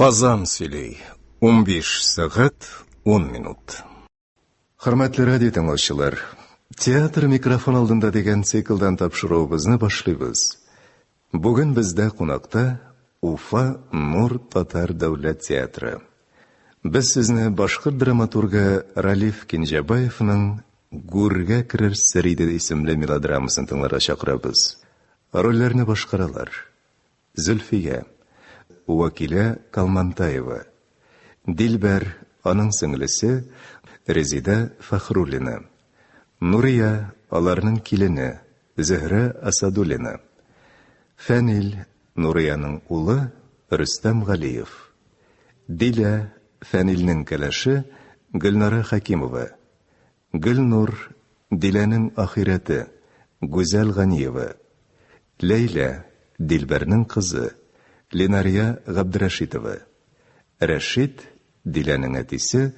Казан сөйли. 15 сәгать 10 минут. Хөрмәтле радио тыңлаучылар, Театр микрофон алдында дигән циклдан тапшыруыбызны башлыйбыз. Бүген бездә кунакта Уфа Нур татар дәүләт театры. Без сезне башкорт драматургы Ралиф Кинҗәбаевның Гүргә керер сер иде исемле мелодрамасын тыңларга чакырабыз. Рольләрне башкаралар. Зөлфия, Вәкилә Калмантаева, Дилбәр, аның сеңлесе Резидә Фәхруллина, Нурия, аларның килене Зөһрә Асадуллина, Фәнил, Нурияның улы Рөстәм Галиев, Дилә, Фәнилнең кәләше Гөлнара Хәкимова, Гөлнур, Диләнең ахирәте, Гүзәл Ганиева. Ләйлә, Дилбәрнең кызы, Ленария Габдрәшитова. Рәшит, Диләнең әтисе,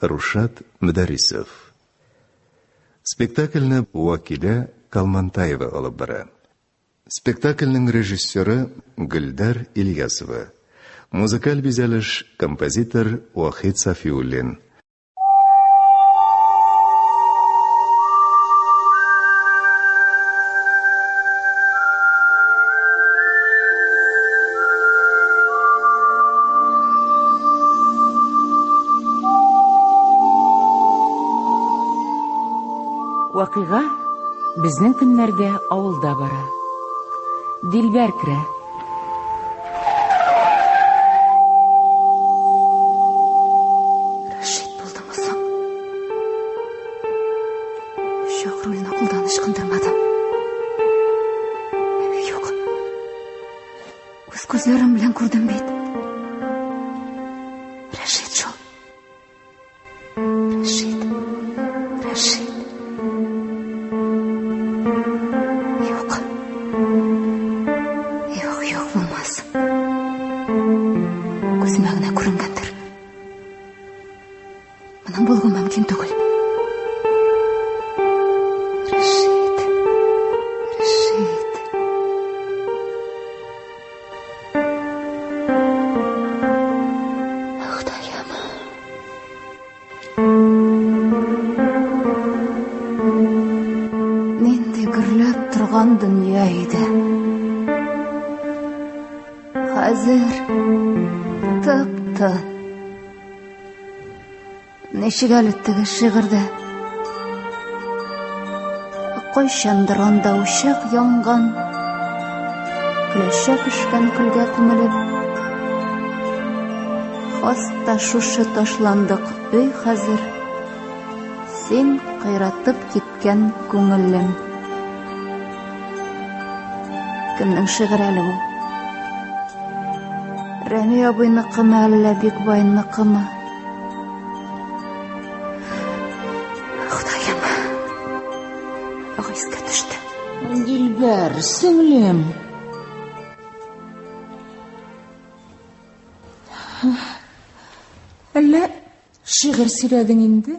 Рушат Мөдәррисов. Спектакльне Вәкилә Калмантаева алып бара. Спектакльнең режиссеры Гөлдәр Ильясова. Музыкаль бизәлеш композитор Вахит Сафиуллин. Вакыйга безнең көннәрдә авылда бара. Дилбәр керә. Рәшит булдымы соң? Чак рульны кулдан ычкындырмадым. Юк. Үз күзләрем белән күрдем бит. Рәшит шул. Рәшит. Рәшит. Юк. Юк, юк, булмас. Күземә генә күренгәндер. Моның булуы мөмкин түгел. Рәшит. Рәшит. Ходаем. Нинди гөрләп торган дөнья иде. Хәзер тып-тын. Ничек әле теге шигырьдә? Кайчандыр анда учак янган, көләчә пешкән көлгә күмелеп. Хаста шушы ташландык өй хәзер. Син кыйратып киткән күңелем. Кемнең шигыре әле ул? Рәми абыйныкымы әллә Бикбайныкымы? Ходаем. Ага искә төште. Дилбәр, сеңлем. Әллә шигырь сөйләдең инде?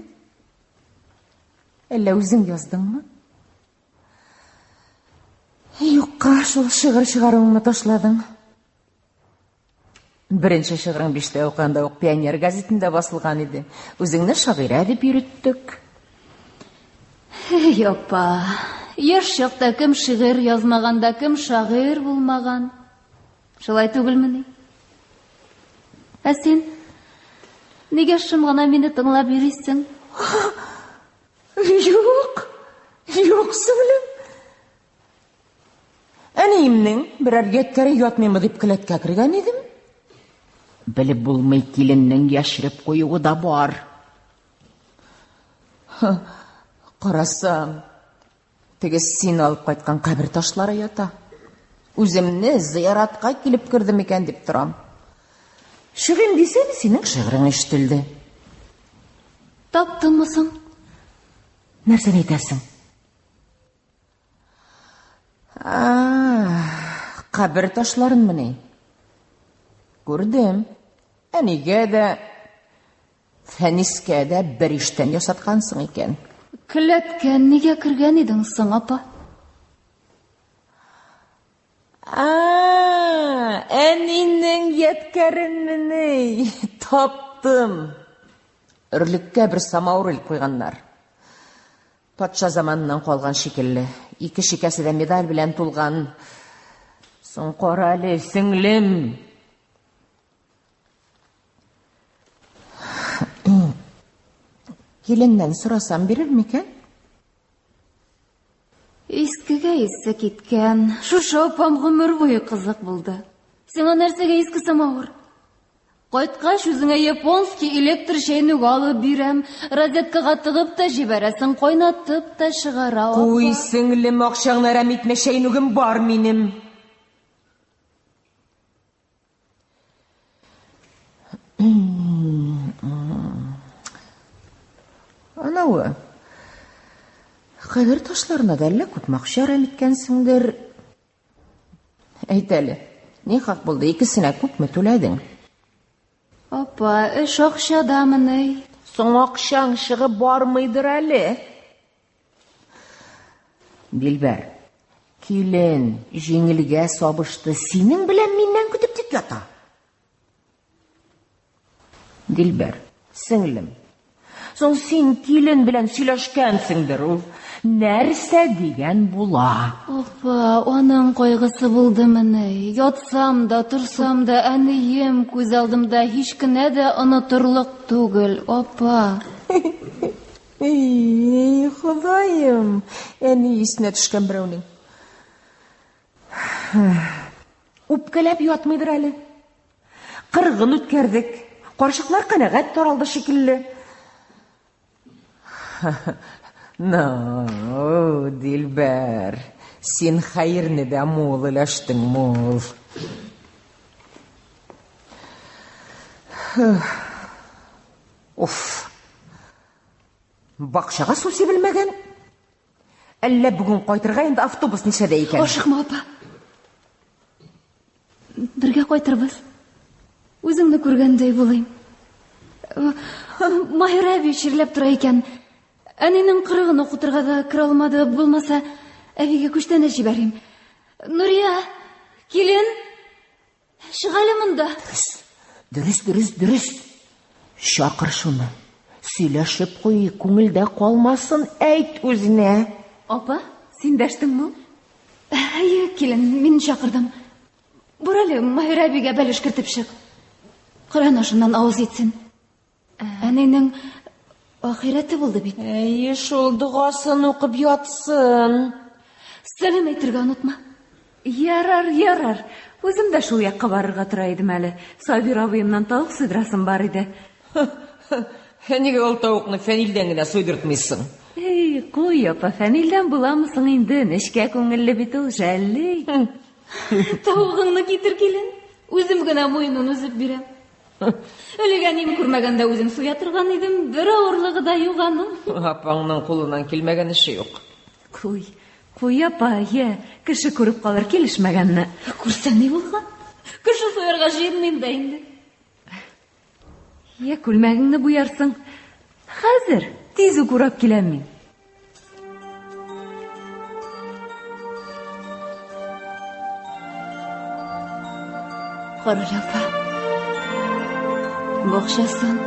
Әллә үзең яздыңмы? Юкка шул шигырь чыгаруыңны ташладың. Беренче шигырың биштә укыганда ук Пионер газетында басылган иде. Үзеңне шагыйрә дип йөреттек. Эй, апа, яшь чакта кем шигырь язмаган да, кем шагыйрь булмаган? Шулай түгелмени? Ә син нигә шым гына мине тыңлап йөрисең? Юк, юк, сеңлем. Әниемнең берәр ядкәре ятмыймы дип келәткә кергән идем. Белеп булмый, киленнең яшереп куюы да бар. Карасам, теге син алып кайткан кабер ташлары ята. Үземне зыяратка килеп кердем икән дип торам. Чыгыйм дисәм, синең шигырең ишетелде. Таптыңмы соң? Нәрсәне әйтәсең? Кабер ташларынмыни? Күрдем. Әнигә дә, Фәнискә дә бер иштән ясаткансың икән. Келәткә нигә кергән идең соң, апа? А-а-а! Әнинең ядкәренмени? Таптым. Өрлеккә бер самавыр элеп куйганнар. Патша заманыннан калган шикелле. Ике шикәсе дә медаль белән тулган. Соң кара әле, сеңлем. Киленнән сорасам бирер микән? Искегә исе киткән. Шушы апам гомер буе кызык булды. Сиңа нәрсәгә иске самавыр? Кайткач, үзеңә японский электр чәйнүк алып бирәм. Розеткага тыгып та җибәрәсең, кайнатып та чыгара. Куй, сеңлем, акчаңны әрәм итмә, чәйнүгем бар минем. Анауы. Кабер ташларына да әллә күпме акча әрәм иткәнсеңдер. Әйт әле, ни хак булды, икесенә күпме түләдең? Апа, эш акчадамыни? Соң акчаң чыгып бармыйдыр әле. Дилбәр, килен җиңелгә сабышты, синең белән миннән көтеп тик ята. Дилбәр, сеңлем, соң син килен белән сөйләшкәнсеңдер ул. Нәрсә дигән була? Апа, аның кайгысы булдымыни? Ятсам да, торсам да, әнием күз алдымда һич кенә дә онытырлык түгел, апа. Эй, Ходаем, әни исенә төшкән берәүнең. Үпкәләп ятмыйдыр әле. Кыргын үткәрдек. Карчыклар канәгать таралды шикелле. Ну, Дилбәр, син хәерне дә мул өләштең, мул. Уф. Бакчага су сибелмәгән. Әллә бүген кайтырга инде автобус ничәдә икән? Ашыкма, апа. Бергә кайтырбыз. Үзеңне күргәндәй булыйм. Маһир әби чирләп тора икән. Әнинең кырыгын укытырга да керә алмады, булмаса, әбигә күчтәнәч җибәрим. Нурия, килен, Чык әле монда. Дөрес, дөрес, дөрес, дөрес. Чакыр шуны. Сөйләшеп куйыйк, күңелдә калмасын, әйт үзенә. Апа, син дәштеңме? Әйе, килен, мин чакырдым. Бар әле, Маһир әбигә бәлеш кертеп чык. Коръән ашыннан авыз итсен. Әнинең ахирәте булды бит. Әйе, шул догасын укып ятсын. Сәлам әйтергә онытма. Ярар, ярар. Үзем дә шул якка барырга тора идем әле. Сабир абыемнан тавык суйдырасым бар иде. Нигә ул тавыкны Фәнилдән генә суйдыртмыйсың? Эй, куй, апа, Фәнилдән буламы соң инде? Нечкә күңелле бит ул, жәлли. Тавыгыңны китер, килен. Үзем генә муенын өзеп бирәм. Элек әнием күрмәгәндә үзем суя торган идем, бер авырлыгы да юк аның. Апаңның кулыннан килмәгән эше юк. Куй, куй, апа, йә, кеше күреп калыр килешмәгәнне. Күрсә ни булган? Кеше суярга җыенмыйм да инде. Йә, күлмәгеңне буярсың. Хәзер, тиз үк урап киләм мин. Карале, апа. Бакчасын.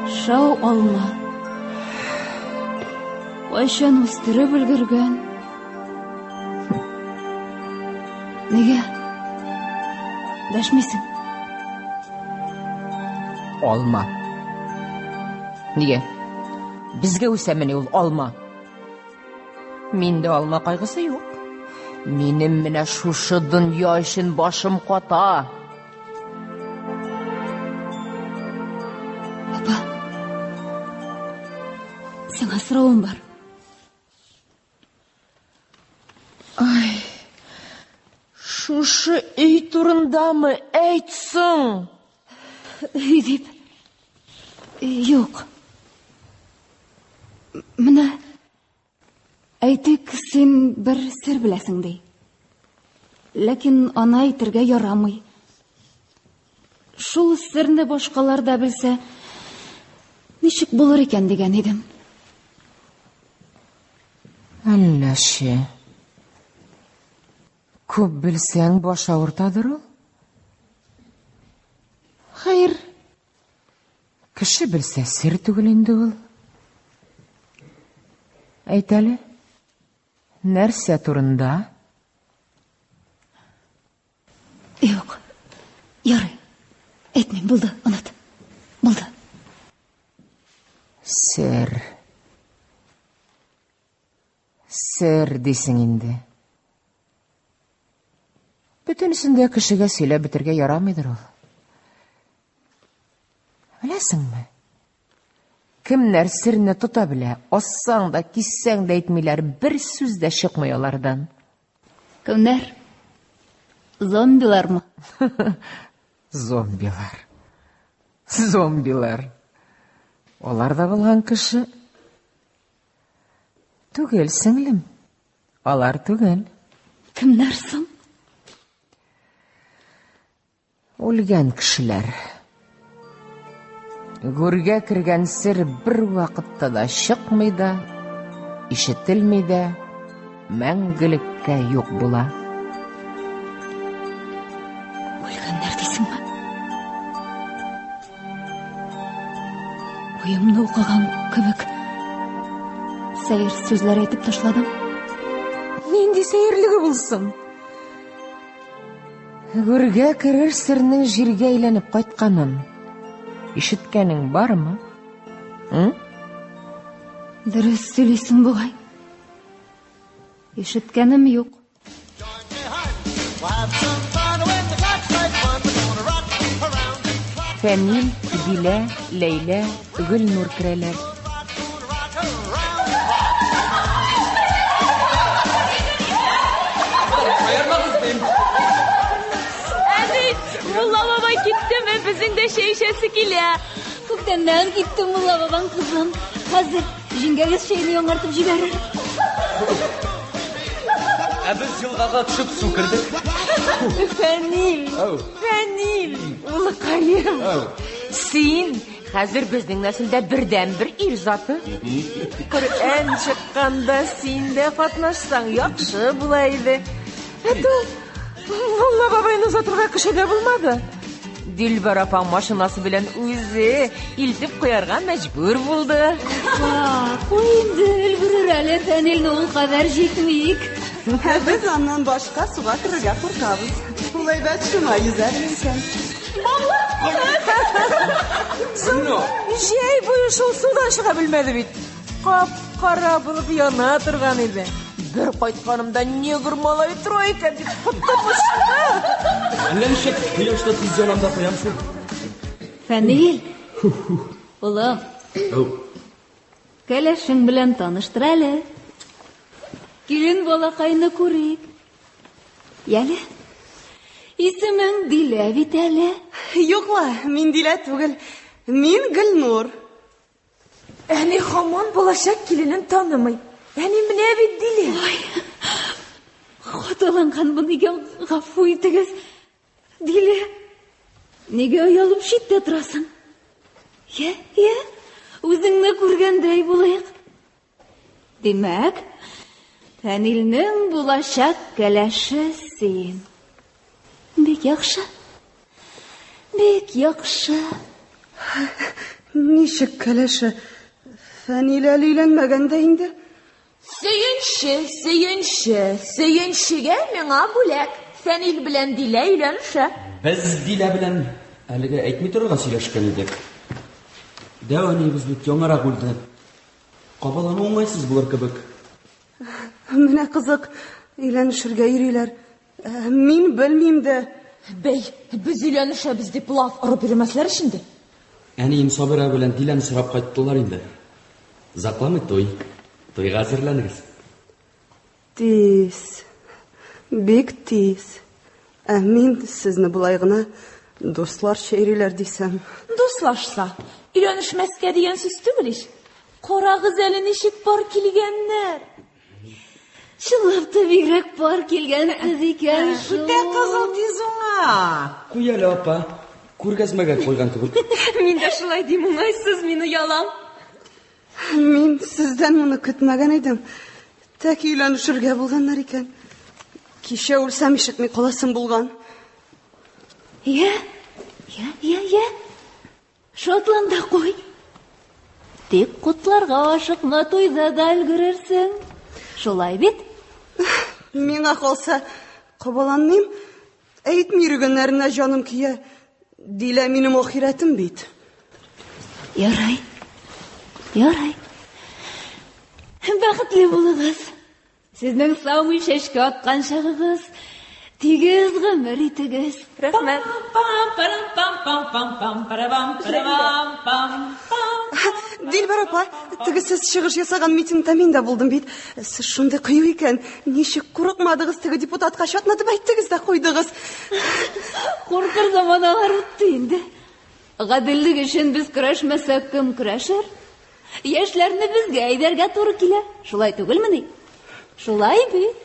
Шау алма. Кайчан үстереп өлгергән? Нигә? Дәшмисең? Алма. Нигә? Безгә үсәмени ул алма? Миндә алма кайгысы юк. Минем менә шушы дөнья өчен башым ката. Апа, сиңа соравым бар. Ай, шушы өй турындамы? Әйт соң! Өй дип. Юк. Менә әйтик, син бер сер беләсең ди. Ләкин аны әйтергә ярамый. Шул серне башкалар да белсә, ничек булыр икән дигән идем. Әлләче. Күп белсәң, баш авыртадыр ул. Хәер, кеше белсә сер түгел инде ул. Әйт әле, нәрсә турында? Юк. Ярый. Әйтмим, булды, оныт. Булды. Сер. Сер дисең инде. Бөтенесен дә кешегә сөйләп бетергә ярамыйдыр ул. Беләсеңме? Кемнәр серне тота белә, ассаң да, киссәң дә әйтмиләр, бер сүз дә чыкмый алардан. Кемнәр? Зомбилармы? Зомбилар. Зомбилар. Алар да булган кеше. Түгел, сеңлем. Алар түгел. Кемнәр соң? Үлгән кешеләр. Гүргә кергән сер бер вакытта да чыкмый да, ишетелми дә, мәңгелеккә юк була. Үлгәннәр дисеңме? Уемны укыган кебек сәер сүзләр әйтеп ташладым. Нинди сәерлеге булсын? Гүргә керер сернең җиргә әйләнеп кайтканын ишеткәнең бармы? М? Дөрес сөйлисең бугай. Ишеткәнем юк. Фәнил, Дилә, Ләйлә, Гөлнур керәләр. Әни, мулла бабай киттеме? Безнең дә чәй эчәсе килә. Күптәннән китте мулла бабаң, кызым. Хәзер җиңгәгез чәйне яңартып җибәрер. Ә без елгага төшеп су кердек. Фәнил, Фәнил, улыкаем. Син хәзер безнең нәселдә бердәнбер ир заты. Коръән чыкканда син дә катнашсаң яхшы була иде. Ә то мулла бабайны озатырга кеше дә булмады. Дилбәр апаң машинасы белән үзе илтеп куярга мәҗбүр булды. Куй инде, өлгерер әле, Фәнилне ул кадәр җитмик. Ә без аннан башка суга керергә куркабыз. Ул әйбәт шуңа йөзә белә икән. Җәй буе шул судан чыга белмәде бит. Кап-кара булып яна торган иде. Бер кайтканымда негр малай тора икән дип котым очты. Әллә ничек кояшта тиз янам да куям шул. Фәнил, улым, кәләшең белән таныштыр әле. Килен балакайны күрик. Яле, исемең Дилә бит әле. Юк ла, мин Дилә түгел. Мин Гөлнур. Әни һаман булачак киленен танымый. Әни менә бит Дилә. Ой, хаталанганмын икән, гафу итегез. Дилә, нигә оялып читтә торасың? Я, я, үзеңне күргәндәй булыйк. Димәк, Фәнилнең булачак кәләше син. Бик яхшы. Бик яхшы. Ничек кәләше? Фәнил әле өйләнмәгән дә инде. Сөенче, сөенче, сөенчегә миңа бүләк. Фәнил белән Дилә өйләнешә. Без Дилә белән әлегә әйтми торырга сөйләшкән идек. Дәү әниебез бит яңарак үлде. Кабалану уңайсыз булыр кебек. Менә кызык, өйләнешергә йөриләр. Ә, мин белмим дә. Бәй, без өйләнешәбез дип лаф орып йөрмәсләр ич инде. Әнием Сабира белән Диләне сорап кайттылар инде. Озакламый туй. Туйга әзерләнегез. Тиз. Бик тиз. Ә мин сезне болай гына дусларча йөриләр дисәм. Дуслашса, өйләнешмәскә дигән сүз түгел ич. Карагыз әле ничек пар килгәннәр. Чынлап та бигрәк пар килгәнсез икән шул. Үтә кызыл тиз уңа. Куй әле, апа. Күргәзмәгә куйган кебек. Мин дә шулай дим, уңайсыз, мин оялам. Мин сездән моны көтмәгән идем. Тәки өйләнешергә булганнар икән. Кичә үлсәм ишетми каласым булган. Я, я, я, я. Шатлан да куй. Тик котларга ашыкма, туйда да өлгерерсең. Шулай бит? Миңа калса, кабаланмыйм. Әйтми йөргәннәренә җаным көя. Дилә минем ахирәтем бит. Ярай. Ярай. Бәхетле булыгыз. Сезнең саумый чәчкә аткан чагыгыз. Тигез гомер итегез. Рәхмәт. Дилбәр апа, теге сез чыгыш ясаган митингта мин дә булдым бит. Сез шундый кыю икән. Ничек курыкмадыгыз теге депутатка чатнатып әйттегез дә куйдыгыз. Куркыр заманалар үтте инде. Гаделлек өчен без көрәшмәсәк, кем көрәшер? Яшьләрне безгә әйдәргә туры килә. Шулай түгелмени? Шулай бит.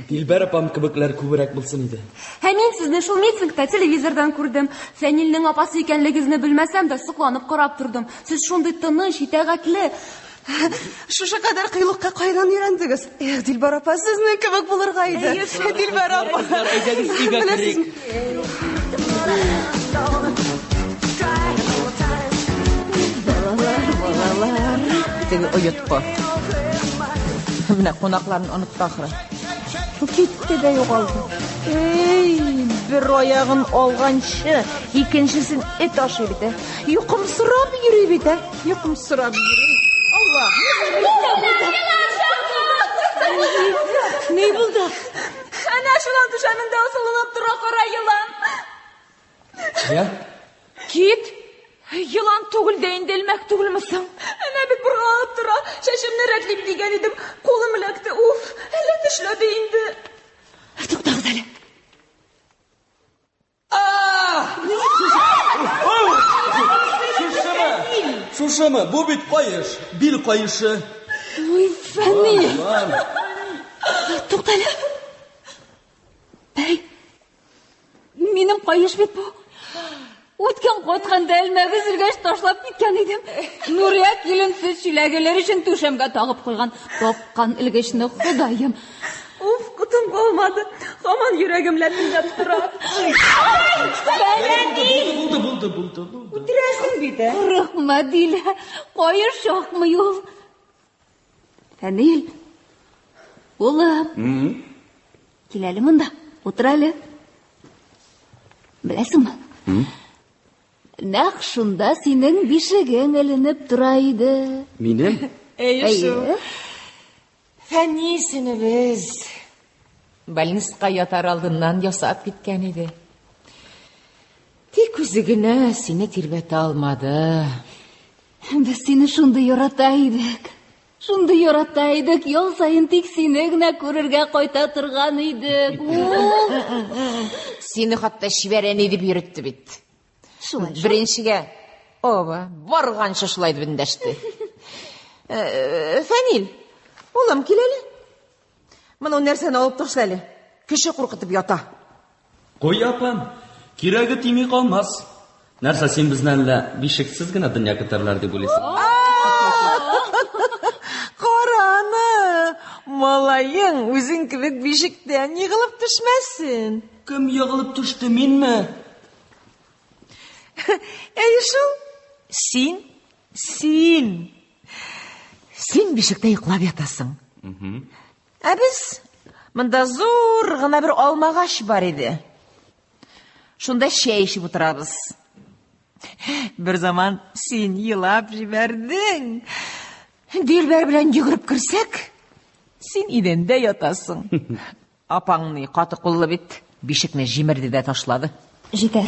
Дилбәр апам кебекләр күбрәк булсын иде. Ә мин сезне шул митингта телевизордан күрдем. Фәнилнең апасы икәнлегегезне белмәсәм дә, сокланып карап тордым. Сез шундый тыныч, итагатьле. Шушы кадәр кыюлыкка кайдан өйрәндегез? Эх, Дилбәр апа, сезнең кебек булырга иде. Дилбәр апа. Кызлар, әйдәгез өйгә Менә керик. Балалар, балалар. Теге оеткы. Менә кунакларын онытты ахры. Китте дә югалды. Эй, бер аягын алганчы, икенчесен эт ашый бит. ә. Йокымсырап йөри бит, ә. Йокымсырап йөри. Алла. Ни булды? Әнә шуннан түшәмендә асылынып тора кара елан. Я? Кит. Елан түгел дә инде элмәк түгелме соң? Әнә бит боргаланып тора. Чәчемне рәтлим дигән идем. Кулым эләкте. Уф, әллә тешләде инде. Туктагыз әле. Шушымы? Шушымы? Бу бит каеш. Бил каешы. Ой, Фәнил. Лан. Туктале. Бәй. Минем каеш бит бу. Үткән кайтканда элмәк өзелгәч ташлап киткән идем. Нурия килен сөт чиләгеләр өчен түшәмгә тагып куйган. Тапкан элгечне Ходаем. Уф, котым калмады. Һаман йөрәгем ләпелдәп тора. Булды, булды, булды, булды. Үтерәсең бит, ә? Курыкма, Дилә. Каеш чакмый ул. Фәнил. Улым. Кил әле монда. Утыр әле. Беләсеңме? Нәкъ шунда синең бишегең эленеп тора иде. Минем? Әйе шул. Әйе. Фәнис энебез больниска ятар алдыннан ясап киткән иде. Тик үзе генә сине тирбәтә алмады. Без сине шундый ярата идек. Шундый ярата идек, ял саен тик сине генә күрергә кайта торган идек. Уф! Сине хатта чибәр әни дип йөртте бит. Шулай шул. Беренчегә оба барганчы шулай дип эндәште. Э, Фәнил, улым, кил әле. Моны нәрсәне алып ташла әле. Кеше куркытып ята. Куй, апам. Кирәге тими калмас. Нәрсә син безне әллә бишексез генә дөнья көтәрләр дип уйлыйсың? Караны, малаең үзең кебек бишектән егылып төшмәсен. Кем егылып төште, минме? Әйе шул. Син, син. Син бишектә йоклап ятасың. Ә без монда зур гына бер алмагач бар иде. Шунда чәй эчеп утырабыз. Бер заман син елап җибәрдең. Дилбәр белән йөгереп керсәк, син идәндә ятасың. Апаң ни каты куллы бит, бишекне җимерде дә ташлады. Җитәр.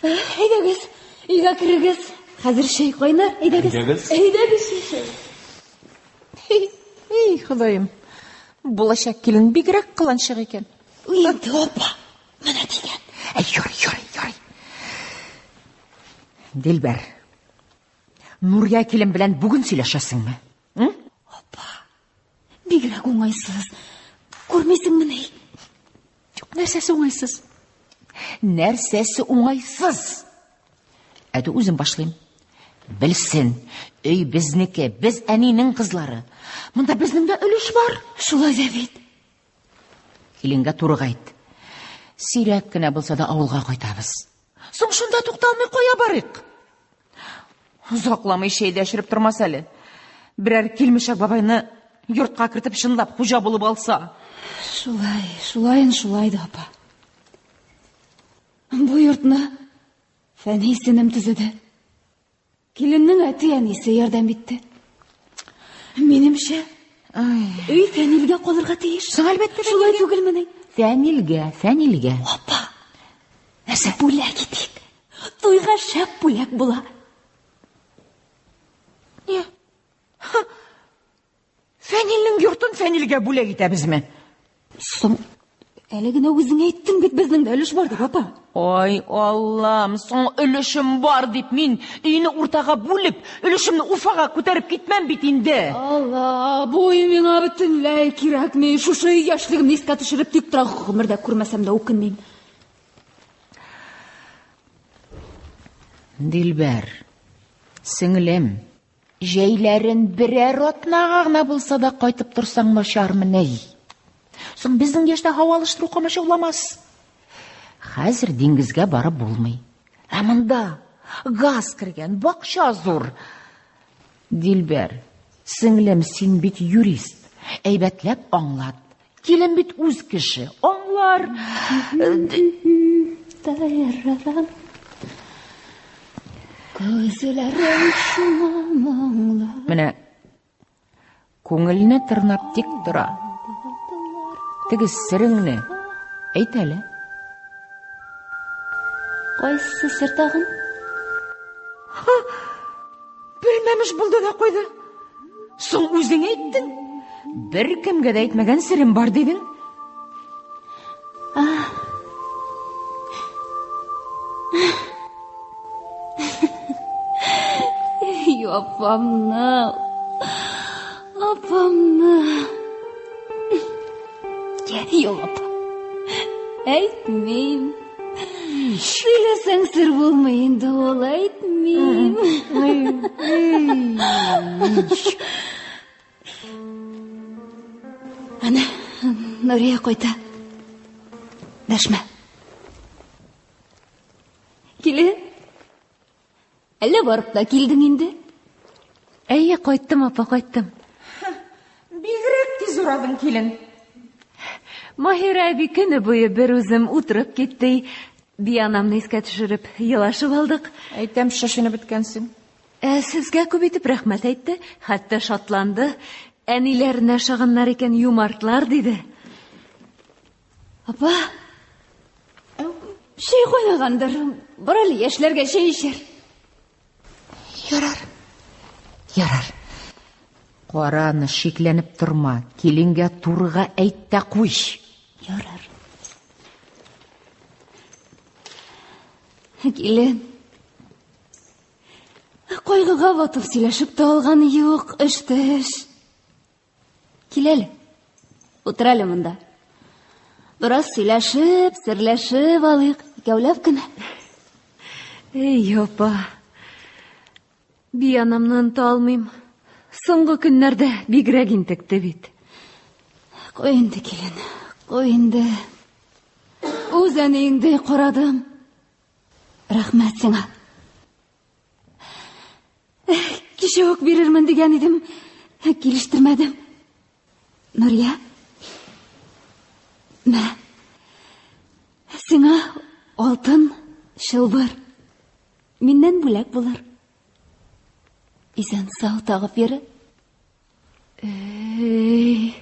Әйдәгез, өйгә керегез. Хәзер чәй кайнар. Әйдәгез. Әйдәгез. Әйдәгез чәй. Эй, Ходаем. Булачак килен бигрәк кыланчык икән. Инде апа, менә дигән. Әй, ярый, ярый, ярый. Дилбәр. Нурия килен белән бүген сөйләшәсеңме? М? Апа, бигрәк уңайсыз. Күрмисеңмени? Юк, нәрсәсе уңайсыз? Нәрсәсе уңайсыз? Әді үзем башлыйм. Белсен, өй безнеке, без әнинең кызлары. Монда безнең дә өлеш бар. Шулай да бит. Киленгә турыга әйт. Сирәк кенә булса да авылга кайтабыз. Соң шунда тукталмый кая барыйк? Озакламый чәй дә эчереп тормас әле. Берәр килмешәк бабайны йортка кертеп чынлап хуҗа булып алса. Шулай, шулаен шулай да, апа. Бу йортны Фәнис энем төзеде. Киленнең әти-әнисе ярдәм итте. Минемчә, өй Фәнилгә калырга тиеш. Соң әлбәттә Шулай түгелмени? Фәнилгә, Фәнилгә. Апа, нәрсә бүләк итик? Туйга шәп бүләк була. Не? Фәнилнең йортын Фәнилгә бүләк итәбезме? Соң, әле генә үзең әйттең бит, безнең дә өлеш бар дип, апа. Ай, Аллам, соң өлешем бар дип мин өйне уртага бүлеп, өлешемне Уфага күтәреп китмәм бит инде. Алла, бу өй миңа бөтенләй кирәкми. Шушы өй яшьлегемне искә төшереп тик тора, гомердә күрмәсәм дә үкенмим. Дилбәр, сеңлем, Җәйләрен берәр атнага гына булса да кайтып торсаң начармыни? Соң безнең яшьтә һава алыштыру комачауламас. Хәзер диңгезгә барып булмый. Ә монда газ кергән, бакча зур. Дилбәр, сеңлем, син бит юрист. Әйбәтләп аңлат. Килен бит үз кеше, аңлар. Күзләрем шуңа моңлы. Менә күңелне тырнап тик тора. Теге сереңне әйт әле. Кайсы сер тагын? Ха! Белмәмеш булды да куйды. Соң үзең әйттең. Бер кемгә дә әйтмәгән серем бар дидең. Апамны. Апамны. Юк, апа. Әйтмим. Сөйләсәң сер булмый инде ул, әйтмим. Әнә, Нурия кайта. Дәшмә. Килен. Әллә барып та килдең инде? Әйе, кайттым, апа, кайттым. Бигрәк тиз урадың, килен. Маһира әби көне буе бер үзем утырып китте. Бианамны искә төшереп, елашып алдык. Әйтәм, шешенеп беткәнсең. Ә сезгә күп итеп рәхмәт әйтте, хәтта шатланды. Әниләренә ошаганнар икән, юмартлар, диде. Апа, чәй кайнагандыр. Бар әле яшьләргә чәй эчәр. Ярар. Ярар. Караны шикләнеп торма. Киленгә турыга әйт тә куй. Ярар. Килен. Кайгыга батып сөйләшеп тә алган юк, эш тә эш. Кил әле. Утыр әле монда. Бераз сөйләшеп, серләшеп алыйк, икәүләп кенә. Эй, апа. Бианамны оныта алмыйм. Соңгы көннәрдә бигрәк интекте бит. Куй инде, килен, куй инде. Үз әниеңдәй карадым. Рәхмәт сиңа. Кичә үк бирермен дигән идем, килештермәдем. Нурия, мә, сиңа алтын чылбыр. Миннән бүләк булыр. Исән сау тагып йөре. Эй,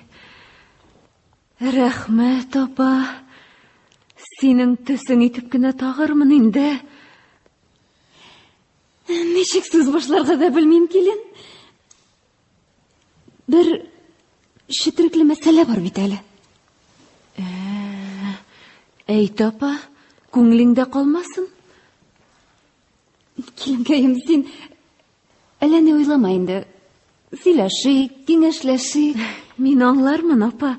рәхмәт, апа. Синең төсең итеп кенә тагырмын инде. Ничек сүз башларга да белмим, килен. Бер четерекле мәсьәлә бар бит әле. Ә, әйт, апа, күңелеңдә калмасын. Киленкәем, син әллә ни уйлама инде. Сөйләшик, киңәшләшик. Мин аңлармын, апа.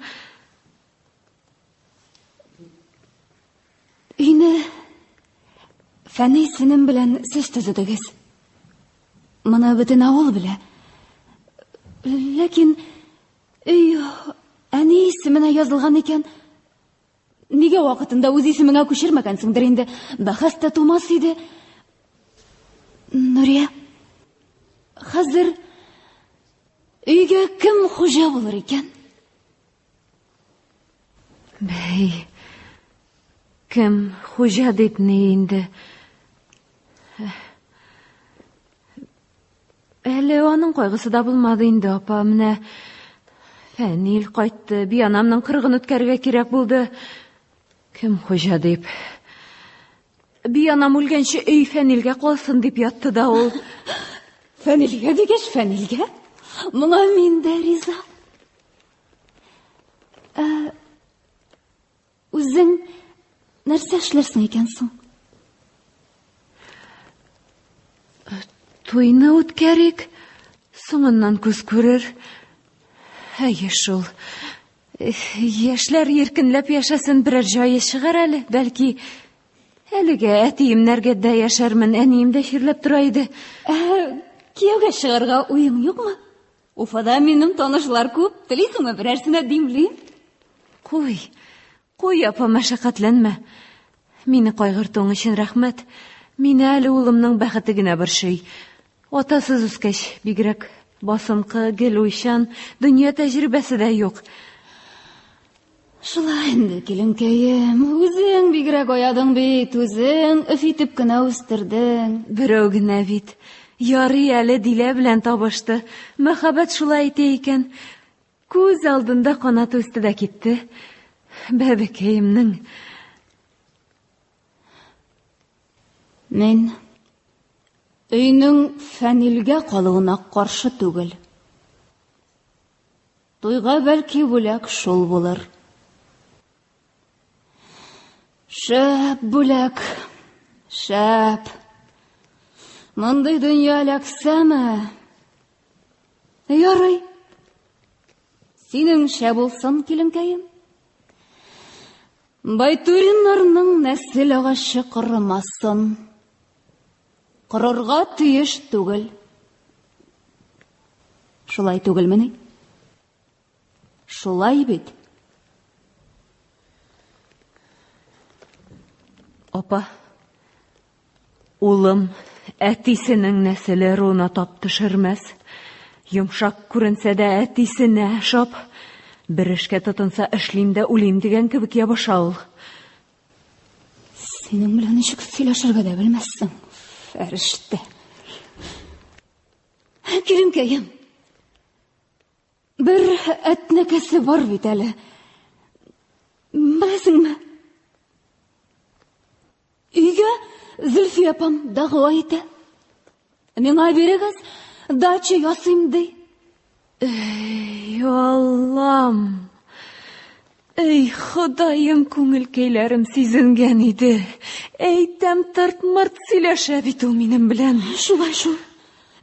Өйне Фәнис синем белән сез төзедегез. Моны бөтен авыл белә. Ләкин өй әни исеменә язылган икән. Нигә вакытында үз исемеңә күчермәгәнсеңдер инде? Бәхәс тә тумас иде. Нурия, хәзер өйгә кем хуҗа булыр икән? Бәй, кем хуҗа дип ни инде? Әле аның кайгысы да булмады инде, апа. Менә Фәнил кайтты, бианамның кырыгын үткәрергә кирәк булды. Кем хуҗа дип. Бианам үлгәнче өй Фәнилгә калсын дип ятты да ул. Фәнилгә дигәч, Фәнилгә. Моңа мин дә риза. Ә, үзең нәрсә эшләрсең икән соң? Туйны үткәрик, соңыннан күз күрер. Әйе шул. Яшьләр иркенләп яшәсен, берәр җае чыгар әле, бәлки. Әлегә әтиемнәргә дә яшәрмен, әнием дә чирләп тора иде. Ә, кияүгә чыгарга уең юкмы? Уфада минем танышлар күп, телисеңме, берәрсенә димлим? Куй, куй, апа, мәшәкатьләнмә. Мине кайгыртуың өчен рәхмәт. Мине әле улымның бәхете генә борчый. Атасыз үскәч, бигрәк басынкы, гел уйчан, дөнья тәҗрибәсе дә юк. Шулай инде, киленкәем, үзең бигрәк аядың бит, үзең өф итеп кенә үстердең. Берәү генә бит. Ярый әле Дилә белән табышты. Мәхәббәт шулай итә икән. Күз алдында канаты үсте дә китте. Бәбекәемнең. Мин өйнең Фәнилгә калуына каршы түгел. Туйга бәлки бүләк шул булыр. Шәп бүләк. Шәп. Мондый дөнья эләксәме? Ярый. Синеңчә булсын, киленкәем. Байтуриннарның нәсел агачы корымасын. Корырга тиеш түгел. Шулай түгелмени? Шулай бит. Апа, улым әтисенең нәселе руына тап төшермәс. Йомшак күренсә дә әтисенә шап. Бер эшкә тотынса эшлим дә үлим дигән кебек ябыша ул. Синең белән ничек сөйләшергә дә белмәссең, фәрештә. Киленкәем, бер әтнәкәсе бар бит әле. Беләсеңме? Өйгә Зөлфия апам дәгъва итә. Миңа бирегез, дача ясыйм ди. Эй, Аллам! Эй, Ходаем, күңелкәйләрем сизенгән иде. Әйтәм, тырт-мырт сөйләшә бит ул минем белән. Шулай шул.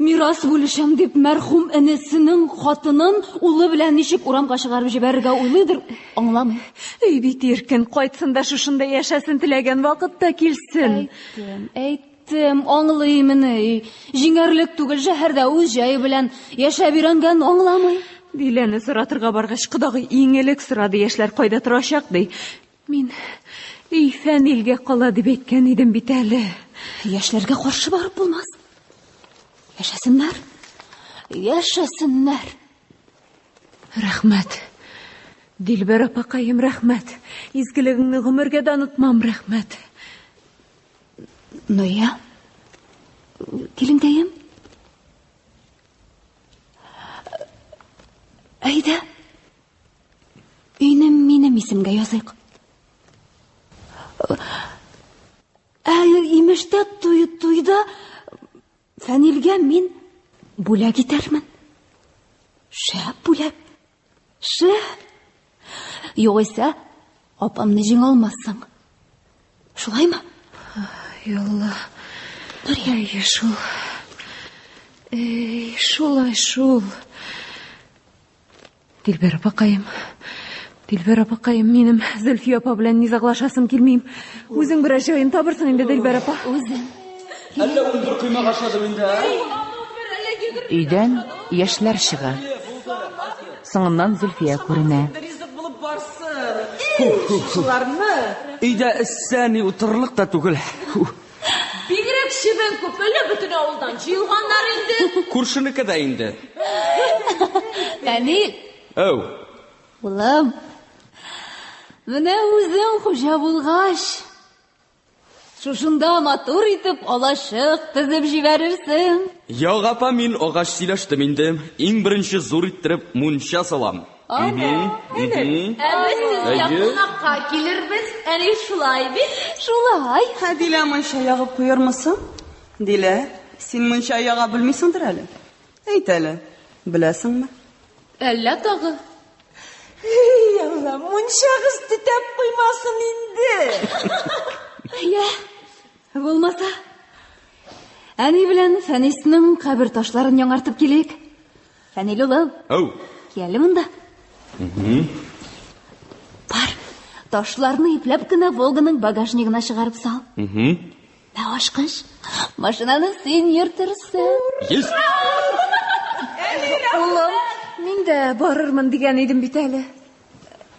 Мирас бүлешәм дип мәрхүм энесенең хатынын улы белән ничек урамга чыгарып җибәрергә уйлыйдыр, аңламыйм. Өй бит иркен, кайтсын да шушында яшәсен, теләгән вакытта килсен. Әйттем, әйттем, аңлыймыни? Җиңәрлек түгел, шәһәрдә үз җае белән яшәп өйрәнгән, аңламый. Диләне соратырга баргач, кодагый иң элек сорады, яшьләр кайда торачак, ди. Мин өй Фәнилгә кала дип әйткән идем бит әле. Яшьләргә каршы барып булмас. Яшәсеннәр. Яшәсеннәр. Рәхмәт. Дилбәр апакаем, рәхмәт. Изгелегеңне гомергә дә онытмам, рәхмәт. Нурия, киленкәем. Әйдә. Өйне минем исемгә языйк. Ә имештә туй туйда Фәнилгә мин бүләк итәрмен. Шәп бүләк. Шәп. Югыйсә, апамны җиңә алмассың. Шулаймы? Ай, Алла. Нурия. Әйе, шул. Эй, шулай шул. Дилбәр апакаем, Дилбәр апакаем, минем Зөлфия апа белән низаглашасым килмим. Үзең берәр җаен табырсың инде, Дилбәр апа. Үзем. Әллә 11 коймак ашадым инде, ә? Өйдән яшьләр чыга. Соңыннан Зөлфия күренә. Шуларны. Өйдә эссе, ни утырырлык та түгел. Бигрәк чебен күп, әллә бөтен авылдан җыелганнар инде. Күршенеке дә инде. Фәнил. Әү. Улым. Менә үзең хуҗа булгач, шушында матур итеп алачык төзеп җибәрерсең. Юк, апа, мин агач сөйләштем инде. Иң беренче зур иттереп мунча салам. Ә без сезгә кунакка килербез, әни шулай бит? Шулай. Ә Дилә мунча ягып куярмы соң? Дилә, син мунча яга белмисеңдер әле. Әйт әле, беләсеңме? Әллә тагы. Эй, Алла, мунчагыз төтәп куймасын инде. Я, булмаса. Әни белән Фәниснең кабер ташларын яңартып килик. Фәнил улым. Әү. Кил монда. Бар, ташларны ипләп кенә Волганың багажнигына чыгарып сал. Ә ачкыч, машинаны син йөртерсең. Есть. Улым, мин дә барырмын дигән идем бит әле.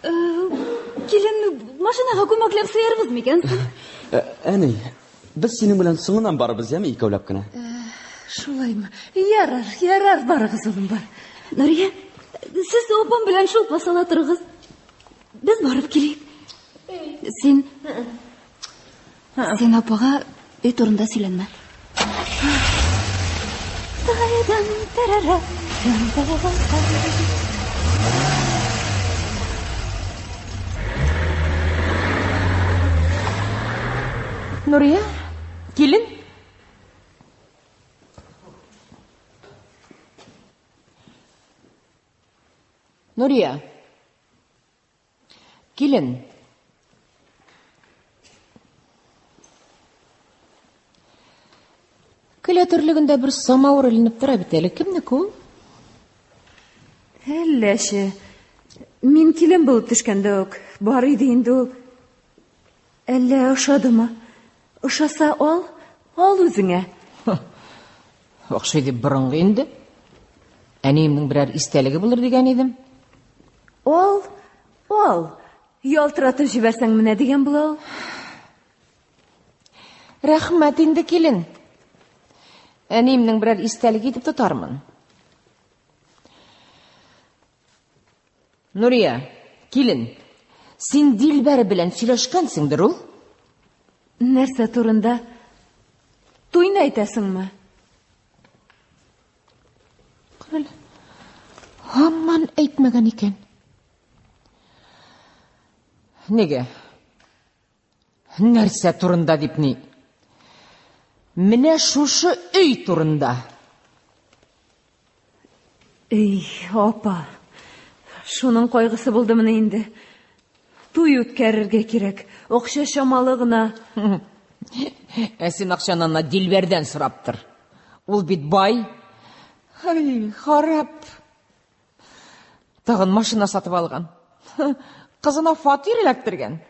Э, килен, машинага күмәкләп сыярбыз микән соң? Э, әни, без синең белән соңыннан барырбыз, яме, икәүләп кенә. Э, шулаймы? Ярар, ярар, барыгыз, улым, бар. Нурия, сез апам белән шулпа сала торыгыз. Без барып килик. Син Син апага өй турында сөйләнмә. Нурия, килен. Нурия. Килен. Келәт өрлегендә бер самавыр эленеп тора бит әле. Кемнеке ул? Әлләче. Мин килен булып төшкәндә үк бар иде инде ул. Әллә ошадымы? Ошаса ал, ал үзеңә. Охшый дип борынгы инде. Әниемнең берәр истәлеге булыр дигән идем. Ал, ал. Ялтыратып җибәрсәң менә дигән була ул. Рәхмәт инде, килен. Әниемнең берәр истәлеге итеп тотармын. Нурия, килен, син Дилбәр белән сөйләшкәнсеңдер ул? Нәрсә турында? Туйны әйтәсеңме? Көл. Һаман әйтмәгән икән. Нигә? Нәрсә турында дип ни? Менә шушы өй турында. Эй, апа. Шуның кайгысы булдымыни инде? Туй үткәрергә кирәк. Акча чамалы гына. Ә син акчаны ана Дилбәрдән сорап тор. Ул бит бай. Ай, харап. Тагын машина сатып алган. Кызына фатир эләктергән.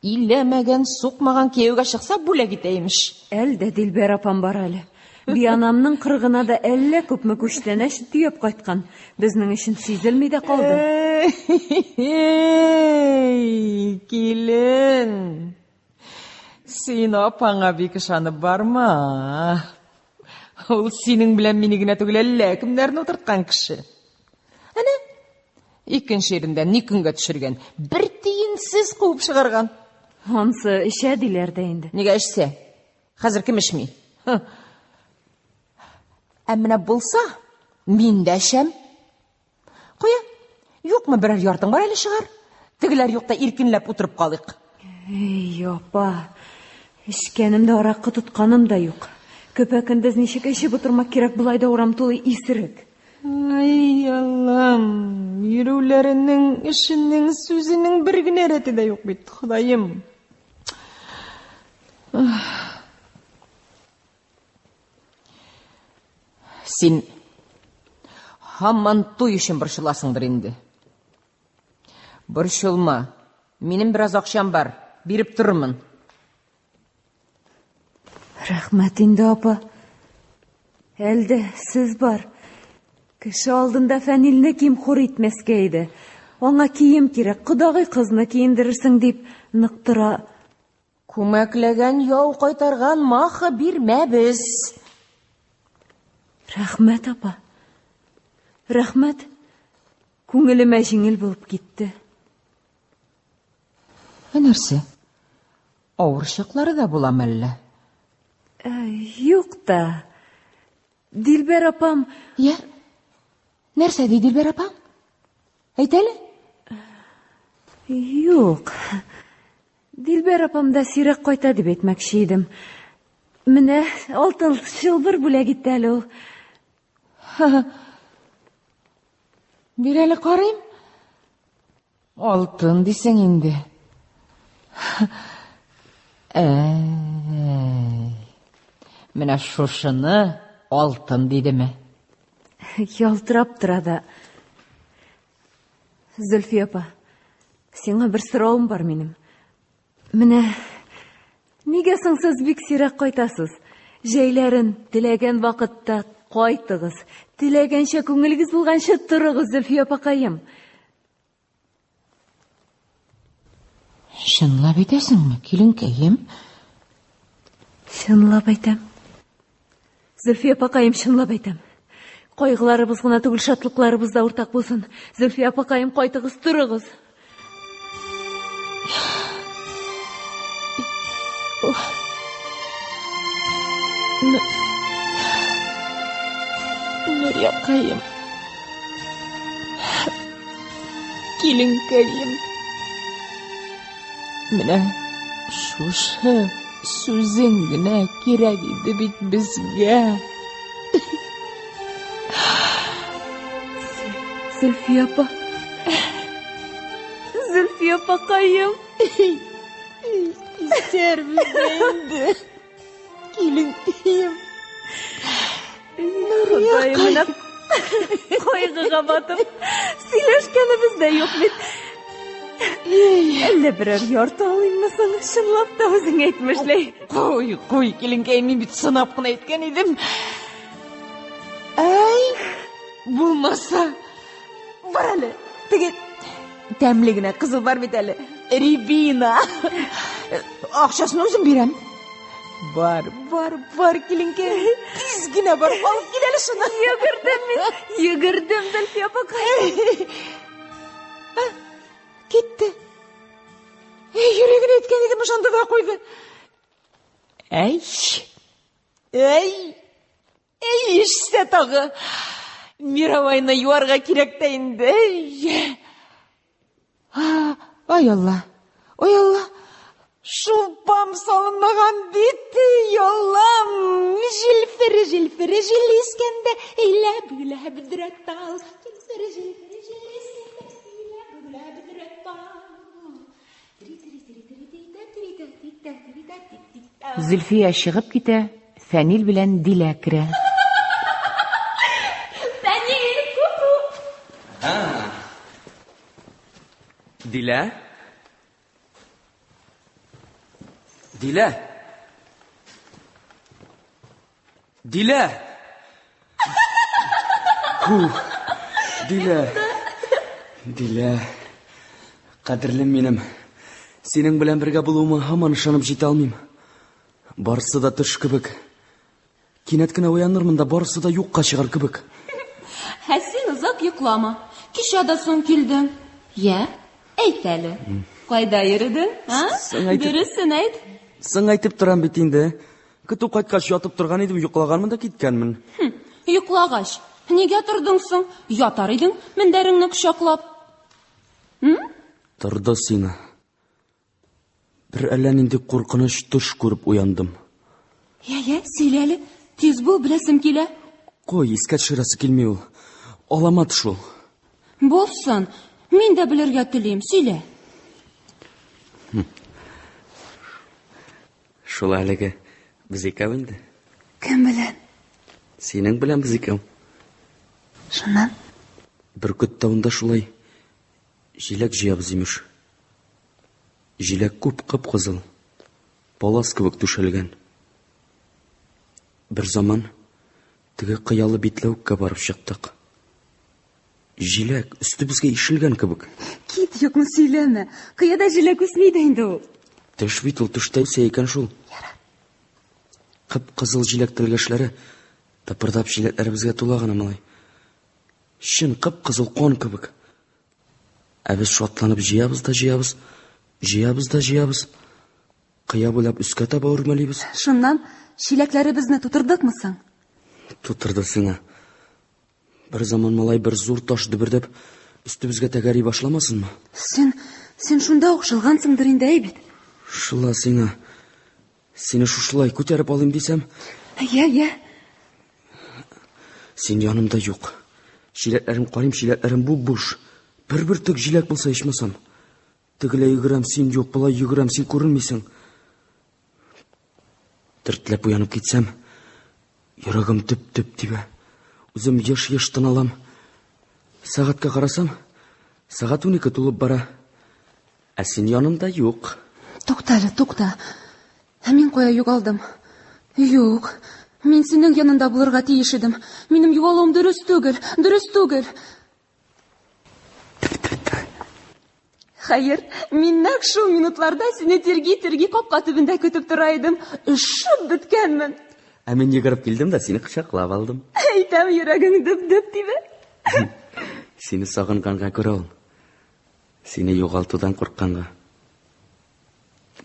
Иләмәгән, сукмаган кияүгә чыкса, бүләк итә имеш. Әл дә Дилбәр апам бар әле. Бианамның кырыгына да әллә күпме күчтәнәч төяп кайткан. Безнең өчен сизелми дә калды. Эй, килен. Син апаңа бик ышанып барма. Ул синең белән мине генә түгел, әллә кемнәрне утырткан кеше. Әнә, икенче ирендә ни көнгә төшергән, бер тиенсез куып чыгарган. Ансы эчә диләр дә инде. Нигә эчсә? Хәзер кем эчми? Ә менә булса, мин дә эчәм. Кая, юкмы берәр яртың бар әле чыгар. Тегеләр юкта иркенләп утырып калыйк. Эй, апа, эчкәнем дә аракы тотканым да юк. Көпә-көндез ничек эчеп утырмак кирәк, болай да урам тулы исерек. Ай, Аллам, йөрүләренең, эшенең, сүзенең бер генә рәте дә юк бит, Ходаем. Син һаман туй өчен борчыласыңдыр инде. Борчылма. Минем бераз акчам бар, биреп торырмын. Рәхмәт инде, апа. Әлдә сез бар. Кеше алдында Фәнилне ким-хур итмәскә иде. Аңа кием кирәк, кодагый кызны киендерерсең дип нык тора. Күмәкләгән яу кайтарган махы бирмәбез. Рәхмәт, апа. Рәхмәт. Күңелемә җиңел булып китте. Ә нәрсә? Авыр чаклары да була мәллә? Ә, юк та. Дилбәр апам... Я? Нәрсә ди Дилбәр апаң? Әйт әле. Юк. Дилбәр апам да сирәк кайта дип әйтмәкче идем. Менә алтын чылбыр бүләк итте әле ул. Бир әле карыйм. Алтын дисең инде. Әй. Менә шушыны алтын дидеме? Ялтырап тора да. Зөлфия апа, сиңа бер соравым бар минем. Менә нигә соң сез бик сирәк кайтасыз? Җәйләрен теләгән вакытта кайтыгыз. Теләгәнчә күңелегез булганча торыгыз, Зөлфия апакаем. Чынлап әйтәсеңме, киленкәем? Чынлап әйтәм. Зөлфия апакаем, чынлап әйтәм. Кайгыларыбыз гына түгел, шатлыкларыбыз да уртак булсын. Зөлфия апакаем, кайтыгыз, торыгыз. Нуриякаем. Киленкәем. Менә шушы сүзең генә кирәк иде бит безгә. Зөлфия апа. Зөлфия апакаем. Кисәрбез дә инде. Киленкәем. Ходаем, менә кайгыга батып сөйләшкәнебез дә юк бит. Әллә берәр ярты алыйммы соң? Чынлап та үзең әйтмешли. Куй, куй, киленкәй, мин бит сынап кына әйткән идем. Әй, булмаса, бар әле, теге тәмле генә кызыл бар бит әле. Рябина. Акчасын үзем бирәм. Бар, бар, бар, киленкәй. Тиз генә бар, алып кил әле шуны. Йөгердем мин, йөгердем, Зөлфия апакай. Китте. Эй, йөрәген әйткән идем, ышанды да куйды. Әй, әй, әй, эчсә тагы. Мировайны юарга кирәк тә инде. Әй. Ай Алла, ай Алла, шулпам салынмаган бит, эй Аллам. Җилфере, җилфере, җил искәндә, әйлә бөгелә бөдрә тал. Җилфере, җилфере, җил искәндә, әйлә бөгелә бөдрә тал. Зөлфия чыгып китә, Фәнил белән Дилә керә. Фәнил, ку-ку. Дилә? Дилә? Дилә! Фу, Дилә. Дилә. Кадерлем минем. Синең белән бергә булуыма һаман ышанып җитә алмыйм. Барысы да төш кебек. Кинәт кенә уянырмын да барысы да юкка чыгар кебек. Ә син озак йоклама. Кичә дә соң килдең. Я, әйт әле. Кайда йөредің, а? Соң әйтеп- Дөресен әйт. Соң әйтеп торам бит инде. Көтү кайткач ятып торган идем, йоклаганмын да киткәнмен. Хм, йоклагач, нигә тордың соң? Ятар идең, мендәреңне кочаклап. Торды сине. Бер әллә нинди куркыныч төш күреп уяндым. Я, я, сөйлә әле. Тиз бул, беләсем килә. Кой, искә төшерәсе килми ул. Аламат шул. Булсын. Мин дә белергә телим, сөйлә. Шул әлеге без икәү инде. Кем белән? Синең белән без икәү. Шуннан? Бөркет тавында шулай җиләк җыябыз имеш. Җиләк күп кып-кызыл, палас кебек түшәлгән. Бер заман теге кыялы битләүккә барып чыктык. Җиләк өстебезгә ишелгән кебек. Кит, юкны сөйләмә. Кыяда җиләк үсми дә инде ул. Төш бит ул, төштә үсә икән шул. Ярар. Кып-кызыл җиләк тәлгәшләре тыпырдап җиләкләребезгә тула гына, малай. Чын кып-кызыл кан кебек. Ә без шатланып җыябыз да җыябыз, җыябыз да җыябыз. Кыя буйлап өскә таба үрмәлибез. Шуннан чиләкләребезне тутырдыкмы соң? Тутырды сиңа. Бер заман малай бер зур таш дөбердәп өстебезгә тәгәри башламасынмы? Син, син шунда ук шылгансыңдыр инде, әй бит. Шыла сиңа. Сине шушылай күтәреп алыйм дисәм. Я, я. Син янымда юк. Чиләкләрем карыйм, чиләкләрем буп-буш. Бер бөртек җиләк булса ичмасам. Тегеләй йөгерәм, син юк, болай йөгерәм, син күренмисең. Тертләп уянып китсәм, йөрәгем төп-төп тибә. Үзем еш-еш тын алам. Сәгатькә карасам, сәгать 12 тулып бара. Ә син янымда юк. Тукта әле, тукта. Ә мин кая югалдым? Юк. Мин синең янында булырга тиеш идем. Минем югалуым дөрес түгел, дөрес түгел. Хәер, мин нәкъ шул минутларда сине тирги-тирги капка төбендә көтеп тора идем. Өшеп беткәнмен. Ә мин йөгереп килдем дә сине кочаклап алдым. Әйтәм, йөрәгең дөп-дөп тибә. Сине сагынганга күрә ул. Сине югалтудан курыкканга.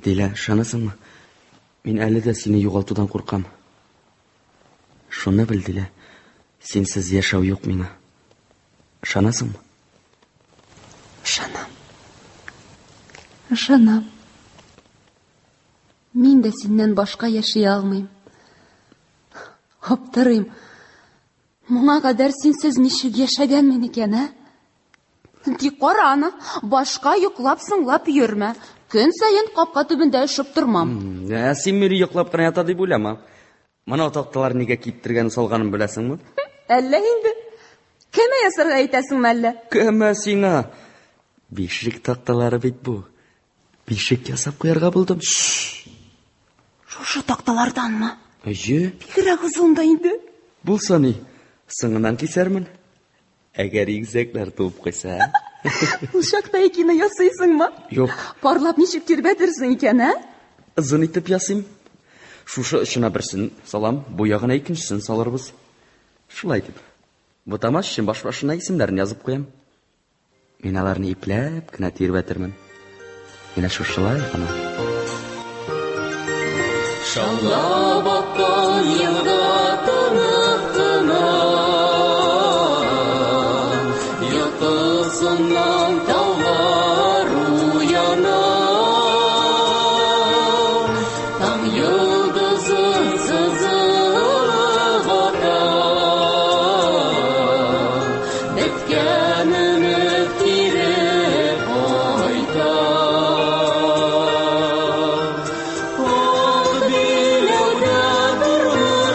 Дилә, ышанасыңмы? Мин әле дә сине югалтудан куркам. Шуны бел, Дилә, синсез яшәү юк миңа. Ышанасыңмы? Ышанам. Ышанам. Мин дә синнән башка яши алмыйм. Аптырыйм. Моңа кадәр синсез ничек яшәгәнмен икән, ә? Тик кара аны, башка йоклап соңлап йөрмә. Көн саен капка төбендә өшеп тормам. Ә син мине йоклап кына ята дип уйлама. Моны такталар нигә киптергән салганын беләсеңме? Әллә инде. Кәмә ясарга әйтәсеңме әллә? Кәмә сиңа. Бишек такталары бит бу. Бишек ясап куярга булдым. Шушы такталарданмы? Әйе. Бигрәк озын да инде. Булса ни, соңыннан кисәрмен. Әгәр игезәкләр туып куйса. Ул чакта икене ясыйсыңмы? Юк. Парлап ничек тирбәтерсең икән, ә? Озын итеп ясыйм. Шушы очына берсен салам, бу ягына икенчесен салырбыз. Шулай итеп. Бутамас өчен баш башына исемнәрен язып куям. Мин аларны ипләп кенә тирбәтермен. Менә шушылай гына. Шаулап аккан елга тынып кына, Йокысыннан таулар уяна. Таң йолдызы сызылып ата, Беткән өмет кире кайта. Ак биләүдә тормыш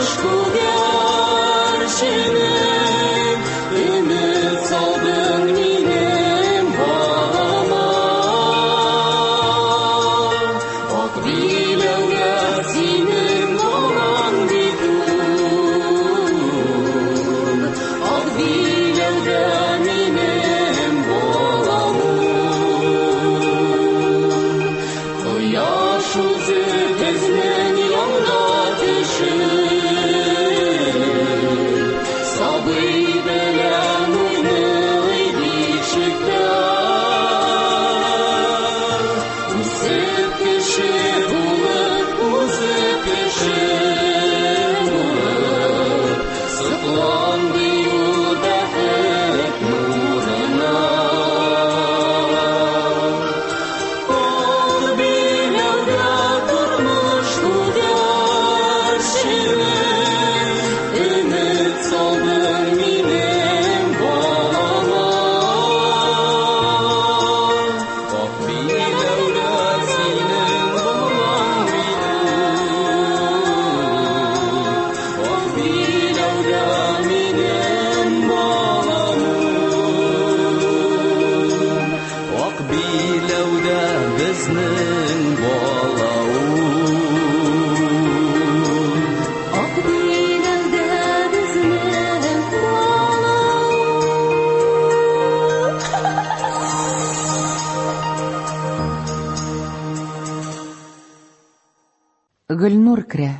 Гөлнур керә.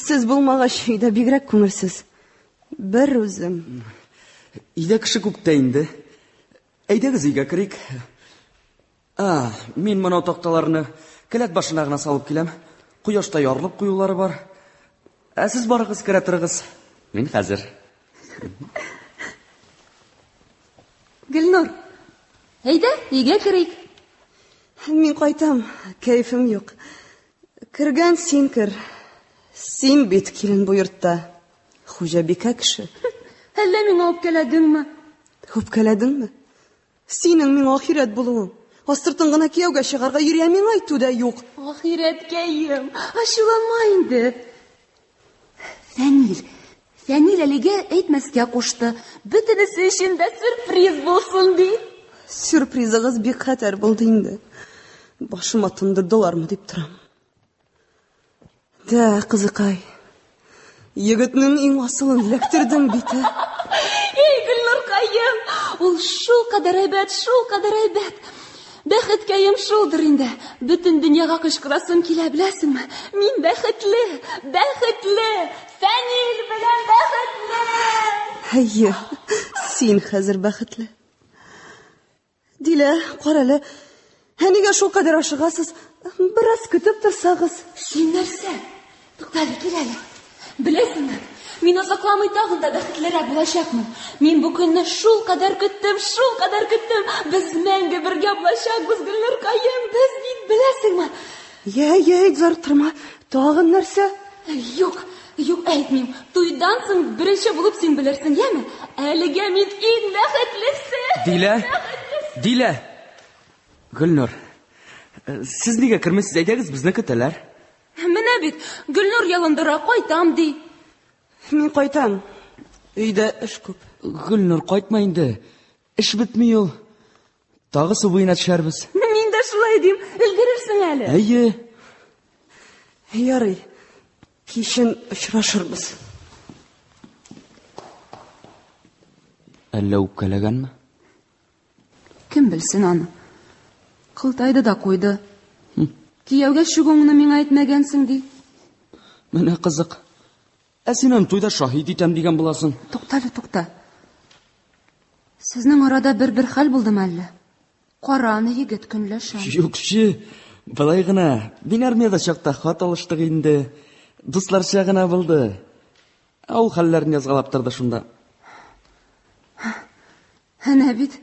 Сез булмагач, өйдә бигрәк күңелсез. Бер үзем. Өйдә кеше күп тә инде. Әйдәгез өйгә керик. А, мин монау такталарны келәт башына гына салып киләм. Кояшта ярылып куюлары бар. Ә сез барыгыз керә торыгыз. Мин хәзер. Гөлнур, әйдә, өйгә керик. Мин кайтам, кәефем юк. Кергән син кер. Син бит килен бу йортта. Хуҗабикә кеше. Әллә миңа үпкәләдеңме? Үпкәләдеңме? Синең миңа ахирәт булуың. Астыртын гына кияүгә чыгарга йөри, ә миңа әйтү дә юк. Ахирәткәем, ачуланма инде. Фәнил, Фәнил әлегә әйтмәскә кушты. Бөтенесе өчен дә сюрприз булсын ди. Сюрпризыгыз бик хәтәр булды инде. Башыма тондырдылармы дип торам. Дә, кызыкай. Егетнең иң асылын эләктердең бит, ә? Эй, Гөлнуркаем, ул шул кадәр әйбәт, шул кадәр әйбәт. Бәхеткәем шулдыр инде. Бөтен дөньяга кычкырасым килә, беләсеңме? Мин бәхетле, бәхетле, Фәнил белән бәхетле. Әйе, син хәзер бәхетле. Дилә, карале, ә нигә шул кадәр ашыгасыз? Бераз көтеп торсагыз. Син нәрсә? Тукта әле, кил әле. Беләсеңме, мин озакламый тагын да бәхетлерәк булачакмын. Мин бу көнне шул кадәр көттем, шул кадәр көттем. Без мәңге бергә булачакбыз, Гөлнуркаем, без бит, беләсеңме? Йә, йә, зарыктырма. Тагын нәрсә? Юк, юк, әйтмим. Туйдан соң беренче булып син белерсең, яме? Әлегә мин иң бәхетлесе. Дилә! Дилә! Гөлнур, сез нигә кермисез? Әйдәгез, безне көтәләр. Менә бит, Гөлнур ялындыра, кайтам ди. Мин кайтам. Өйдә эш күп. Гөлнур, кайтма инде. Эш бетми ул. Тагы су буена төшәрбез. Мин дә шулай дим. Өлгерерсең әле. Әйе. Ярый. Кичен очрашырбыз. Әллә үпкәләгәнме? Кем белсен аны. Кылтайды да куйды. Кияүгә чыгуыңны миңа әйтмәгәнсең ди. Менә кызык. Ә син аны туйда шаһит итәм дигән буласың. Тукта әле, тукта. Сезнең арада бер-бер хәл булдымы әллә? Кара аны, егет, көнләшә. Юкчы, былай гына. Мин армиядә чакта хат алыштык инде. Дусларча гына булды. Ә ул хәлләрен язгалап торды шунда. Әнә бит.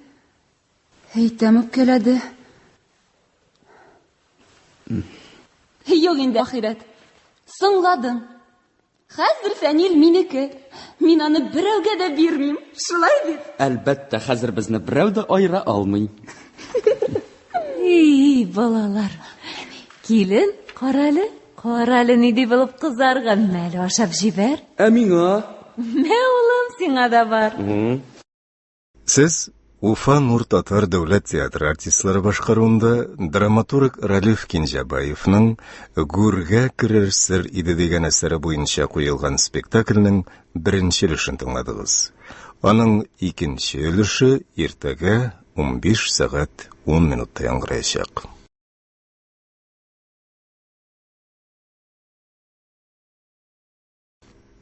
Әйтәм үпкәләде. Юк инде, ахирәт. Соңладың. Хәзер Фәнил минеке. Мин аны берәүгә дә бирмим. Шулай бит? Әлбәттә, хәзер безне берәү дә аера алмый. И, балалар. Килен, карале, карале, нинди булып кызарган. Мәле, ашап җибәр. Ә миңа? Мә, улым, сиңа да бар. Сез Уфа Нур татар дәүләт театры артистлары башкаруында драматург Ралиф Кинҗәбаевның Гүргә керер сер иде дигән әсәре буенча куелган спектакльнең беренче өлешен тыңладыгыз. Аның икенче өлеше иртәгә 15 сәгать 10 минутта яңгыраячак.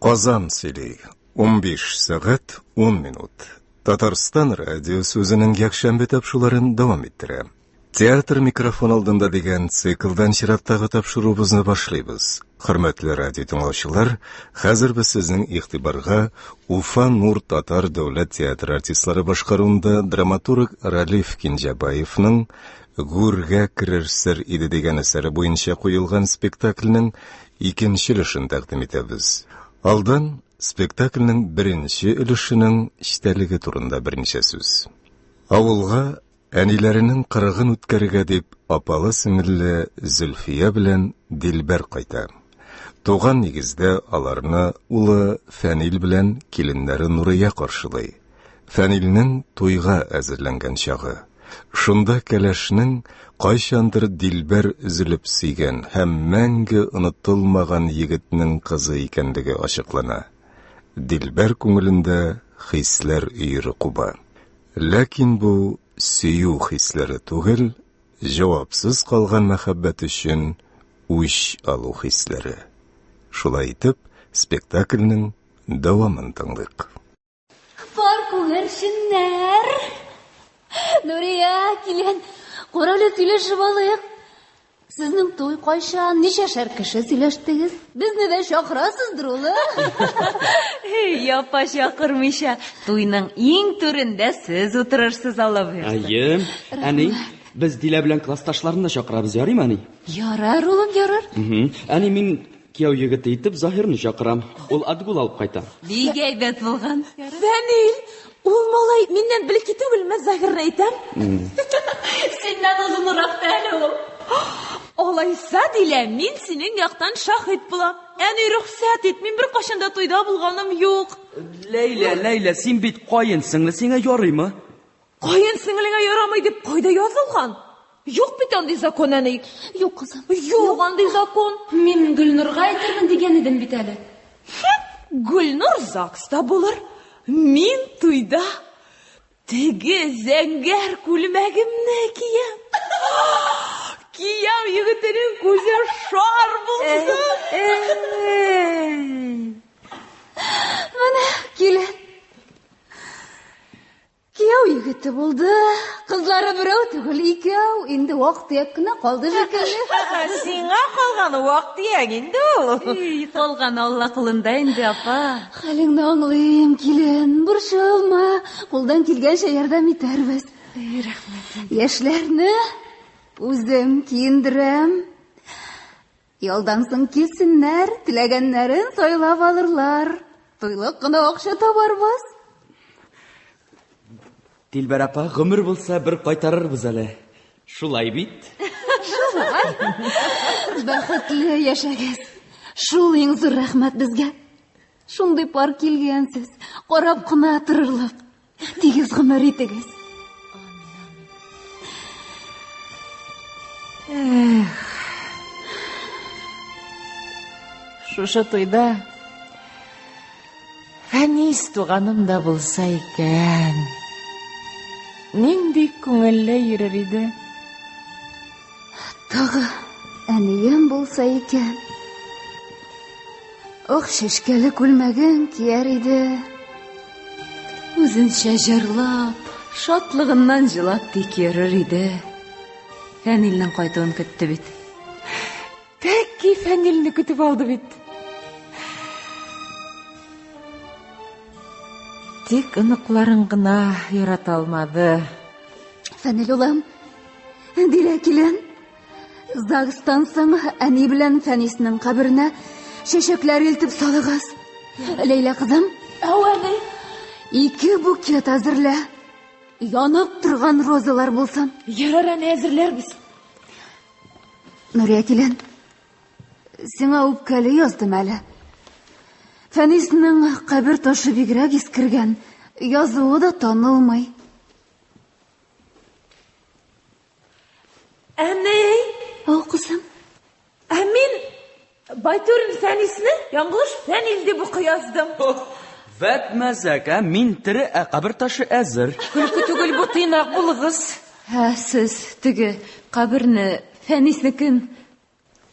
Казан сөйли. 15 сәгать 10 минут. Татарстан радиосы үзенең якшәмбе тапшыруларын дәвам иттерә. Театр микрофон алдында дигән циклдан чираттагы тапшыруыбызны башлыйбыз. Хөрмәтле радио тыңлаучылар, хәзер без сезнең игътибарга Уфа Нур татар дәүләт театры артистлары башкаруында драматург Ралиф Кинҗәбаевның Гүргә керер сер иде дигән әсәре буенча куелган спектакльнең икенче өлешен тәкъдим итәбез. Алдан спектакльнең беренче өлешенең эчтәлеге турында берничә сүз. Авылга әниләренең кырыгын үткәрергә дип апалы-сеңелле Зөлфия белән Дилбәр кайта. Туган нигездә аларны улы Фәнил белән киленнәре Нурия каршылый. Фәнилнең туйга әзерләнгән чагы. Шунда кәләшнең кайчандыр Дилбәр өзелеп сөйгән һәм мәңге онытылмаган егетнең кызы икәнлеге ачыклана. Дилбәр күңелендә хисләр өере куба. Ләкин бу сөю хисләре түгел, җавапсыз калган мәхәббәт өчен үч алу хисләре. Шулай итеп, спектакльнең дәвамын тыңлыйк. Пар күгәрченнәр! Нурия, килен, карале сөйләшеп алыйк. Сезнең туй кайчан, ничәшәр кеше сөйләштегез? Безне дә чакырасыздыр, улым. Эй, апа чакырмыйча, туйның иң түрендә сез утырырсыз, Алла боерса. Әйе, әни, без Дилә белән классташларны да чакырабыз, ярыймы, әни? Ярар, улым, ярар. Әни, мин кияү егете итеп Заһирны чакырам. Ул отгул алып кайта. Бик әйбәт булган. Фәнил, ул малай миннән бәлки түгелме, Заһирны әйтәм. Синнән озынрак та әле ул. Алайса, Дилә, мин синең яктан шаһит булам. Әни, рөхсәт ит, мин беркайчан да туйда булганым юк. Ләйлә, Ләйлә, син бит каен сеңле, сиңа ярыймы? Каен сеңлеңә ярамый дип кайда язылган? Юк бит андый закон, әни. Юк, кызым. Юк андый закон. Мин Гөлнурга әйтермен дигән идем бит әле. Гөлнур ЗАГСта булыр. Мин туйда теге зәңгәр күлмәгемне киям. Кияү егетенең күзе шар булсын. Менә килен. Кияү егете булды. Кызлары берәү түгел, икәү. Инде вак-төяк кенә калды шикелле. Сиңа калган вак-төяк инде ул. Эй, калган Алла кулында инде, апа. Хәлеңне аңлыйм, килен. Борчылма. Кулдан килгәнчә ярдәм итәрбез. Эй, рәхмәт. Яшьләрне үзем киендерәм. Ялдан соң килсеннәр, теләгәннәрен сайлап алырлар. Туйлык кына акча табарбыз. Дилбәр апа, гомер булса бер кайтарырбыз әле. Шулай бит? Шулай. Бәхетле яшәгез. Шул иң зур рәхмәт безгә. Шундый пар килгәнсез, карап кына торырлык. Тигез гомер итегез. Эх. Шушы туйда Фәнис туганым да булса икән. Нинди күңелле йөрер иде. Тагы әнием булса икән. Ох, чәчкәле күлмәген кияр иде. Үзенчә җырлап, шатлыгыннан җылап тик йөрер иде. Фәнилнең кайтуын көтте бит. Тәки Фәнилне көтеп алды бит. Тик оныкларын гына ярата алмады. Фәнил улым, Дилә килен. ЗАГСтан соң әни белән Фәниснең каберенә чәчәкләр илтеп салыгыз. Ләйлә кызым. Ау, әни. Ике букет әзерлә. Янып торган розалар булсын. Ярар, әни, әзерләрбез. Нурия килен, сиңа үпкәле яздым әле. Фәниснең кабер ташы бигрәк искергән, язуы да танылмый. Әни! Ау, кызым. Ә мин Байтурин Фәнисне яңгылыш Фәнил дип укый яздым. Вәт мәзәк, ә? Мин тере, ә кабер ташы әзер. Көлке түгел бу, тыйнак булыгыз. Ә сез теге каберне Фәниснекен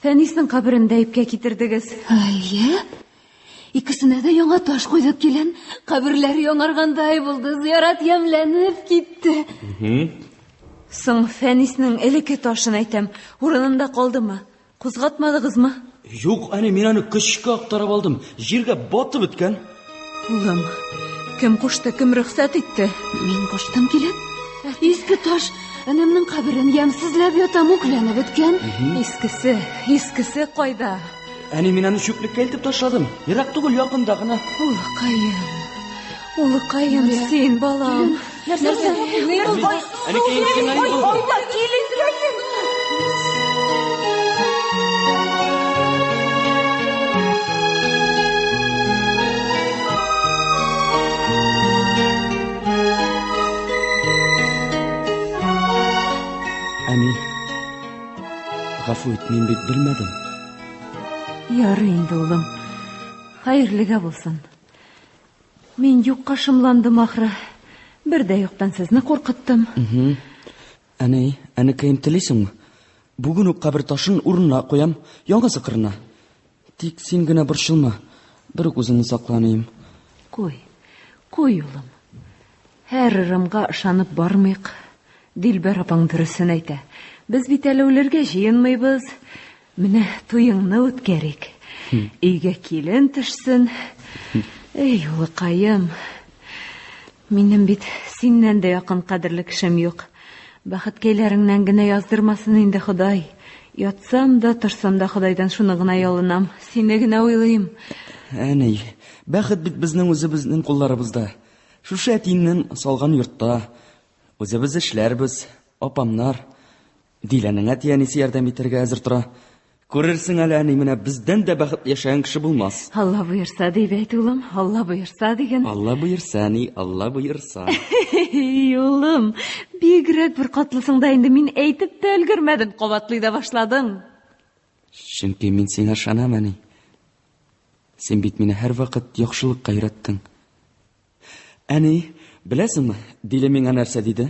Фәниснең каберен дә ипкә китердегез. Әйе. Икесенә дә яңа таш куйдык, килен. Каберләр яңаргандай булды, зиярат ямьләнеп китте. Соң Фәниснең элекке ташын әйтәм, урынында калдымы? Кузгатмадыгызмы? Юк, әни, мин аны көчкә актарып алдым. Җиргә батып беткән. Улым, кем кушты, кем рөхсәт итте? Мин куштым, килен. Иске таш энемнең каберен ямьсезләп ята, мүкләнеп беткән. Искесе, искесе кайда? Әни, мин аны чүплеккә илтеп ташладым. Ерак түгел, якында гына. Улыкаем, улыкаем, син, балам. Нәрсә? Ни булды? Әникәем, сиңа ни булды? Киленкәем! Әни, гафу ит, мин бит белмәдем. Ярый инде, улым. Хәерлегә булсын. Мин юкка шомландым ахры. Бер дә юктан сезне куркыттым. Әни, әнекәем телисеңме? Бүген үк кабер ташын урынына куям, яңгысы кырына. Тик син генә борчылма. Бер үк үзеңне сакла, әнием. Куй, куй, улым. Һәр ырымга ышанып бармыйк. Дилбәр апаң дөресен әйтә. Без бит әле үлергә җыенмыйбыз. Менә туеңны үткәрик. Өйгә килен төшсен. Эй, улыкаем. Минем бит синнән дә якын кадерле кешем юк. Бәхеткәйләреңнән генә яздырмасын инде Ходай. Ятсам да, торсам да Ходайдан шуны гына ялынам. Сине генә уйлыйм. Әни, бәхет бит безнең үзебезнең кулларыбызда. Шушы әтиеңнең салган йортта. Үзебез эшләрбез, апамнар. Диләнең әти-әнисе ярдәм итәргә әзер тора. Күрерсең әле, әни, менә бездән дә бәхетле яшәгән кеше булмас. Алла боерса дип әйт, улым, Алла боерса диген. Алла боерса, әни, Алла боерса. Эй, улым, бигрәк бер катлысың да инде, мин әйтеп тә өлгермәдем, кабатлый да башладың. Чөнки мин сиңа ышанам, әни. Син бит мине һәрвакыт яхшылыкка өйрәттең. Әни, беләсеңме, Дилә миңа нәрсә диде?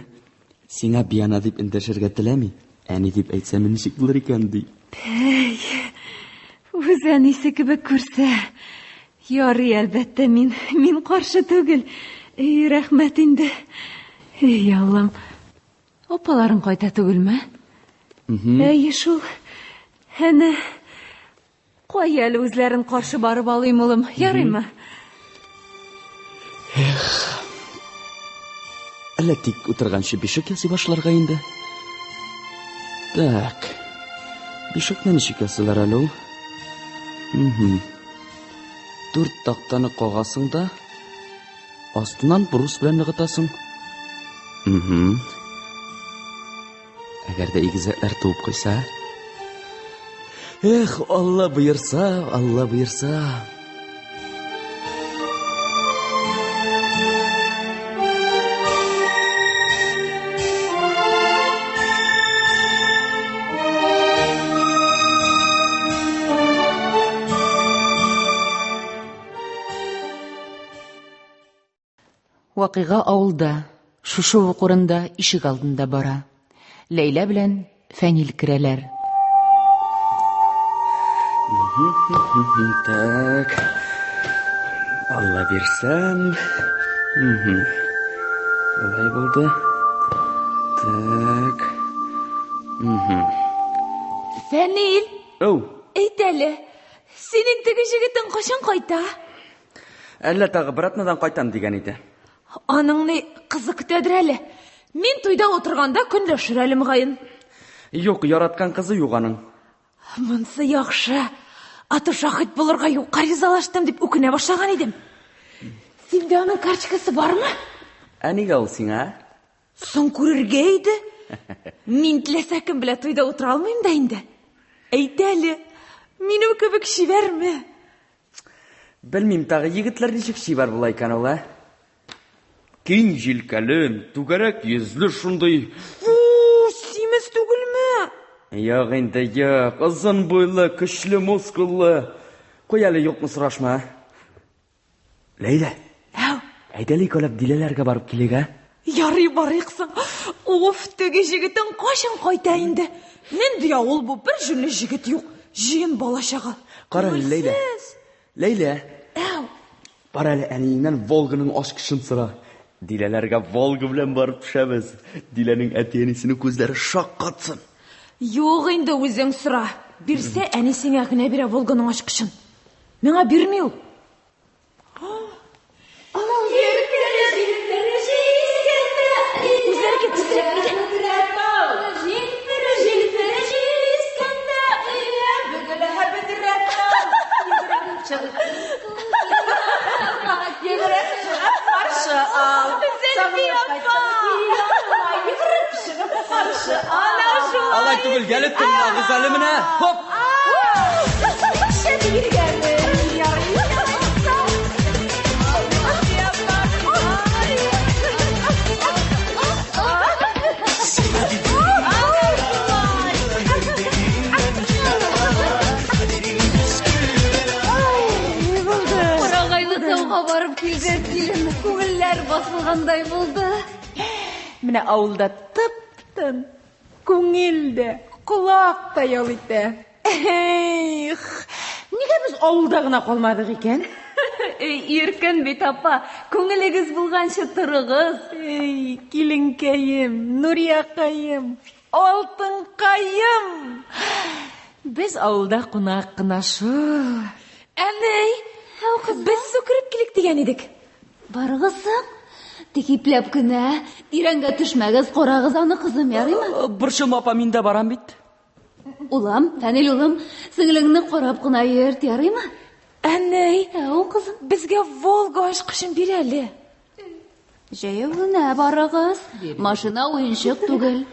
Сиңа Биана дип эндәшергә теләми. Әни дип әйтсәм, ничек булыр икән, ди. Бәй, үз әнисе кебек күрсә. Ярый, әлбәттә, мин, мин каршы түгел. Эй, рәхмәт инде. Эй, Аллам. Апаларың кайта түгелме? Әйе шул. Әнә, Кая әле үзләрен каршы барып алыйм, улым, ярыймы? Эх. Әллә тик утырганчы бишек ясый башларга инде. Так. Бишекне ничек ясыйлар әле ул? Угу. Дүрт тактаны кагасың да, астыннан брус белән ныгытасың. Угу. Әгәр дә игезәкләр туып куйса? Эх, Алла боерса, Алла боерса. Вакыйга авылда, шушы ук урында, ишек алдында бара. Ләйлә белән Фәнил керәләр. Так. Алла бирсәм. Болай булды. Так. Фәнил! Оу. Әйт әле, синең теге җегетең кайчан кайта? Әллә тагы бер атнадан кайтам дигән иде. Аның ни кызы көтәдер әле. Мин туйда утырганда көнләшер әле мөгаен. Юк, яраткан кызы юк аның. Монсы яхшы. Аты шаһит булырга юкка ризалаштым дип үкенә башлаган идем. Синдә аның карточкасы бармы? Ә нигә ул сиңа? Соң күрергә иде. Мин теләсә кем белән туйда утыра алмыйм да инде. Әйт әле, минем кебек чибәрме? Белмим тагы, егетләр ничек чибәр була икән ул, ә? Киң җилкәле, түгәрәк йөзле шундый. Фу, симез түгелме? Юк инде, юк. Озын буйлы, көчле мускуллы. Куй әле, юкны сорашма. Ләйлә. Әү. Әйдә әле икәүләп Диләләргә барып килик, ә? Ярый, барыйк соң. Уф, теге җегетең кайчан кайта инде? Нинди авыл бу, бер җүнле җегет юк. Җыен бала-чага. Кара әле, Ләйлә. Ләйлә. Әү. Бар әле әниеңнән Волганың ачкычын сора. Диләләргә Волга белән барып төшәбез. Диләнең әти-әнисенең күзләре шаккатсын. Юк инде, үзең сора. Бирсә, әнисеңә генә бирә Волганың ачкычын. Миңа бирми ул. Алай түгел, әле тыңлагыз әле менә. Хоп! Карагайлы тауга барып килгән килен, күңелләр басылгандай булды. Менә авылда тып-тын, күңел дә, Колак та ял итә. Эх, нигә без авылда гына калмадык икән? Өй иркен бит, апа. Күңелегез булганчы торыгыз. Эй, киленкәем, Нуриякаем, алтынкаем! Без авылда кунак кына шул. Әней, без су кереп килик дигән идек. Барыгыз соң. Тик ипләп кенә, тирәнгә төшмәгез, карагыз аны, кызым, ярыймы? Борчылма, апа, мин дә барам бит. Улым, Фәнил улым, сеңлеңне карап кына йөрт, ярыймы? Әней, Әү, кызым. Безгә Волга ачкычын бир әле. Җәяү генә барыгыз. Машина уенчык түгел.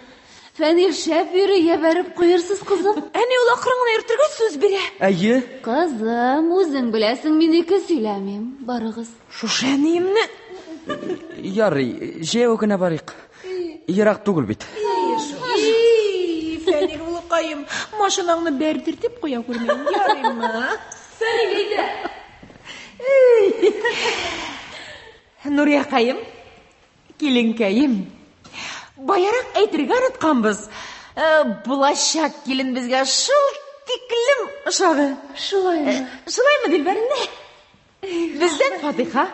Фәнил шәп йөри, я бәреп куерсыз, кызым. Әни ул акрын гына йөртергә сүз бирә. Әйе. Кызым, үзең беләсең, мин ике сөйләмим. Барыгыз. Шушы әниемне. Ярый, җәяү генә барыйк. Ерак түгел бит. И, Фәнил улыкаем, машинаңны бәрдертеп куя күрмә, ярыймы? Фәнил, әйдә. Нуриякаем, киленкәем, баярак әйтергә онытканбыз. Булачак килен безгә шул тиклем ошады. Шулаймы? Шулаймы, Дилбәр? Бездән фатиха.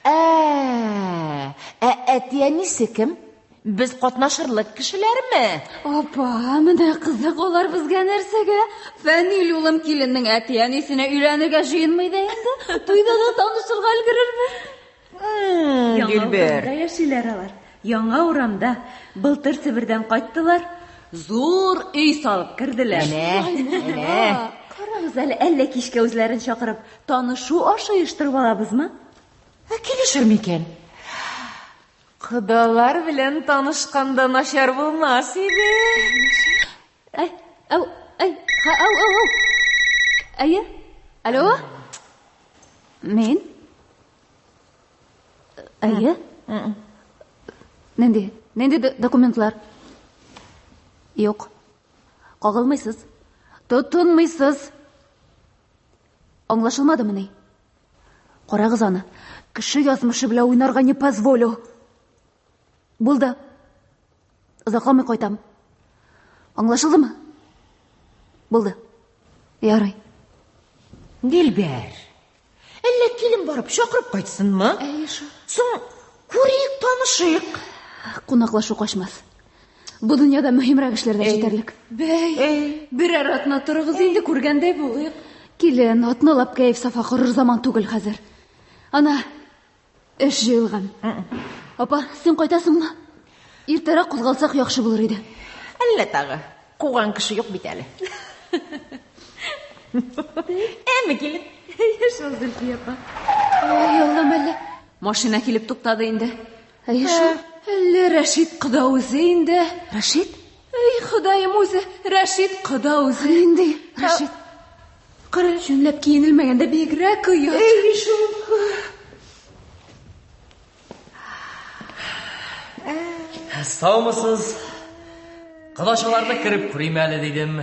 Ә, ә әти-әнисе кем? Без катнашырлык кешеләрме? Апа, менә кызык, алар безгә нәрсәгә? Фәнил улым киленнең әти-әнисенә өйләнергә җыенмый да инде. Туйда да танышырга өлгерербез. Яңа Дилбәр. урамда яшиләр алар. Яңа урамда. Былтыр Себердән кайттылар. Зур өй салып керделәр. Әнә, әнә. Карагыз әле, әллә кичкә үзләрен чакырып, танышу ашы оештырып алабызмы? Ә килешер микән? Кодалар белән танышканда начар булмас иде. Әй, әу, әй, ха, әу, әу, әу. Әйе, алло? Мин? Әйе? Нинди? Нинди документлар? Юк. Кагылмыйсыз. Тотынмыйсыз. Аңлашылмадымыни? Карагыз аны. Кеше язмышы белән уйнарга не позволю. Булды. Озакламый кайтам. Аңлашылдымы? Булды. Ярый. Дилбәр, әллә килен барып чакырып кайтсынмы? Әйе шул. Соң, күрик, танышыйк. Кунаклашу качмас. Бу дөньяда мөһимрәк эшләр дә җитәрлек. Бәй, берәр атна торыгыз инде, күргәндәй булыйк. Килен, атналап кәеф сафа корыр заман түгел хәзер. Ана, эш җыелган. Апа, син кайтасыңмы? Иртәрәк кузгалсак яхшы булыр иде. Әллә тагы, куган кеше юк бит әле. Әме килен. Әйе шул, Зөлфия апа. Ай, Аллам, әллә. Машина килеп туктады инде. Әйе шул. Әллә Рәшит кода үзе инде. Рәшит? Эй, Ходаем үзе, Рәшит кода үзе. Нинди Рәшит? Кара, җүнләп киенелмәгәндә бигрәк оят. Әй, шул. Саумысыз? Кодачаларны кереп күрим әле дидем.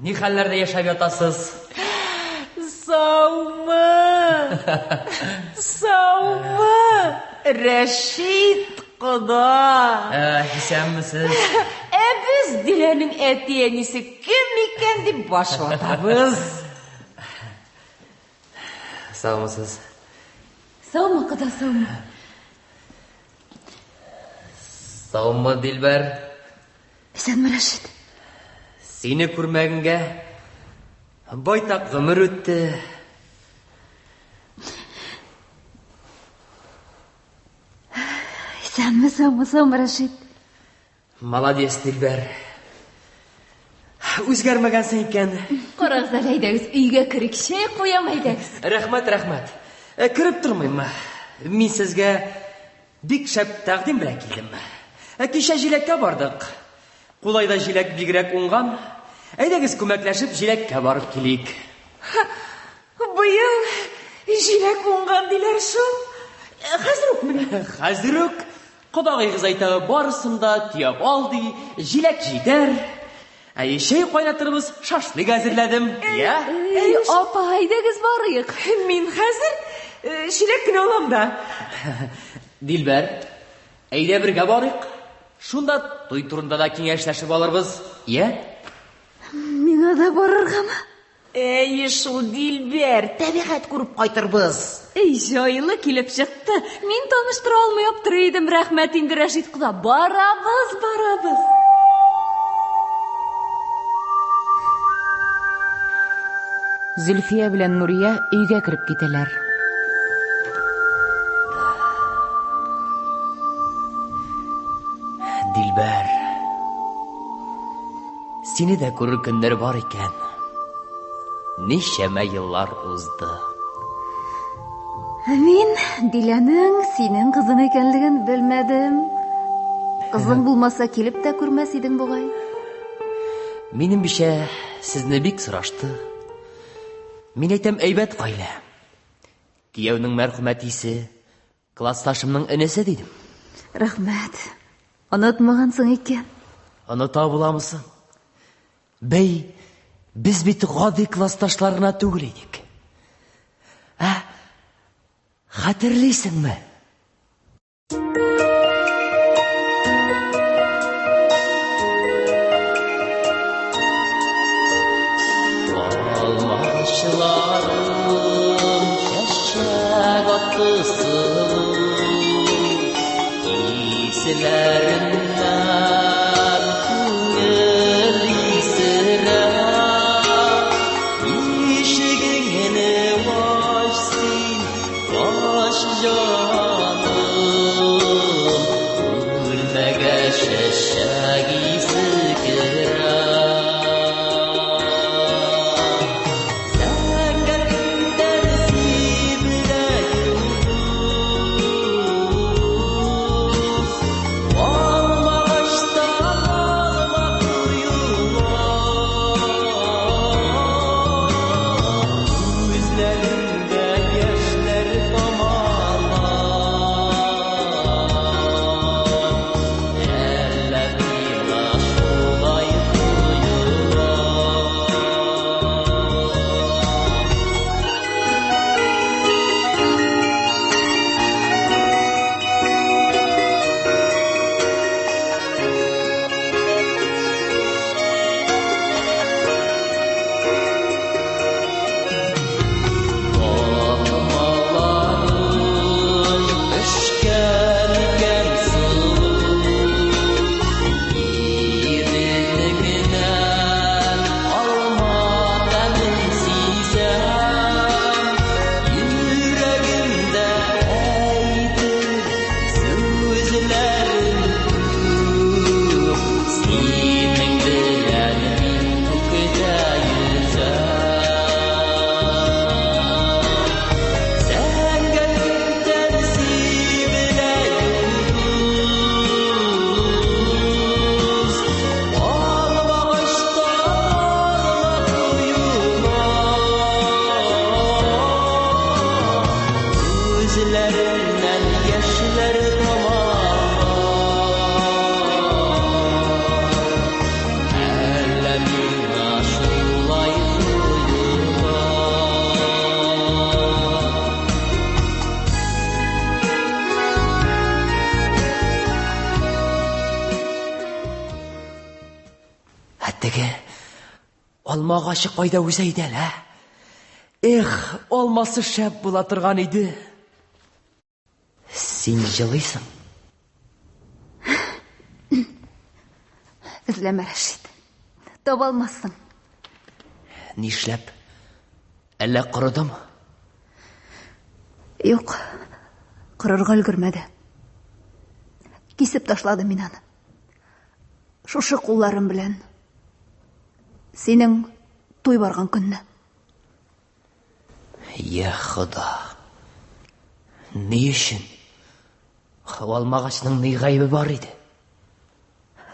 Ни хәлләрдә яшәп ятасыз? Саумы? Саумы? Рәшит кода. Исәнмесез? Ә без Диләнең әти-әнисе кем икән дип баш ватабыз. Саумысыз? Саумы, кода, саумы? Саумы, Дилбәр? Исәнме, Рәшит? Сине күрмәгәнгә байтак гомер үтте. Исәнме, саумы, саумы, Рәшит? Молодец, Дилбәр. Үзгәрмәгәнсең икән. Карагыз әле, әйдәгез, өйгә керик, чәй куям, әйдәгез. Рәхмәт, рәхмәт. Кереп тормыйм. Мин сезгә бик шәп тәкъдим белән килдем. Кичә җиләккә бардык. Кулайда җиләк бигрәк уңган. Әйдәгез күмәкләшеп җиләккә барып килик. Быел җиләк уңган диләр шул. Хәзер үкме? Хәзер үк. Кодагыегыз әйтә, барысын да төяп ал ди, җиләк җитәр. Әй, чәй кайнатырбыз, шашлык әзерләдем. Я? Эй, апа, әйдәгез барыйк. Мин хәзер чиләк кенә алам да. Дилбәр, әйдә бергә барыйк. Шунда туй турында да киңәшләшеп алырбыз. Я? Миңа да барыргамы? Әйе шул, Дилбәр, табигать күреп кайтырбыз. Эй, җайлы килеп чыкты. Мин таныштыра алмый аптырый идем. Рәхмәт инде, Рәшит кода. Барабыз, барабыз. Зөлфия белән Нурия өйгә кереп китәләр. Дилбәр. Сине дә күрер көннәр бар икән. Ничәмә еллар узды. Мин Диләнең синең кызың икәнлеген белмәдем. Кызың булмаса килеп тә күрмәс идең бугай. Минем бичә сезне бик сорашты. Мин әйтәм, әйбәт гаилә. Кияүнең мәрхүм әтисе, классташымның энесе дидем. Рәхмәт. Онытмагансың икән. Оныта буламысың? Бәй, без бит гади классташлар гына түгел идек. Ә, хәтерлисеңме? Алмагачларым чәчәк атты сылу, Исләреннән күңел исерә. Ишегеңне ач син, ач җаным, Бүлмәгә чәчәк исе керә. Зәңгәр күктән сибелә йолдыз, Алмагачтан алма коела. Күзләреңдә яшьләр тамала. Әллә миңа шулай тоела. Алмаларым пешкән икән сылу, Иренеңнән алма тәмен сизәм. Йөрәгемдә әйтер сүзләрем күп, Синең белән мин күктә йөзәм. Зәңгәр күктән сибелә йолдыз, Алмагачтан алма коела. Күзләреңнән яшьләр тама. Әллә миңа шулай тоела. Ә теге алма агачы кайда үсә иде әле, ә? Эх, алмасы шәп була торган иде. Син җылыйсың. Эзләмә, Рәшит. Таба алмассың. Нишләп? Әллә корыдымы? Юк, корырга өлгермәде. Кисеп ташладым мин аны. Шушы кулларым белән. Синең туй барган көнне. Я Хода. Ни өчен? Алмагачның ни гаебе бар иде?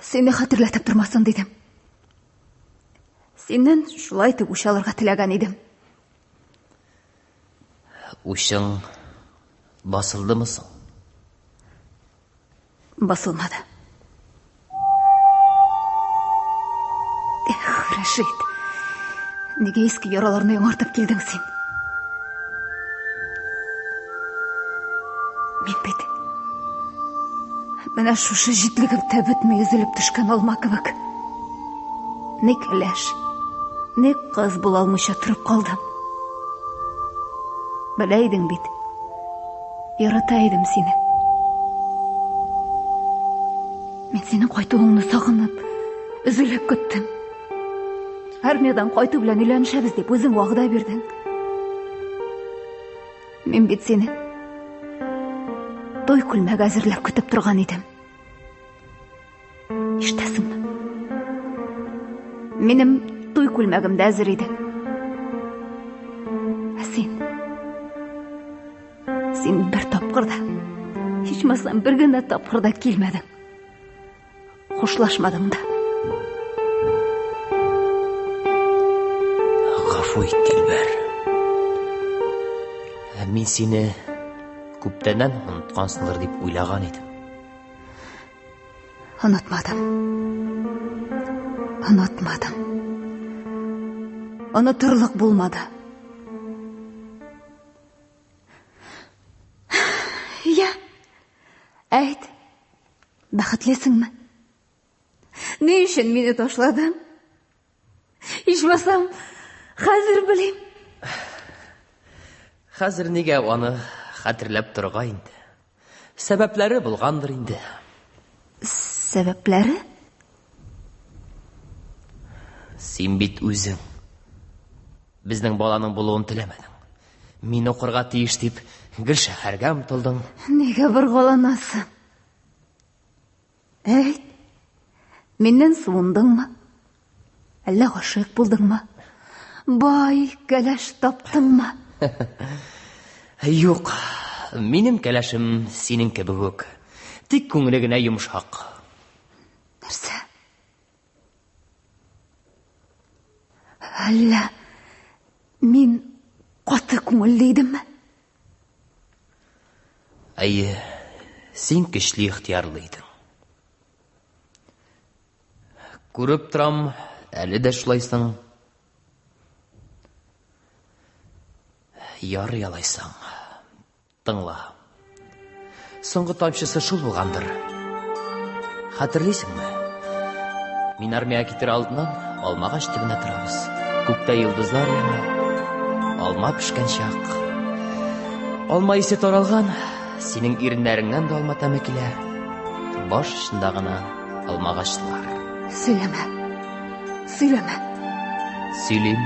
Сине хәтерләтеп тормасын дидем. Синнән шулай итеп үч алырга теләгән идем. Учың басылдымы соң? Басылмады. Эх, Рәшит, нигә иске яраларны яңартып килдең син? Мин бит менә шушы җитлегеп тә бетми өзелеп төшкән алма кебек. Ни кәләш, Ник кыз була алмыйча торып калдым? Белә идең бит. Ярата идем сине. Мин синең кайтуыңны сагынып, өзелеп көттем. Армиядән кайту белән өйләнешәбез дип үзең вәгъдә бирдең. Мин бит сине той күлмәге әзерләп көтеп торган идем. Ишетәсеңме? Минем туй күлмәгем дә әзер иде. Ә син? Син бер тапкыр да, һичмасам бер генә тапкыр да килмәдең. Хушлашмадың да. Гафу ит, Дилбәр. Ә мин сине күптәннән оныткансыңдыр дип уйлаган идем. Онытмадым. Онытмадым. Онытырлык булмады. Я, әйт, бәхетлесеңме? Ни өчен мине ташладың? Ичмасам, хәзер белим. Хәзер нигә аны хәтерләп торырга инде? Сәбәпләре булгандыр инде. Сәбәпләре? Син бит үзең безнең баланың булуын теләмәдең. Мин укырга тиеш дип гел шәһәргә омтылдың. Нигә боргаланасың? Әйт, миннән суындыңмы? Әллә гашыйк булдыңмы? Бай, кәләш таптыңмы? Юк, минем кәләшем синең кебек үк. Тик күңеле генә йомшак. Нәрсә? Әллә мин каты күңелле идемме? Әйе, син көчле ихтыярлы идең. Күреп торам, әле дә шулайсың. Ярый алайсаң. Тыңла. Соңгы тамчысы шул булгандыр. Хәтерлисеңме? Мин армиягә китер алдыннан алмагач төбенә торабыз. Күктә йолдызлар яна. Алма пешкән чак. Алма исе таралган, синең иреннәреңнән дә алма тәме килә. Баш очында гына алмагачлар. Сөйләмә. Сөйләмә. Сөйлим.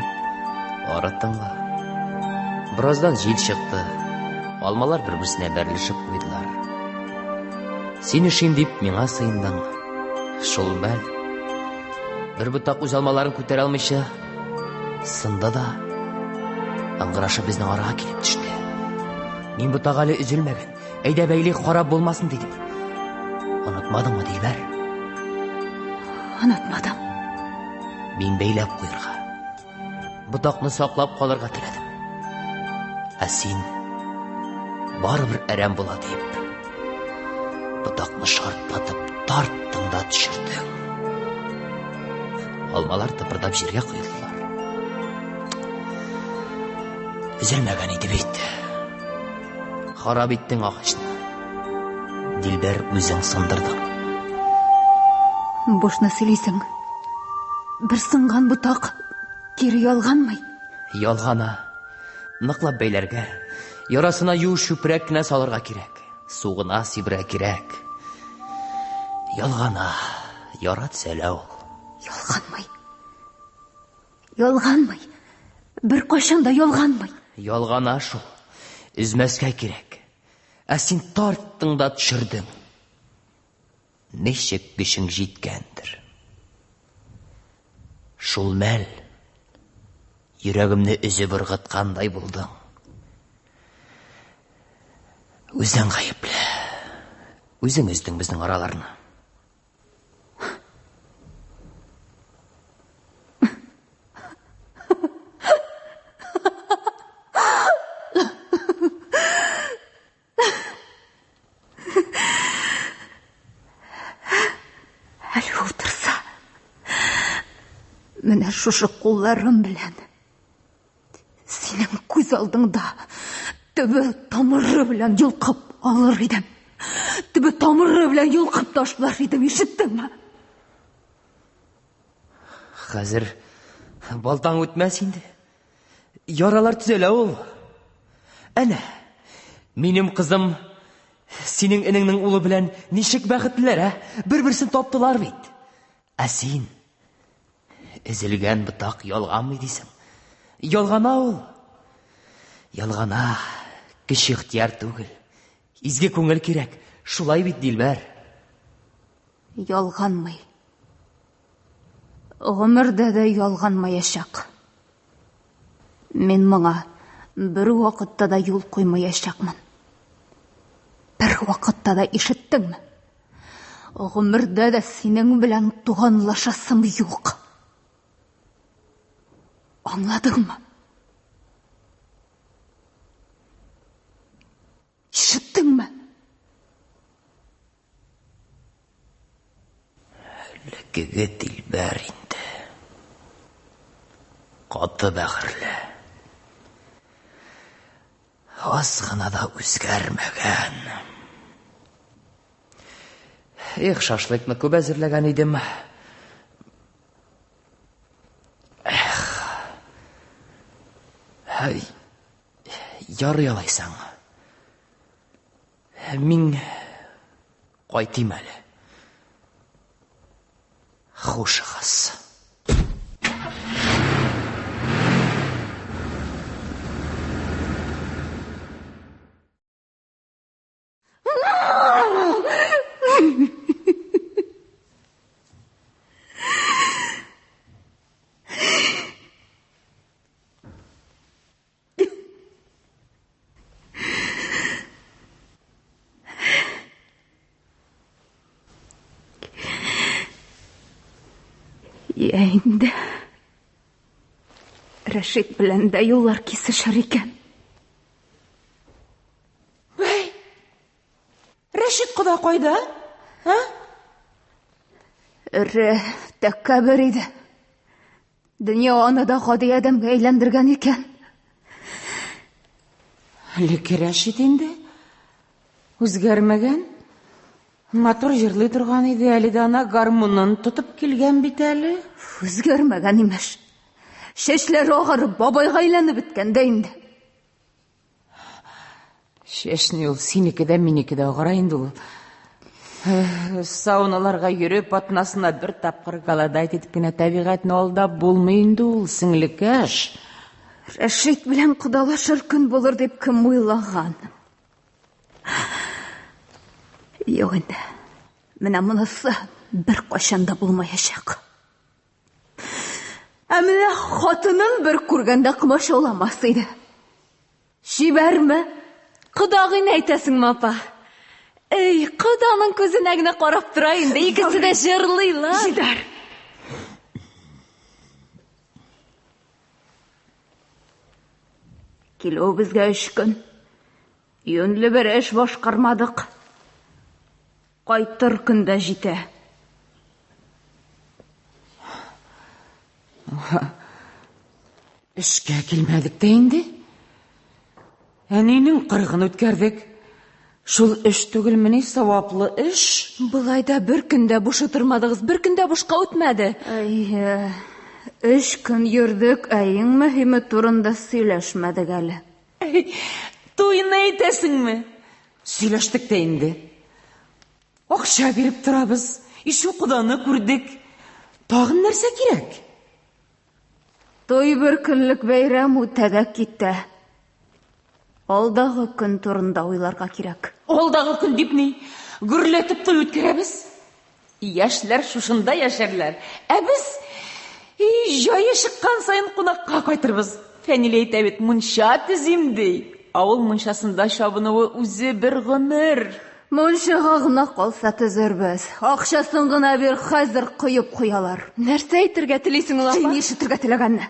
Ары тыңла. Бераздан җил чыкты. Алмалар бер-берсенә бәрелешеп куйдылар. Син өшим дип миңа сыендың. Шул мәл. Бер ботак үз алмаларын күтәрә алмыйча сынды да ыңгырашып безнең арага килеп төште. Мин ботак әле өзелмәгән. Әйдә бәйли харап булмасын дидем. Онытмадыңмы, Дилбәр? Онытмадым. Мин бәйләп куярга, ботакны саклап калырга теләдем. Ә син барыбер әрәм була дип, ботакны шартлатып тарттың да төшердең. Алмалар тыпырдап җиргә коелдылар. Өзелмәгән иде бит. Харап иттең агачны. Дилбәр, үзең сындырдың. Бушны сөйлисең. Бер сынган ботак кире ялганмый. Ялгана. Ныклап бәйләргә, ярасына юеш чүпрәк кенә салырга кирәк. Су гына сибергә кирәк. Ялгана. Яра төзәлә ул. Ялганмый. Ялганмый. Бер кайчан да ялганмый. Ялгана шул. Өзмәскә кирәк. Ә син тарттың да төшердең. Ничек көчең җиткәндер. Шул мәл йөрәгемне өзеп ыргыткандай булдың. Үзең гаепле. Үзең өздең безнең араларны. Әле утырса, менә шушы кулларым белән синең күз алдыңда төбе тамыры белән йолкып алыр идем. Төбе тамыры белән йолкып ташлар идем, ишеттеңме? Хәзер Балтаң үтмәс инде. Яралар төзәлә ул. Әнә, минем кызым синең энеңнең улы белән ничек бәхетлеләр, ә? Бер-берсен таптылар бит. Ә син өзелгән ботак ялганмый дисең. Ялгана ул. Ялгана. Көч ихтияр түгел. Изге күңел кирәк. Шулай бит, Дилбәр. Ялганмый. Гомердә дә ялганмаячак. Мин моңа бер вакытта да юл куймаячакмын. Бер вакытта да ишеттеңме? Гомердә дә синең белән туганлашасым юк. Аңладыңмы? Ишеттеңме? Элеккеге Дилбәр инде. Каты бәгырьле. Аз гына да үзгәрмәгән. Эх, шашлыкны күп әзерләгән идем. Эх. Һәй. Ярый алайсаң. Мин кайтыйм әле. Хушыгыз. Йә инде. Рәшит белән дә юллар кисешер икән. Бәй! Рәшит кода кайда? А? Эре, тәкәббер иде. Дөнья аны да гади адәмгә әйләндергән икән. Элекке Рәшит инде. Үзгәрмәгән. Матур җырлый торган иде, әле дә ана гармунын тотып килгән бит әле. Үзгәрмәгән имеш. Чәчләре агарып, бабайга әйләнеп беткән дә инде. Чәчне ул синеке дә, минеке дә агара инде ул. Сауналарга йөреп, атнасына бер тапкыр голодать итеп кенә табигатьне алдап булмый инде ул, сеңлекәш. Рәшит белән кодалашыр көн булыр дип кем уйлаган? Юк инде. Менә монысы бер кайчан да булмаячак. Ә менә хатынын бер күргәндә комачауламас иде. Чибәрме? Кодагыйны әйтәсеңме, апа? Эй, коданың күзенә генә карап тора инде, икесе дә җырлыйлар. Җитәр. Килүебезгә өч көн. Юньле бер эш башкармадык. Кайтыр көн дә җитә. Эшкә килмәдек тә инде. Әнинең кырыгын үткәрдек. Шул эш түгелмени саваплы эш? Болай да бер көн дә буш утырмадыгыз, бер көн дә бушка үтмәде. Әйе, өч көн йөрдек, ә иң мөһиме турында сөйләшмәдек әле. Туйны әйтәсеңме? Сөйләштек тә инде. Акча биреп торабыз. Ишү коданы күрдек. Тагын нәрсә кирәк? Туй бер көнлек бәйрәм үтә дә китә. Алдагы көн турында уйларга кирәк. Алдагы көн дип ни? Гөрләтеп туй үткәрәбез. Яшьләр шушында яшәрләр. Ә без җае чыккан саен кунакка кайтырбыз. Фәнил әйтә бит, мунча төзим ди. Авыл мунчасында чабынуы үзе бер гомер. Мунчага гына калса төзербез. Акчасын гына бир, хәзер коеп куялар. Нәрсә әйтергә телисең ул, апа? Син ишетергә теләгәнне.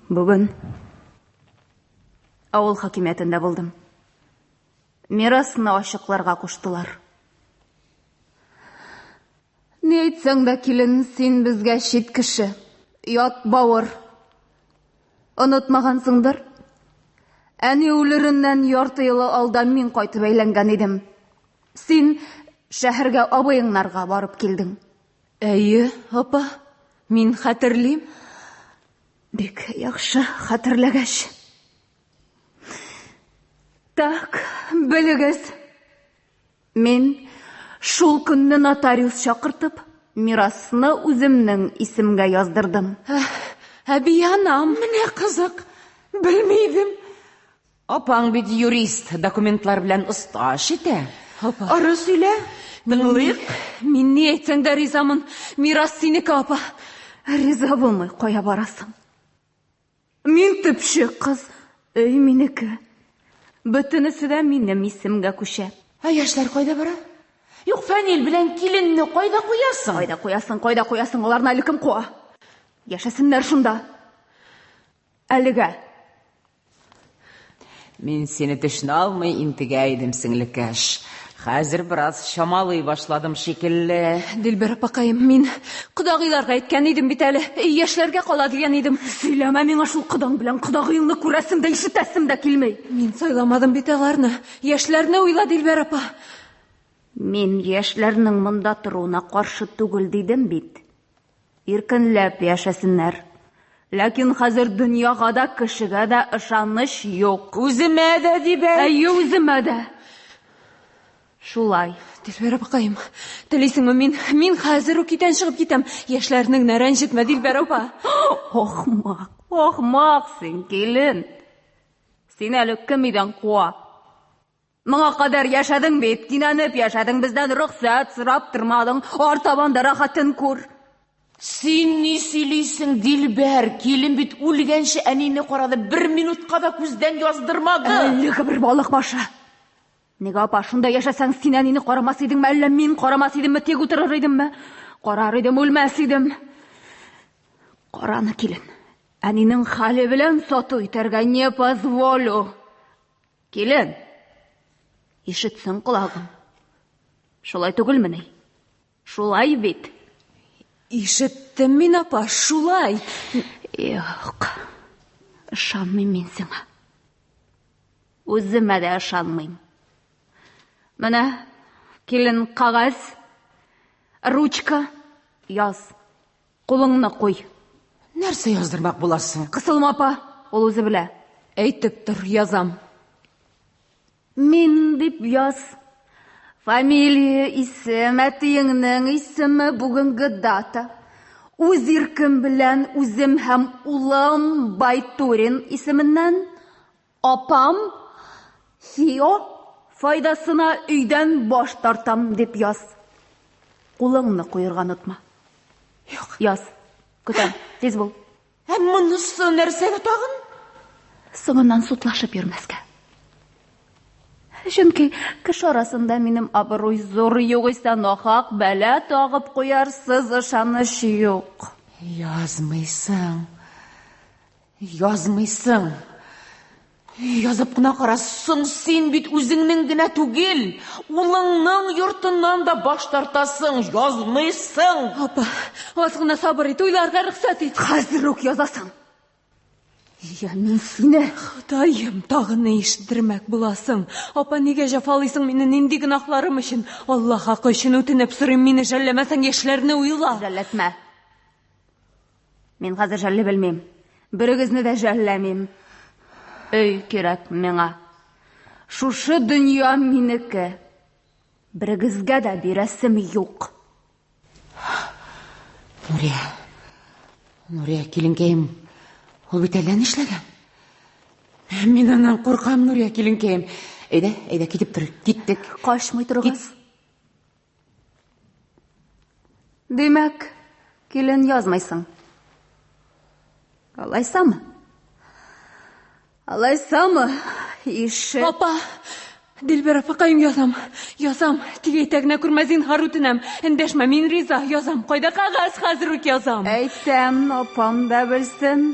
Бүген авыл хакимиятендә булдым. Мирасны ачыкларга куштылар. Ни әйтсәң дә, килен, син безгә чит кеше, ят бавыр. Онытмагансыңдыр? Әни үлереннән ярты елы алда мин кайтып әйләнгән идем. Син Шәһәргә абыеңнарга барып килдең. Әйе, апа, мин хәтерлим. Бик яхшы хәтерләгәч. Так, белегез. Мин шул көнне нотариус чакыртып, мирасны үземнең исемгә яздырдым. Әби анам. Менә кызык, белми идем. Апаң бит юрист, документлар белән оста эш итә. Апа. Ары сөйлә, тыңлыйк. Мин ни әйтсәң дә ризамын. Мирас синеке, апа. Риза булмый, кая барасың? Мин төпчек кыз, өй минеке. Бөтенесе дә минем исемгә күчә. Ә яшьләр кайда бара? Юк, Фәнил белән киленне кайда куясың? Кайда куясың, кайда куясың, аларны әле кем куа? Яшәсеннәр шунда. Әлегә. Мин сине төшенә алмый интегә идем, сеңлекәш. Хәзер бераз чамалый башладым шикелле. Дилбәр апакаем, мин кодагыйларга әйткән идем бит әле. Яшьләргә кала дигән идем. Сөйләмә миңа шул кодаң белән кодагыеңны күрәсем дә, ишетәсем дә килми. Мин сайламадым бит аларны. Яшьләрне уйла, Дилбәр апа. Мин яшьләрнең монда торуына каршы түгел дидем бит. Иркенләп яшәсеннәр. Ләкин хәзер дөньяга да, кешегә дә ышаныч юк. Үземә дә дип әйт. Әйе, үземә дә. Шулай. Дилбәр апакаем, телисеңме, мин, мин хәзер үк өйдән чыгып китәм. Яшьләрне генә рәнҗетмә, Дилбәр апа. Ахмак, ахмак син, килен. Син әле кем өйдән куа? Моңа кадәр яшәдең бит, кинәнеп яшәдең, бездән рөхсәт сорап тормадың, артабан да рәхәтен күр. Син ни сөйлисең, Дилбәр? Килен бит үлгәнче әнине карады, бер минутка да күздән яздырмады. Әлеге бер балык башы. Нигә апа, шунда яшәсәң, син әнине карамас идеңме, әллә мин карамас идемме, тик утырыр идемме? Карар идем, үлмәс идем. Караны, килен. Әнинең хәле белән сату итәргә не позволю. Килен, ишетсен колагың. Шулай түгелмени? Шулай бит. Ишеттем мин, апа, шулай. Юк. Ышанмыйм мин сиңа. Үземә дә ышанмыйм. Менә килен кәгазь, ручка, яз. Кулыңны куй. Нәрсә яздырмак буласың? Кысылма, апа, ул үзе белә. Әйтеп тор, язам. Мин дип яз. Фамилия, исем, әтиеңнең исеме, бүгенге дата. Үз иркем белән үзем һәм улым Байтурин исеменнән апам Фио файдасына өйдән баш тартам дип яз. Кулыңны куерга онытма. Юк. Яз. Көтәм. Тиз бул. Ә монысы нәрсәгә тагын? Соңыннан судлашып йөрмәскә. Чөнки кеше арасында минем абруй зур, югыйсә нахак бәла тагып куярсыз, ышаныч юк. Язмыйсың. Язмыйсың. Язып кына кара, соң син бит үзеңнең генә түгел, улыңның йортыннан да баш тартасың, язмыйсың. Апа, аз гына сабыр ит, уйларга рөхсәт ит. Хәзер үк язасың. Я мин сине. Ходаем, тагын ни ишеттермәк буласың? Апа, нигә җәфалыйсың мине, нинди гөнаһларым өчен? Алла хакы өчен үтенеп сорыйм, мине жәлләмәсәң, яшьләрне уйла. Жәлләтмә. Мин хәзер жәлли белмим. Берегезне дә жәлләмим. Өй кирәк миңа. Шушы дөнья минеке. Берегезгә дә бирәсем юк. Нурия, Нурия, киленкәем, ул бит әллә нишләгән. Мин аннан куркам, Нурия, киленкәем. Әйдә, әйдә, китеп тор, киттек. Качмый торыгыз. Димәк, килен язмыйсың. Алайсамы? Алайсамы? Ишет. Апа, Дилбәр апакаем, язам. Язам. Тик әйтә генә күрмә, зинһар үтенәм. Эндәшмә, мин риза, язам. Кайда кәгазь, хәзер үк язам. Әйтәм, апам да белсен.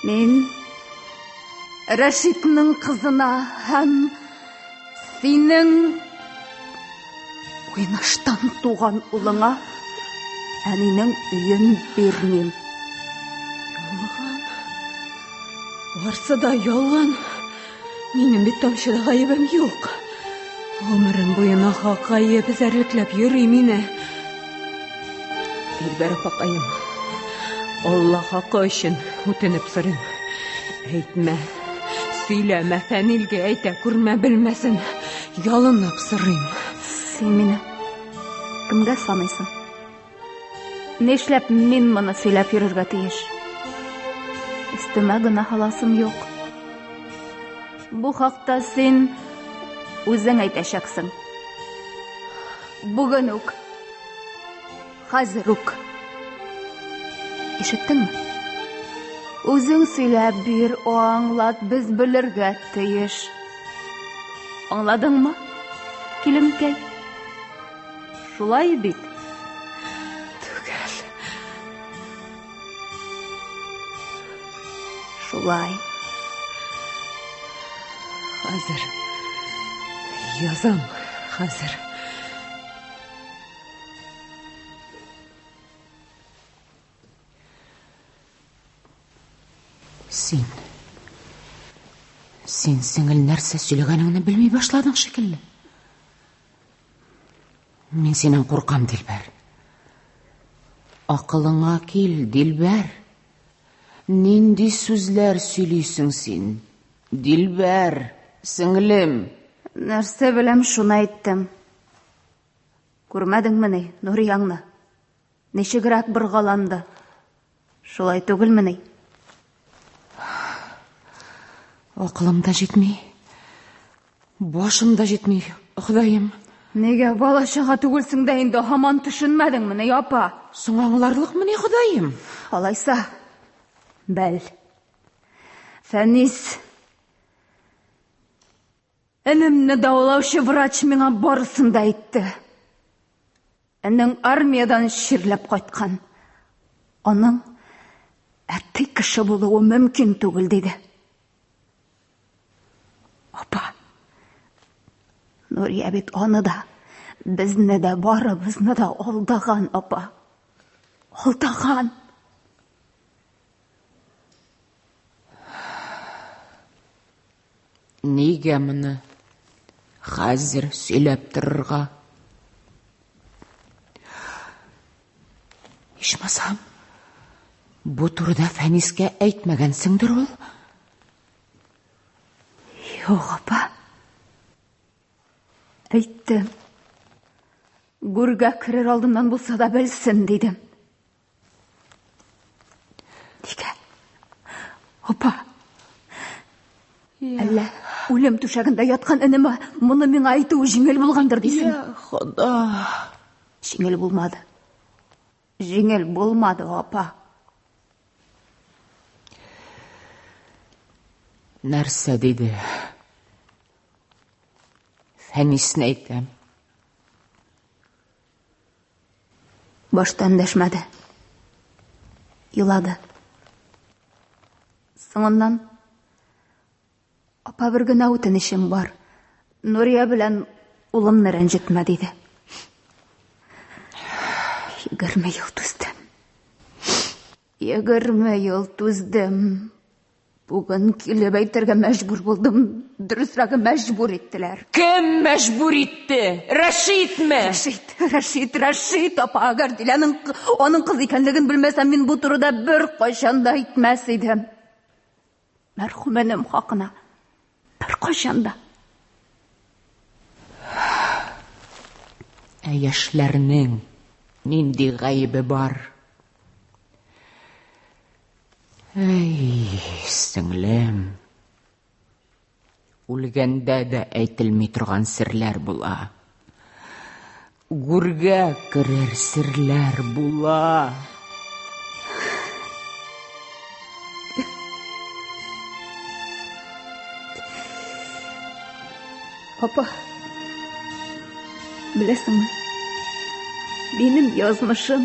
Мин Рәшитнең кызына һәм синең уйнаштан туган улыңа әнинең өен бирмим. Ялган. Барсы да ялган. Минем бит тамчы да гаебем юк. Гомерем буена хакаеп, эзәрлекләп йөри мине. Дилбәр апакаем, Алла хакы өчен үтенеп сорыйм. Әйтмә, сөйләмә, Фәнилгә әйтә күрмә, белмәсен. Ялынып сорыйм. Син мине кемгә саныйсың? Нишләп мин моны сөйләп йөрергә тиеш? Өстемә генә һаласым юк. Бу хакта син үзең әйтәчәксең. Бүген үк. Хәзер үк. Ишеттеңме? Үзең сөйләп бир, аңлат, без белергә тиеш. Аңладыңмы, киленкәй? Шулай бит? Түгел. Шулай. Хәзер. Язам, хәзер. Син. Син, сеңел, нәрсә сөйләгәнеңне белми башладың шикелле. Мин синнән куркам, Дилбәр. Акылыңа кил, Дилбәр. Нинди сүзләр сөйлисең син? Дилбәр, сеңлем. Нәрсә беләм, шуны әйттем. Күрмәдеңмени Нурияңны? Ничегрәк боргаланды. Шулай түгелмени? Акылым да җитми. Башым да җитми, Ходаем. Нигә бала-чага түгелсең дә инде, һаман төшенмәдеңмени, апа? Соң аңларлыкмыни, Ходаем? Алайса, бел. Фәнис, энемне дәвалаучы врач миңа барысын да әйтте. Энең армиядән чирләп кайткан. Аның әти кеше булуы мөмкин түгел, диде. Апа, Нурия бит аны да, безне дә, барыбызны да алдаган, апа. Алдаган. Нигә моны хәзер сөйләп торырга? Ичмасам, бу турыда Фәнискә әйтмәгәнсеңдер ул? Юк, апа. Әйттем. Гүргә керер алдыннан булса да белсен, дидем. Нигә? Апа. Әллә үлем түшәгендә яткан энемә моны миңа әйтүе җиңел булгандыр дисең? Я Хода. Җиңел булмады. Җиңел булмады, апа. Нәрсә диде? Фәнисне әйтәм. Башта эндәшмәде. Елады. Соңыннан апа бер генә үтенечем бар. Нурия белән улымны рәнҗетмә, диде. 20 ел түздем. 20 ел түздем. Бүген килеп әйтергә мәҗбүр булдым. Дөресрәге, мәҗбүр иттеләр. Кем мәҗбүр итте? Рәшитме? Рәшит, Рәшит, Рәшит апа, әгәр Диләнең аның кыз икәнлеген белмәсәм, мин бу турыда бер кайчан да әйтмәс идем. Мәрхүм энем хакына бер кайчан да. Ә яшьләрнең нинди гаебе бар? Әй, сеңлем. Үлгәндә дә әйтелми торган серләр була. Гүргә керер серләр була. Апа, беләсеңме, минем язмышым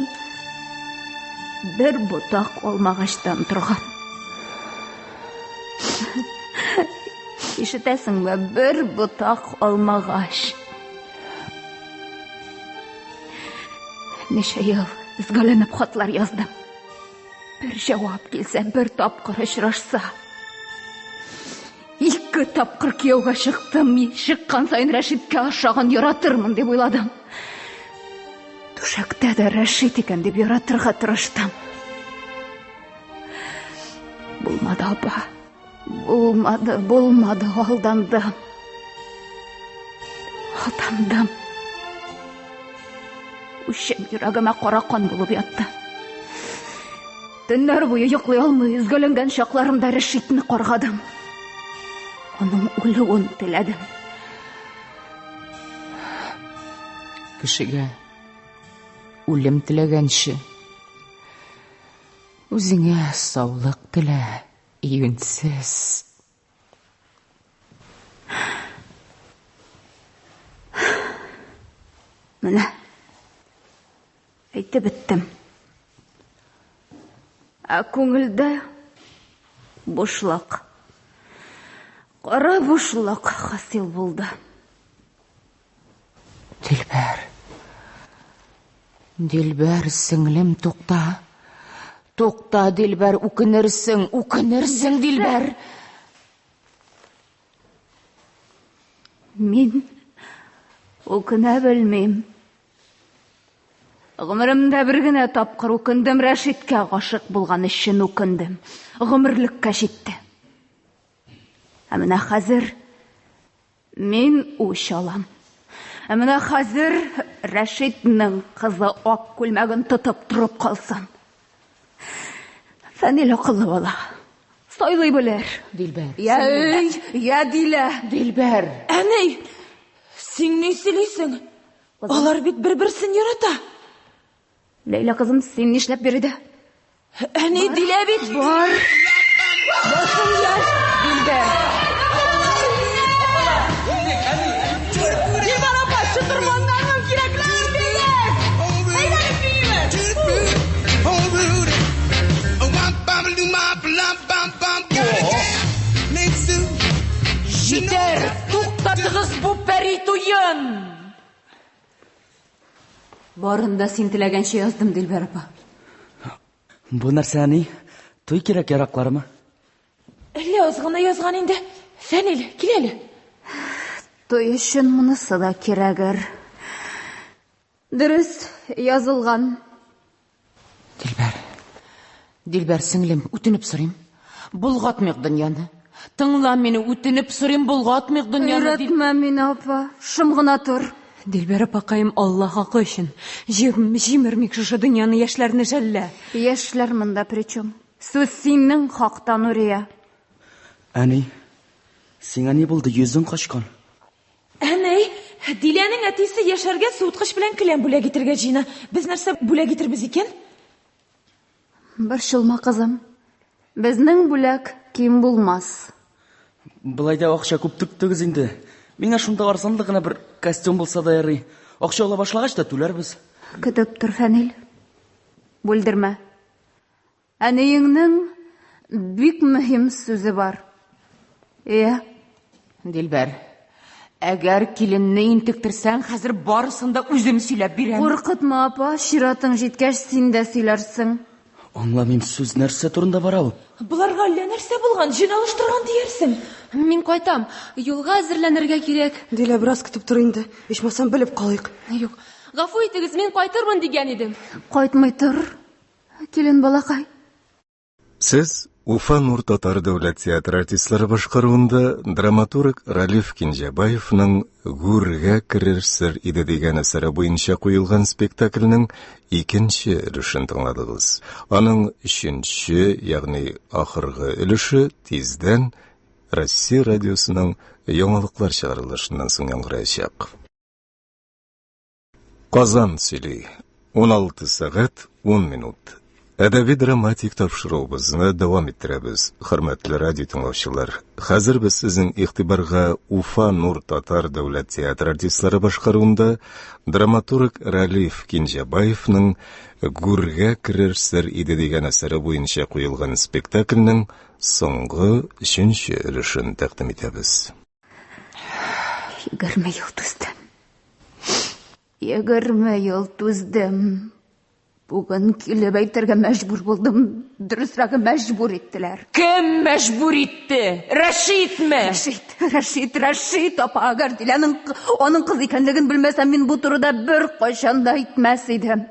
бер ботак алмагачтан торган. Ишетәсеңме, бер ботак алмагач. Ничә ел өзгәләнеп хатлар яздым. Бер җавап килсә, бер тапкыр очрашса. Ике тапкыр кияүгә чыктым. Чыккан саен Рәшиткә ошаган яратырмын дип уйладым. Түшәктә дә Рәшит икән дип яратырга тырыштым. Булмады, апа. Булмады, булмады, алдандым. Алдандым. Үчем йөрәгемә кара кан булып ятты. Төннәр буе йоклый алмый, өзгәләнгән чакларымда Рәшитне каргадым. Аның үлүен теләдем. Кешегә үлем теләгәнче, үзеңә саулык телә, юньсез. Менә әйтеп беттем. Ә күңелдә бушлык. Кара бушлык хасил булды. Дилбәр. Дилбәр, сеңлем, тукта. Тукта, Дилбәр, үкенерсең, үкенерсең, Дилбәр. Мин үкенә белмим. Гомеремдә бер генә тапкыр үкендем, Рәшиткә гашыйк булган өчен үкендем. Гомерлеккә җитте. Ә менә хәзер мин үч алам. Ә менә хәзер Рәшитнең кызы ак күлмәген тотып торып калсын. Фәнил акыллы бала. Сайлый белер. Дилбәр. Я өй, я Дилә. Дилбәр. Әни, син ни сөйлисең? Алар бит бер-берсен ярата. Ләйлә кызым, син нишләп биредә? Әни, Дилә бит. Бар. Башың яшь, Дилбәр. Дилбәр апа, чытырманнарның кирәкләрен бирегез. Әйдәгез биибез. Җитәр! Туктатыгыз бу пәри туен! Барын да син теләгәнчә яздым, Дилбәр апа. Бу нәрсә, әни? Туй кирәк яракларымы? Әллә аз гына язган инде. Фәнил, кил әле. Туй өчен монысы да кирәгер. Дөрес язылган. Дилбәр. Дилбәр сеңлем, үтенеп сорыйм. Болгатмыйк дөньяны. Тыңла мине, үтенеп сорыйм, болгатмыйк дөньяны. Өйрәтмә мине, апа. Шым гына тор. Дилбәр апакаем, Алла хакы өчен. Җим, җимермик шушы дөньяны, яшьләрне жәллә. Яшьләр монда причем? Сүз синең хакта, Нурия. Әни, сиңа ни булды? Йөзең качкан. Әнәй, Диләнең әтисе яшәргә суыткыч белән келәм бүләк итергә җыена. Без нәрсә бүләк итербез икән? Борчылма, кызым. Безнең бүләк ким булмас. Болай да акча күп түктегез инде. Миңа шунда арзанлы гына бер костюм булса да ярый. Акча ала башлагач та түләрбез. Көтеп тор, Фәнил. Бүлдермә. Әниеңнең бик мөһим сүзе бар. Иә. Дилбәр, әгәр киленне интектерсәң, хәзер барысын да үзем сөйләп бирәм. Куркытма, апа, чиратың җиткәч, син дә сөйләрсең. Аңламыйм, сүз нәрсә турында бара ул? Боларга әллә нәрсә булган, җен алыштырган диярсең. Мин кайтам. Юлга әзерләнергә кирәк. Дилә, бераз көтеп тор инде. Ичмасам белеп калыйк. Юк. Гафу итегез, мин кайтырмын дигән идем. Кайтмый тор. Килен балакай. Сез Уфа Нур татар дәүләт театры артистлары башкаруында драматург Ралиф Кинҗәбаевның Гүргә керер сер иде дигән әсәре буенча куелган спектакльнең икенче өлешен тыңладыгыз. Аның өченче, ягъни ахыргы өлеше тиздән Россия радиосының яңалыклар чыгарылышыннан соң яңгыраячак. Казан сөйли. 16 сәгать 10 минут. Әдәби драматик тапшыруыбызны дәвам иттерәбез, хөрмәтле радио тыңлаучылар. Хәзер без сезнең игътибарга Уфа Нур татар дәүләт театры артистлары башкаруында драматург Ралиф Кинҗәбаевның Гүргә керер сер иде дигән әсәре буенча куелган спектакльнең соңгы өченче өлешен тәкъдим итәбез. 20 ел түздем. 20 ел түздем. Бүген килеп әйтергә мәҗбүр булдым. Дөресрәге, мәҗбүр иттеләр. Кем мәҗбүр итте? Рәшитме? Рәшит, Рәшит, Рәшит апа, әгәр Диләнең аның кыз икәнлеген белмәсәм, мин бу турыда бер кайчан да әйтмәс идем.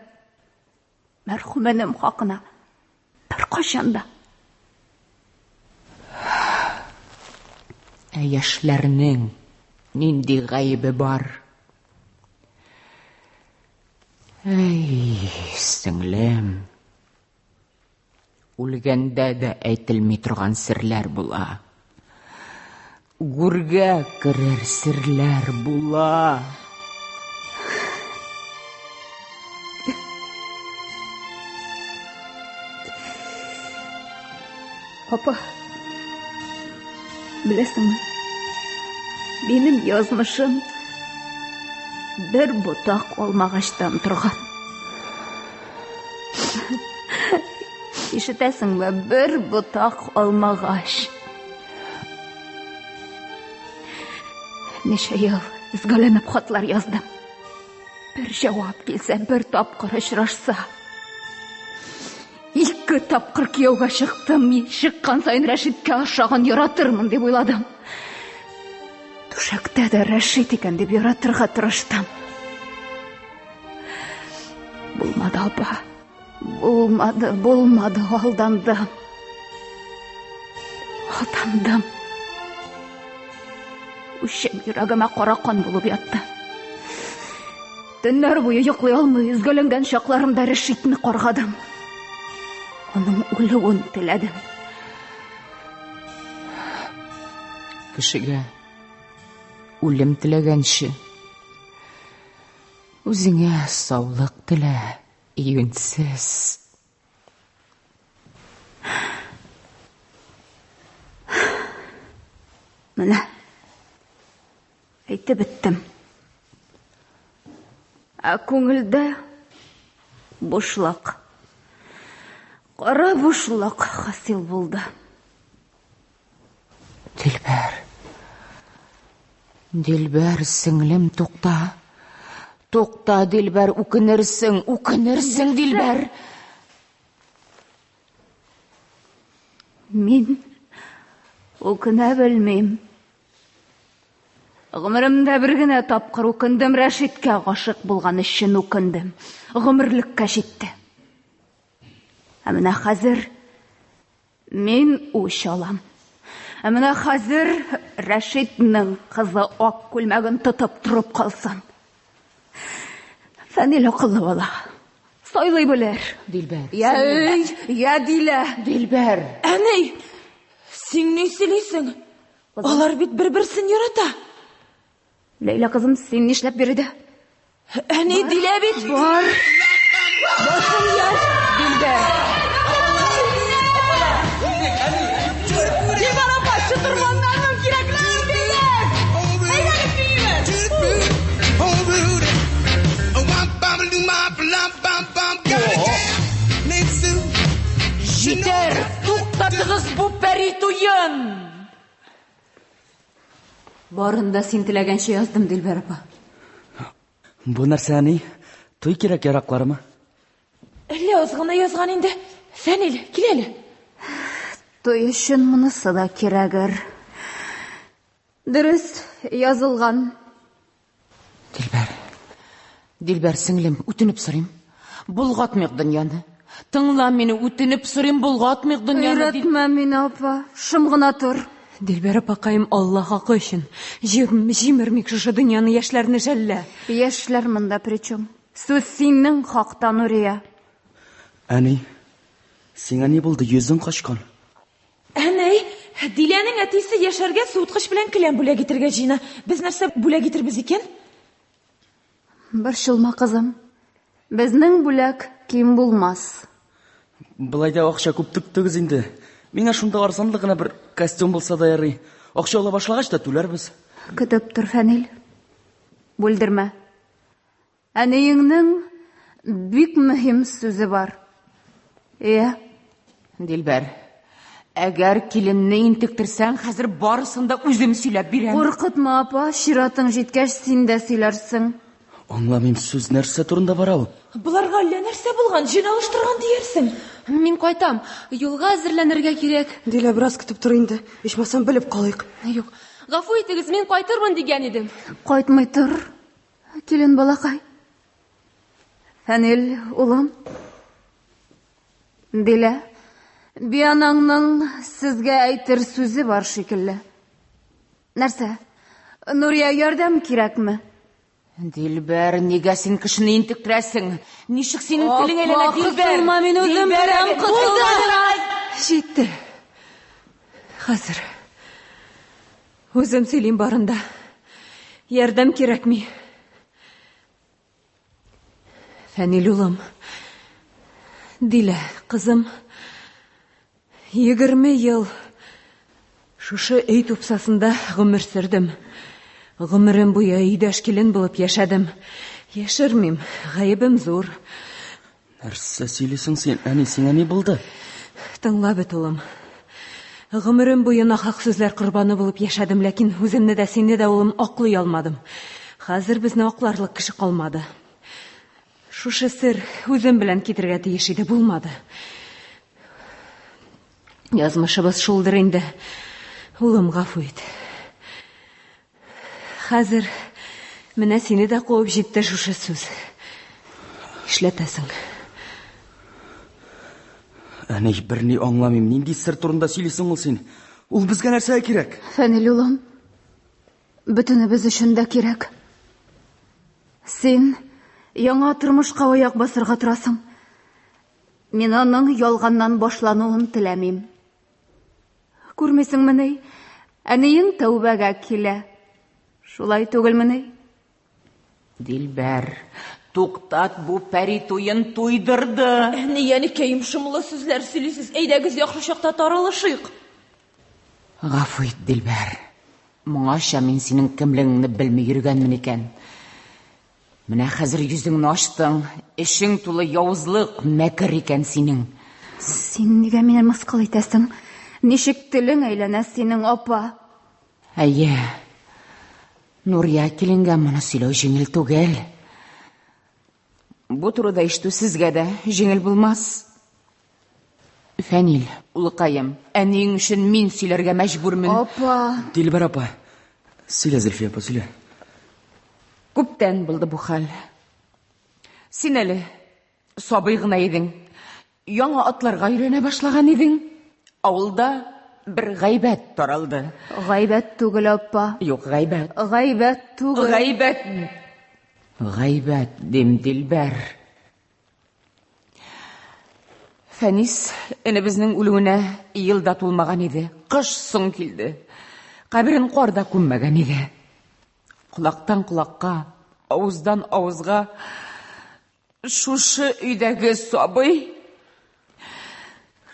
Мәрхүм энем хакына бер кайчан да. Ә яшьләрнең нинди гаебе бар? Әй, сеңлем. Үлгәндә дә әйтелми торган серләр була. Гүргә керер серләр була. Апа, беләсеңме, минем язмышым бер ботак алмагачтан торган. Ишетәсеңме, бер ботак алмагач. Ничә ел өзгәләнеп хатлар яздым. Бер җавап килсә, бер тапкыр очрашса. Ике тапкыр кияүгә чыктым. Чыккан саен Рәшиткә ошаган яратырмын дип уйладым. Түшәктә дә Рәшит икән дип яратырга тырыштым. Булмады, апа. Булмады, булмады, алдандым. Алдандым. Үчем йөрәгемә кара кан булып ятты. Төннәр буе йоклый алмый, өзгәләнгән чакларымда Рәшитне каргадым. Аның үлүен теләдем. Кешегә үлем теләгәнче, үзеңә саулык телә, юньсез. Менә әйтеп беттем. Ә күңелдә бушлык. Кара бушлык хасил булды. Дилбәр. Дилбәр, сеңлем, тукта. Тукта, Дилбәр, үкенерсең, үкенерсең, Дилбәр. Мин үкенә белмим. Гомеремдә бер генә тапкыр үкендем, Рәшиткә гашык булган өчен үкендем. Гомерлеккә җитте. Ә менә хәзер мин үч алам. Ә менә хәзер Рәшитнең кызы ак күлмәген тотып торып калсын. Фәнил акыллы бала. Сайлый белер. Дилбәр. Я өй, я Дилә. Дилбәр. Әни, син ни сөйлисең? Алар бит бер-берсен ярата. Ләйлә кызым, син нишләп биредә? Әни, Дилә бит. Бар. Башың яш, Дилбәр. Дилбәр апа, чытырманнарның кирәкләрен бирегез. Әйдәгез биибез. Җитәр, туктатыгыз бу пәри туен! Барын да син теләгәнчә яздым, Дилбәр апа. Бу нәрсә, әни? Туй кирәк яракларымы? Әллә аз гына язган инде. Фәнил, кил әле. Туй өчен монысы да кирәгер. Дөрес язылган. Дилбәр. Дилбәр сеңлем, үтенеп сорыйм. Болгатмыйк дөньяны. Тыңла мине, үтенеп сорыйм, болгатмыйк дөньяны. Өйрәтмә мине, апа. Шым гына тор. Дилбәр апакаем, Алла хакы өчен. Җимермик шушы дөньяны, яшьләрне жәллә. Яшьләр монда причем? Сүз синең хакта, Нурия. Әни, сиңа ни булды? Йөзең качкан. Әнәй, Диләнең әтисе яшәргә суыткыч белән келәм бүләк итергә җыена. Без нәрсә бүләк итербез икән? Борчылма, кызым. Безнең бүләк ким булмас. Болай да акча күп түктегез инде. Миңа шунда арзанлы гына бер костюм булса да ярый. Акча ала башлагач та түләрбез. Көтеп тор, Фәнил. Бүлдермә. Әниеңнең бик мөһим сүзе бар. Иә. Дилбәр, әгәр киленне интектерсәң, хәзер барысын да үзем сөйләп бирәм. Куркытма, апа, чиратың җиткәч, син дә сөйләрсең. Аңламыйм, сүз нәрсә турында бара ул? Боларга әллә нәрсә булган, җен алыштырган диярсең. Мин кайтам. Юлга әзерләнергә кирәк. Дилә, бераз көтеп тор инде. Ичмасам белеп калыйк. Юк. Гафу итегез, мин кайтырмын дигән идем. Кайтмый тор, килен балакай. Фәнил, улым. Дилә, бианаңның сезгә әйтер сүзе бар шикелле. Нәрсә? Нурия, ярдәм кирәкме? Дилбәр, нигә син кешене интектерәсең? Ничек синең телең әйләнә, Дилбәр? Кысылма, мин үзем Дилбәр, беләм, булды! кысылма. Җитте. Хәзер. Үзем сөйлим барында. Ярдәм кирәкми. Фәнил улым. Дилә, кызым. 20 ел шушы өй тупсасында гомер сөрдем. Гомерем буе өйдәш килен булып яшәдем. Яшермим, гаебем зур. Нәрсә сөйлисең син, әни, сиңа ни булды? Тыңла бит, улым. Гомерем буе нахак сүзләр корбаны булып яшәдем, ләкин үземне дә, сине дә, улым, аклый алмадым. Хәзер безне акларлык кеше калмады. Шушы сер үзем белән китергә тиеш иде, булмады. Язмышыбыз шулдыр инде. Улым, гафу ит. Хәзер менә сине дә куып җитте шушы сүз. Нишләтәсең? Әни, берни аңламыйм. Нинди сер турында сөйлисең ул син? Ул безгә нәрсәгә кирәк? Фәнил улым, бөтенебез өчен дә кирәк. Син яңа тормышка аяк басырга торасың. Мин аның ялганнан башлануын теләмим. Күрмисеңмени? Әниең тәүбәгә килә. Шулай түгелмени? Дилбәр, туктат бу пәри туен туйдырды. Әни, әникәем, шомлы сүзләр сөйлисез. Әйдәгез, яхшы чакта таралышыйк. Гафу ит, Дилбәр. Моңача мин синең кемлегеңне белми йөргәнмен икән. Менә хәзер йөзеңне ачтың. Эшең тулы явызлык, мәкер икән синең. Син нигә мине мыскыл итәсең? Ничек телең әйләнә синең, апа? Әйе. Нурия киленгә моны сөйләү җиңел түгел. Бу турыда ишетү сезгә дә җиңел булмас. Фәнил, улыкаем, әниең өчен мин сөйләргә мәҗбүрмен. Апа. Дилбәр апа, сөйлә, Зөлфия апа, сөйлә. Күптән булды бу хәл. Син әле сабый гына идең. Яңа атларга өйрәнә башлаган идең. Авылда бер гайбәт таралды. Гайбәт түгел, апа. Юк, гайбәт. Гайбәт түгел. Гайбәт. Гайбәт дим, Дилбәр. Фәнис энебезнең үлүенә ел да тулмаган иде. Кыш соң килде. Каберен карда күммәгән иде. Колактан колакка, авыздан авызга шушы өйдәге сабый,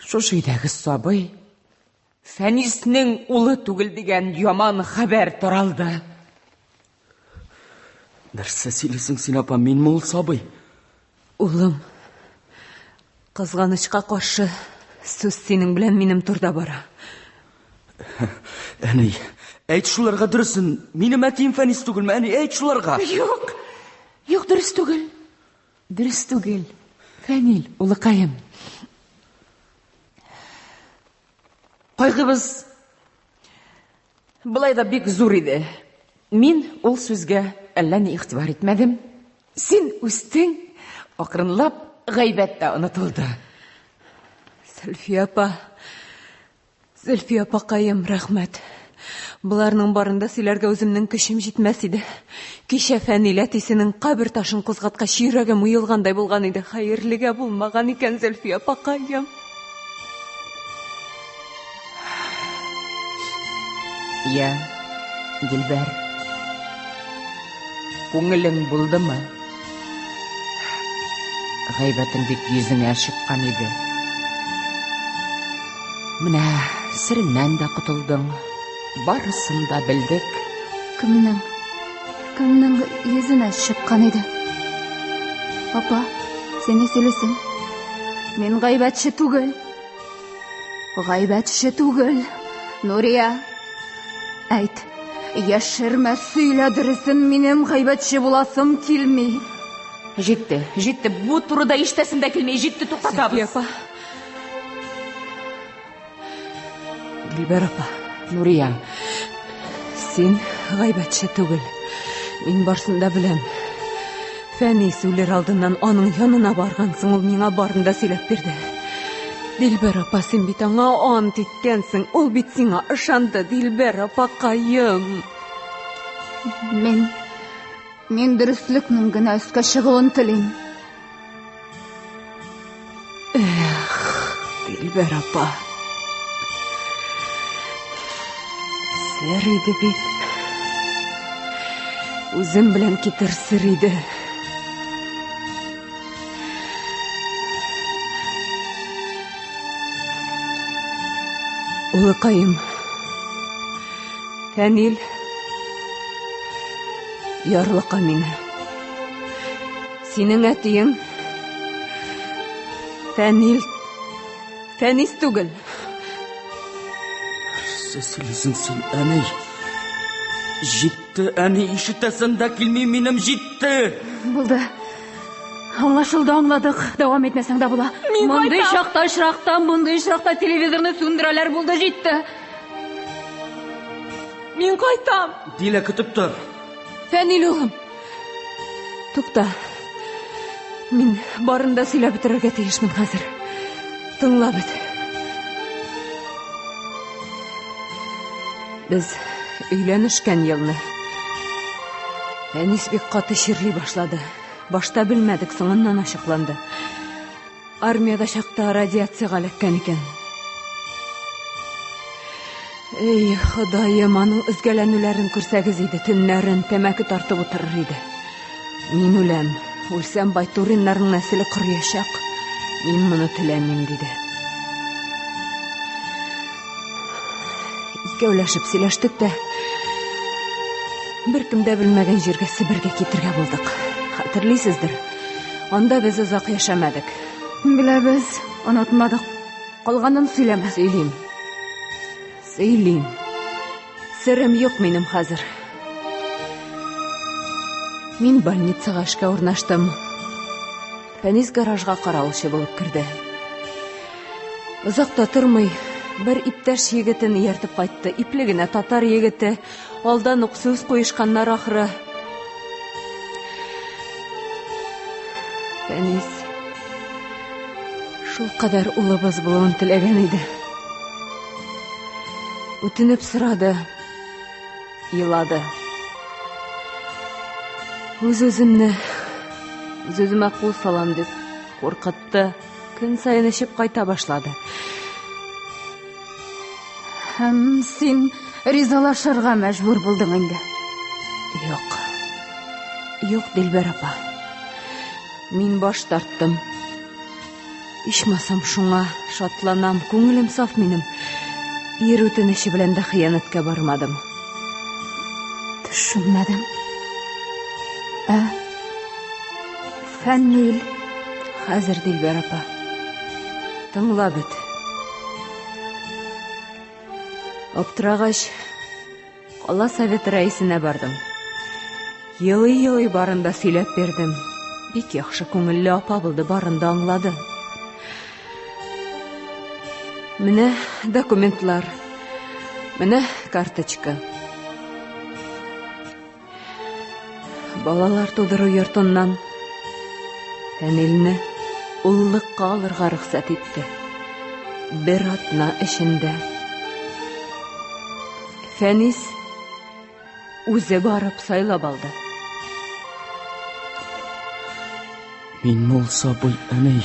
шушы өйдәге сабый Фәниснең улы түгел дигән яман хәбәр таралды. Нәрсә сөйлисең син, апа? Минме ул сабый? Улым, кызганычка каршы, сүз синең белән минем турда бара. Әни, әйт шуларга дөресен. Минем әтием Фәнис түгелме? Әни, әйт шуларга. Юк, юк, дөрес түгел. Дөрес түгел. Фәнил, улыкаем. Кайгыбыз былай да бик зур иде. Мин ул сүзгә әллә ни игътибар итмәдем. Син үстең, акрынлап гайбәт тә онытылды. Зөлфия апа, Зөлфия апакаем, рәхмәт. Боларның барында сөйләргә үземнең көчем җитмәс иде. Кичә Фәнил әтисенең кабер ташын кузгаткач, йөрәгем уелгандай булган иде. Хәерлегә булмаган икән, Зөлфия апакаем. Я, Дилбәр, күңелең булдымы? Гайбәтең бит йөзеңә чыккан иде. Менә сереңнән дә котылдың. Барысын да белдек. Кемнең? Кемнең йөзенә чыккан иде? Апа, син ни сөйлисең? Мин гайбәтче түгел. Гайбәтче түгел. Нурия, әйт. Яшермә, сөйлә дөресен, минем гайбәтче буласым килми. Җитте, җитте. Бу турыда ишетәсем дә килми. Җитте, туктатабыз. Сафия апа. Дилбәр апа. Нурия. Син гайбәтче түгел. Мин барсын да беләм. Фәнис үлер алдыннан аның янына баргансың, ул миңа барын да сөйләп бирде. Дилбәр апа, син бит аңа ант иткәнсең. Ул бит сиңа ышанды, Дилбәр апакаем. Мин мин дөреслекнең генә өскә чыгуын телим. Эх, Дилбәр апа. Сер иде бит. Үзем белән китер сер иде. Улыкаем. Фәнил. Ярлыка мине. Синең әтиең Фәнил. Фәнис түгел. Нәрсә сөйлисең син, әни? Җитте, әни, ишетәсем дә килми минем, җитте! Булды. Аңлашылды, аңладык. Дәвам итмәсәң дә була. Мин мондый кайтам. чакта очракта, мондый очракта телевизорны сүндерәләр булды, җитте. Мин кайтам. Дилә, көтеп тор. Фәнил улым. Тукта. Мин барын да сөйләп бетерергә тиешмен хәзер. Тыңла бет. Без өйләнешкән елны Фәнис бик каты чирли башлады. Башта белмәдек, соңыннан ачыкланды. Армиядә чакта радиациягә эләккән икән. Эй, Ходаем, аның өзгәләнүләрен күрсәгез иде, төннәрен тәмәке тартып утырыр иде. Мин үләм. Үлсәм, Байтуриннарның нәселе корыячак. Мин моны теләмим, диде. Икәүләшеп сөйләштек тә, беркем дә белмәгән җиргә Себергә китергә булдык. Хәтерлисездер, анда без озак яшәмәдек. Беләбез, онытмадык. Калганын сөйләмә. Сөйлим. Сөйлим. Серем юк минем хәзер. Мин больницага эшкә урнаштым. Фәнис гаражга каравылчы булып керде. Озак та тормый, бер иптәш егетен ияртеп кайтты. Ипле генә татар егете. Алдан ук сүз куешканнар ахры. Фәнис шул кадәр улыбыз булуын теләгән иде. Үтенеп сорады. Елады. Үз-үземне, үз-үземә кул салам дип куркытты. Көн саен эчеп кайта башлады. Һәм син ризалашырга мәҗбүр булдың инде. Юк. Юк, Дилбәр апа. Мин баш тарттым. Ичмасам шуңа шатланам, күңелем саф минем. Ир үтенече белән дә хыянәткә бармадым. Төшенмәдем. Ә Фәнил. Хәзер, Дилбәр апа. Тыңла бит. Аптырагач, кала советы рәисенә бардым. Елый-елый барын да сөйләп бирдем. Бик яхшы күңелле апа булды, барын да аңлады. Менә документлар. Менә карточка. Балалар тудыру йортыннан Фәнилне уллыкка алырга рөхсәт итте. Бер атна эчендә. Фәнис үзе барып сайлап алды. Мин ул сабый, әни.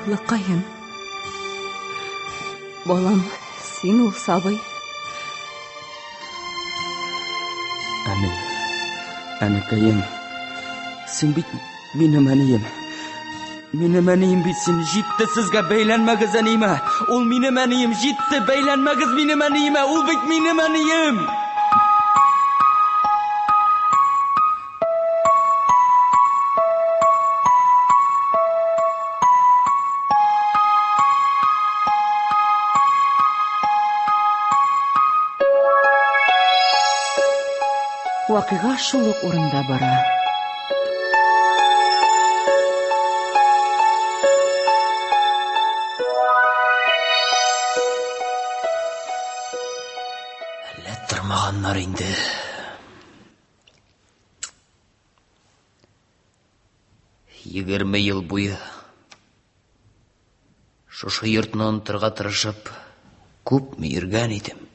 Улыкаем. Балам, син ул сабый. Әни, әнекәем, син бит минем әнием. Минем әнием бит син, җитте сезгә, бәйләнмәгез әниемә. Ул минем әнием, җитте, бәйләнмәгез минем әниемә, ул бит минем әнием. Вакыйга шул ук урында бара. Әллә тормаганнар инде. 20 ел буе шушы йортны онытырга тырышып, күпме йөргән идем.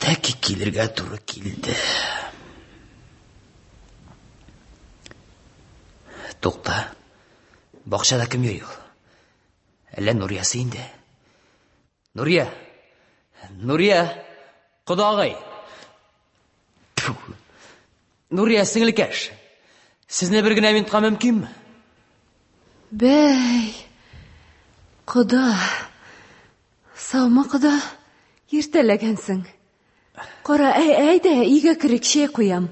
Тәки килергә туры килде. Тукта. Бакчада кем йөри ул? Әллә Нуриясе инде? Нурия! Нурия! Кодагый! Нурия, сеңлекәш! Сезне бер генә минутка мөмкинме? Бәй, кода. Саумы, кода? Иртәләгәнсең. Кара, әй, әйдә, өйгә керик, чәй куям.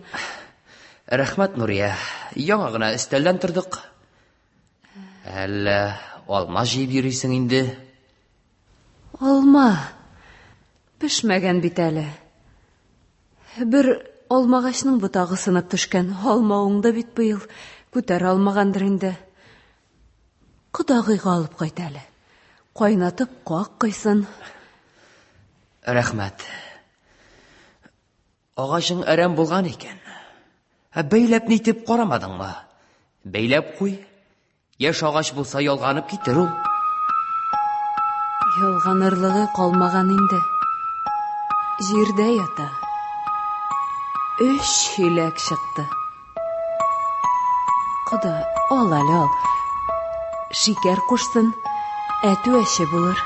Рәхмәт, Нурия. Яңа гына өстәлдән тордык. Әллә алма җыеп йөрисең инде? Алма пешмәгән бит әле. Бер алмагачның ботагы сынып төшкән. Алма уңды бит быел. Күтәрә алмагандыр инде. Кодагыйга алып кайт әле. Кайнатып как кыйсын. Рәхмәт. Агачың әрәм булган икән. Ә бәйләп нитеп карамадыңмы? Бәйләп куй. Яшь агач булса ялганып китер ул. Ялганырлыгы калмаган инде. Җирдә ята. Өч чиләк чыкты. Кода, ал әле, ал. Шикәр кушсын, әтү әче булыр.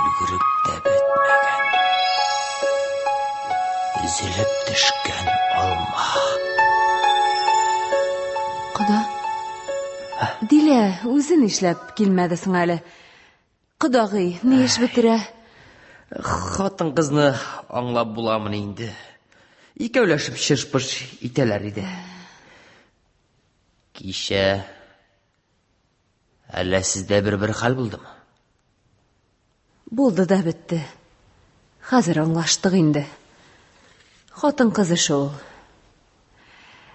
Өлгереп тә бетмәгән. Өзелеп төшкән алма. Кода. Дилә, үзе нишләп килмәде соң әле? Кодагый, ни эш бетерә? Хатын-кызны аңлап буламыни инде? Икәүләшеп чыш-пыш итәләр иде. Кичә әллә сездә бер-бер хәл булдымы? Булды да бетте. Хәзер аңлаштык инде. Хатын-кыз эше ул.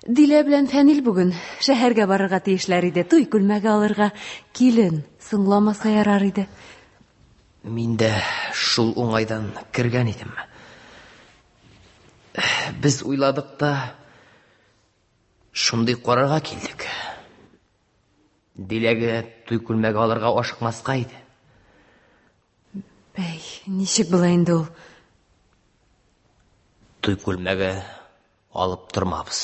Дилә белән Фәнил бүген шәһәргә барырга тиешләр иде. Туй күлмәге алырга. Килен соңламаса ярар иде. Мин дә шул уңайдан кергән идем. Без уйладык та шундый карарга килдек. Диләгә туй күлмәге алырга ашыкмаска иде. Бәй, ничек була инде ул? Туй күлмәге алып тормабыз.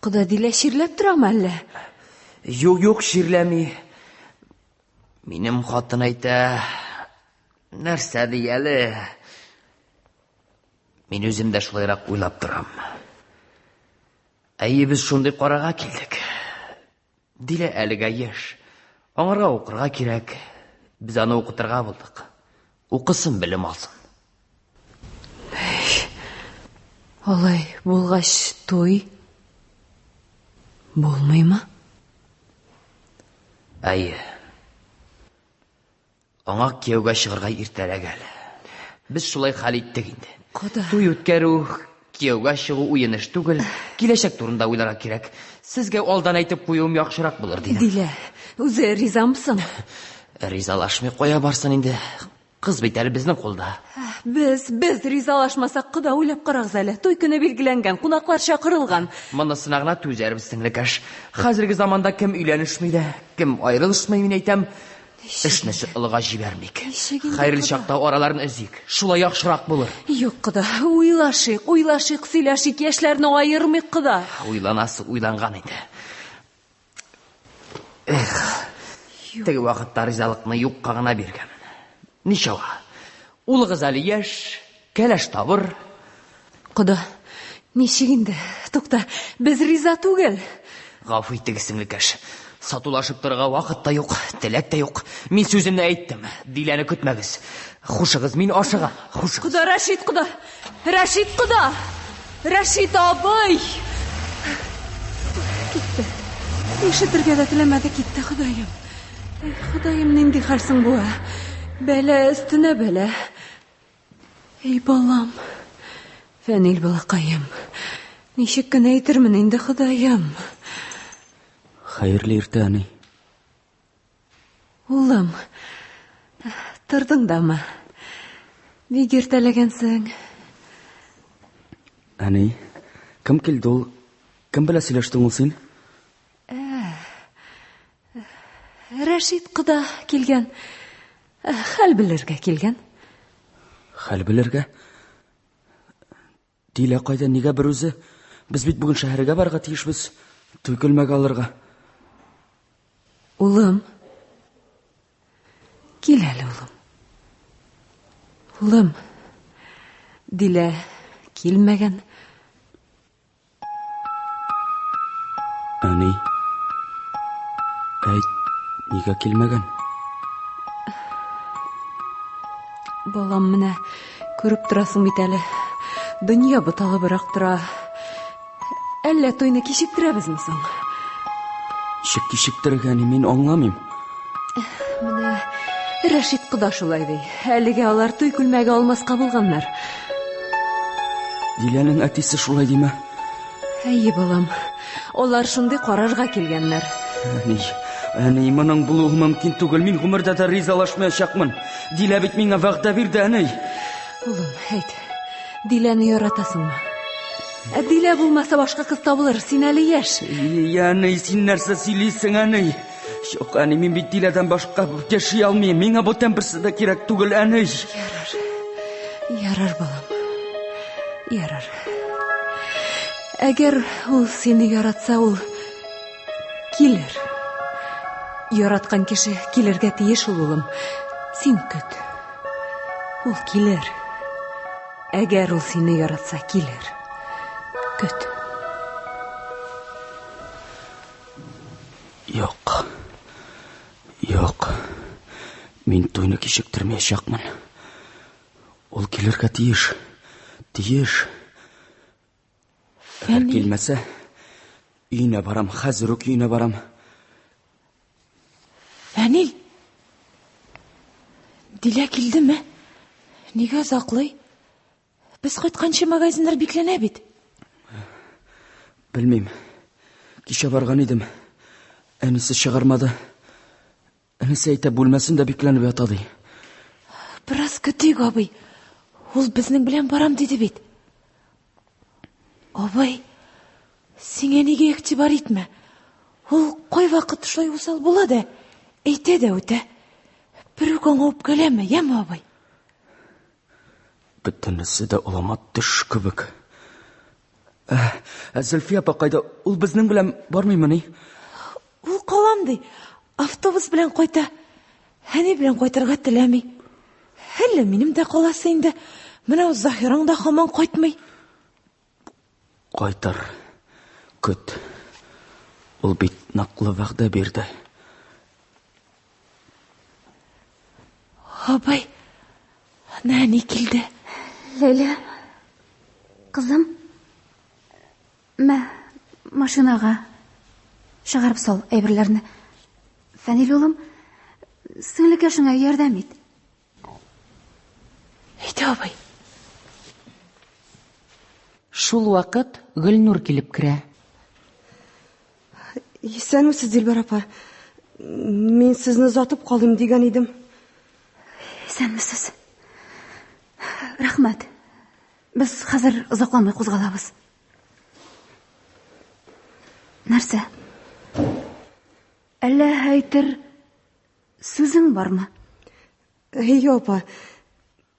Кода Дилә чирләп торамы әллә? Юк, юк, чирләми. Минем хатын әйтә, нәрсә ди әле? Мин үзем дә шулайрак уйлап торам. Әйе, без шундый карарга килдек. Дилә әлегә яшь. Аңарга укырга кирәк. Без аны укытырга булдык. Укысын, белем алсын. Алай булгач туй булмыймы? Әйе. Аңа кияүгә чыгарга иртәрәк әле. Без шулай хәл иттек инде. Кода. Туй үткәрү, кияүгә чыгу уен эш түгел. Киләчәк турында уйларга кирәк. Сезгә алдан әйтеп куюым яхшырак булыр дидем. Дилә, үзе ризамсың? Ризалашмый кая барсын инде. Кыз бит әле безнең кулда. Без, без ризалашмасак, кода уйлап карагыз әле. Туй көне билгеләнгән, кунаклар чакырылган. Монысына гына түзәрбез, сеңлекәш. Хәзерге заманда кем өйләнешми дә, кем аерылышмый, мин әйтәм. Эшне олыга җибәрмик. Хәерле чакта араларын өзик. Шулай яхшырак булыр. Юк, кода, уйлашыйк, уйлашыйк, сөйләшик, яшьләрне аермыйк, кода. Уйланасы уйланган инде. Эх, теге вакытта ризалыкны юкка гына биргәнмен. Ничава, улыгыз әле яшь, кәләш табыр. Кода, ничек инде? Тукта, без риза түгел. Гафу итегез, сеңлекәш. Сатулашып торырга вакыт та юк, теләк тә юк. Мин сүземне әйттем. Диләне көтмәгез. Хушыгыз, мин ашыгам. Хушыгыз. Кода, Рәшит кода! Рәшит кода! Рәшит абый! Китте. Ишетергә дә теләмәде, китте, Ходаем. Эх, Ходаем, нинди хәл соң бу, ә? Бәла өстенә бәла. Эй, балам. Фәнил балакаем. Ничек кенә әйтермен инде, Ходаем. Хәерле иртә, әни. Улым, тордың дамы? Бик иртәләгәнсең. Әни, кем килде ул? Кем белән сөйләштең ул син? Ә, Рәшит кода килгән. Хәл белергә килгән. Хәл белергә? Дилә кайда, нигә бер үзе? Без бит бүген шәһәргә барырга тиешбез. Туй күлмәге алырга. Улым. Кил әле, улым. Улым. Дилә килмәгән. Әни. Әйт, нигә килмәгән? Балам, менә күреп торасың бит әле. Дөнья буталыбрак тора. Әллә туйны кичектерәбезме соң? Ничек кичектерергә, әни, мин аңламыйм. Менә Рәшит кода шулай ди. Әлегә алар туй күлмәге алмаска булганнар. Диләнең әтисе шулай диме? Әйе, балам. Алар шундый карарга килгәннәр. Әни, әни, моның булуы мөмкин түгел. Мин гомердә дә ризалашмаячакмын. Дилә бит миңа вәгъдә бирде, әни. Улым, әйт. Диләне яратасыңмы? Ә Дилә булмаса башка кыз табылыр. Син әле яшь. Әни, син нәрсә сөйлисең, әни? Юк, әни, мин бит Диләдән башка яши алмыйм. Миңа бүтән берсе дә кирәк түгел, әни. Ярар. Ярар, балам. Ярар. Әгәр ул сине яратса, ул килер. Яраткан кеше килергә тиеш ул, улым. Син көт. Ул килер. Әгәр ул сине яратса, килер. Көт. Юк. Юк. Мин туйны кичектермәячәкмен. Ул килергә тиеш. Тиеш. Әгәр килмәсә, өенә барам, хәзер үк өенә барам. Фәнил! Дилә килдеме? Нигә озаклый? Без кайтканчы магазиннар бикләнә бит. Белмим. Кичә барган идем. Әнисе чыгармады. Әнисе әйтә, бүлмәсендә бикләнеп ята ди. Бераз көтик, абый. Ул безнең белән барам диде бит. Абый, син әнигә игътибар итмә. Ул кайвакыт шулай усал була да, әйтә дә үтә. Берүк аңа үпкәләмә, яме, абый? Бөтенесе дә олама төш кебек. Ә, ә Зөлфия апа кайда? Ул безнең белән бармыймыни? Ул калам ди. Автобус белән кайта. Әни белән кайтырга теләми. Әллә минем дә каласы инде. Менә Заһираң да һаман кайтмый. Кайтыр. Көт. Ул бит ныклы вәгъдә бирде. Абый, әни килде. Ләйлә, кызым, мә, машинага чыгарып сал әйберләрне. Фәнил улым, сеңлекәшеңә ярдәм ит. Әйдә, абый. Шул вакыт Гөлнур килеп керә. Исәнмесез, Дилбәр апа. Мин сезне озатып калыйм дигән идем. Исәнмесез. Рәхмәт. Без хәзер озакламый кузгалабыз. Нәрсә? Әллә әйтер сүзең бармы? Әйе, апа.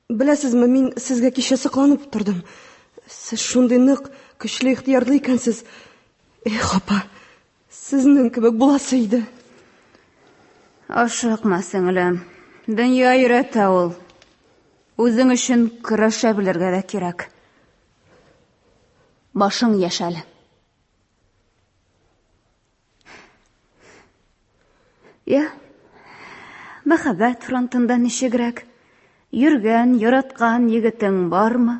Беләсезме, мин сезгә кичә сокланып тордым. Сез шундый нык, көчле ихтыярлы икәнсез. Эх, апа, сезнең кебек буласы иде. Ашыкма, сеңлем. Дөнья өйрәтә ул. Үзең өчен көрәшә белергә дә кирәк. Башың яшь әле. Я, мәхәббәт фронтында ничегрәк? Йөргән, яраткан егетең бармы?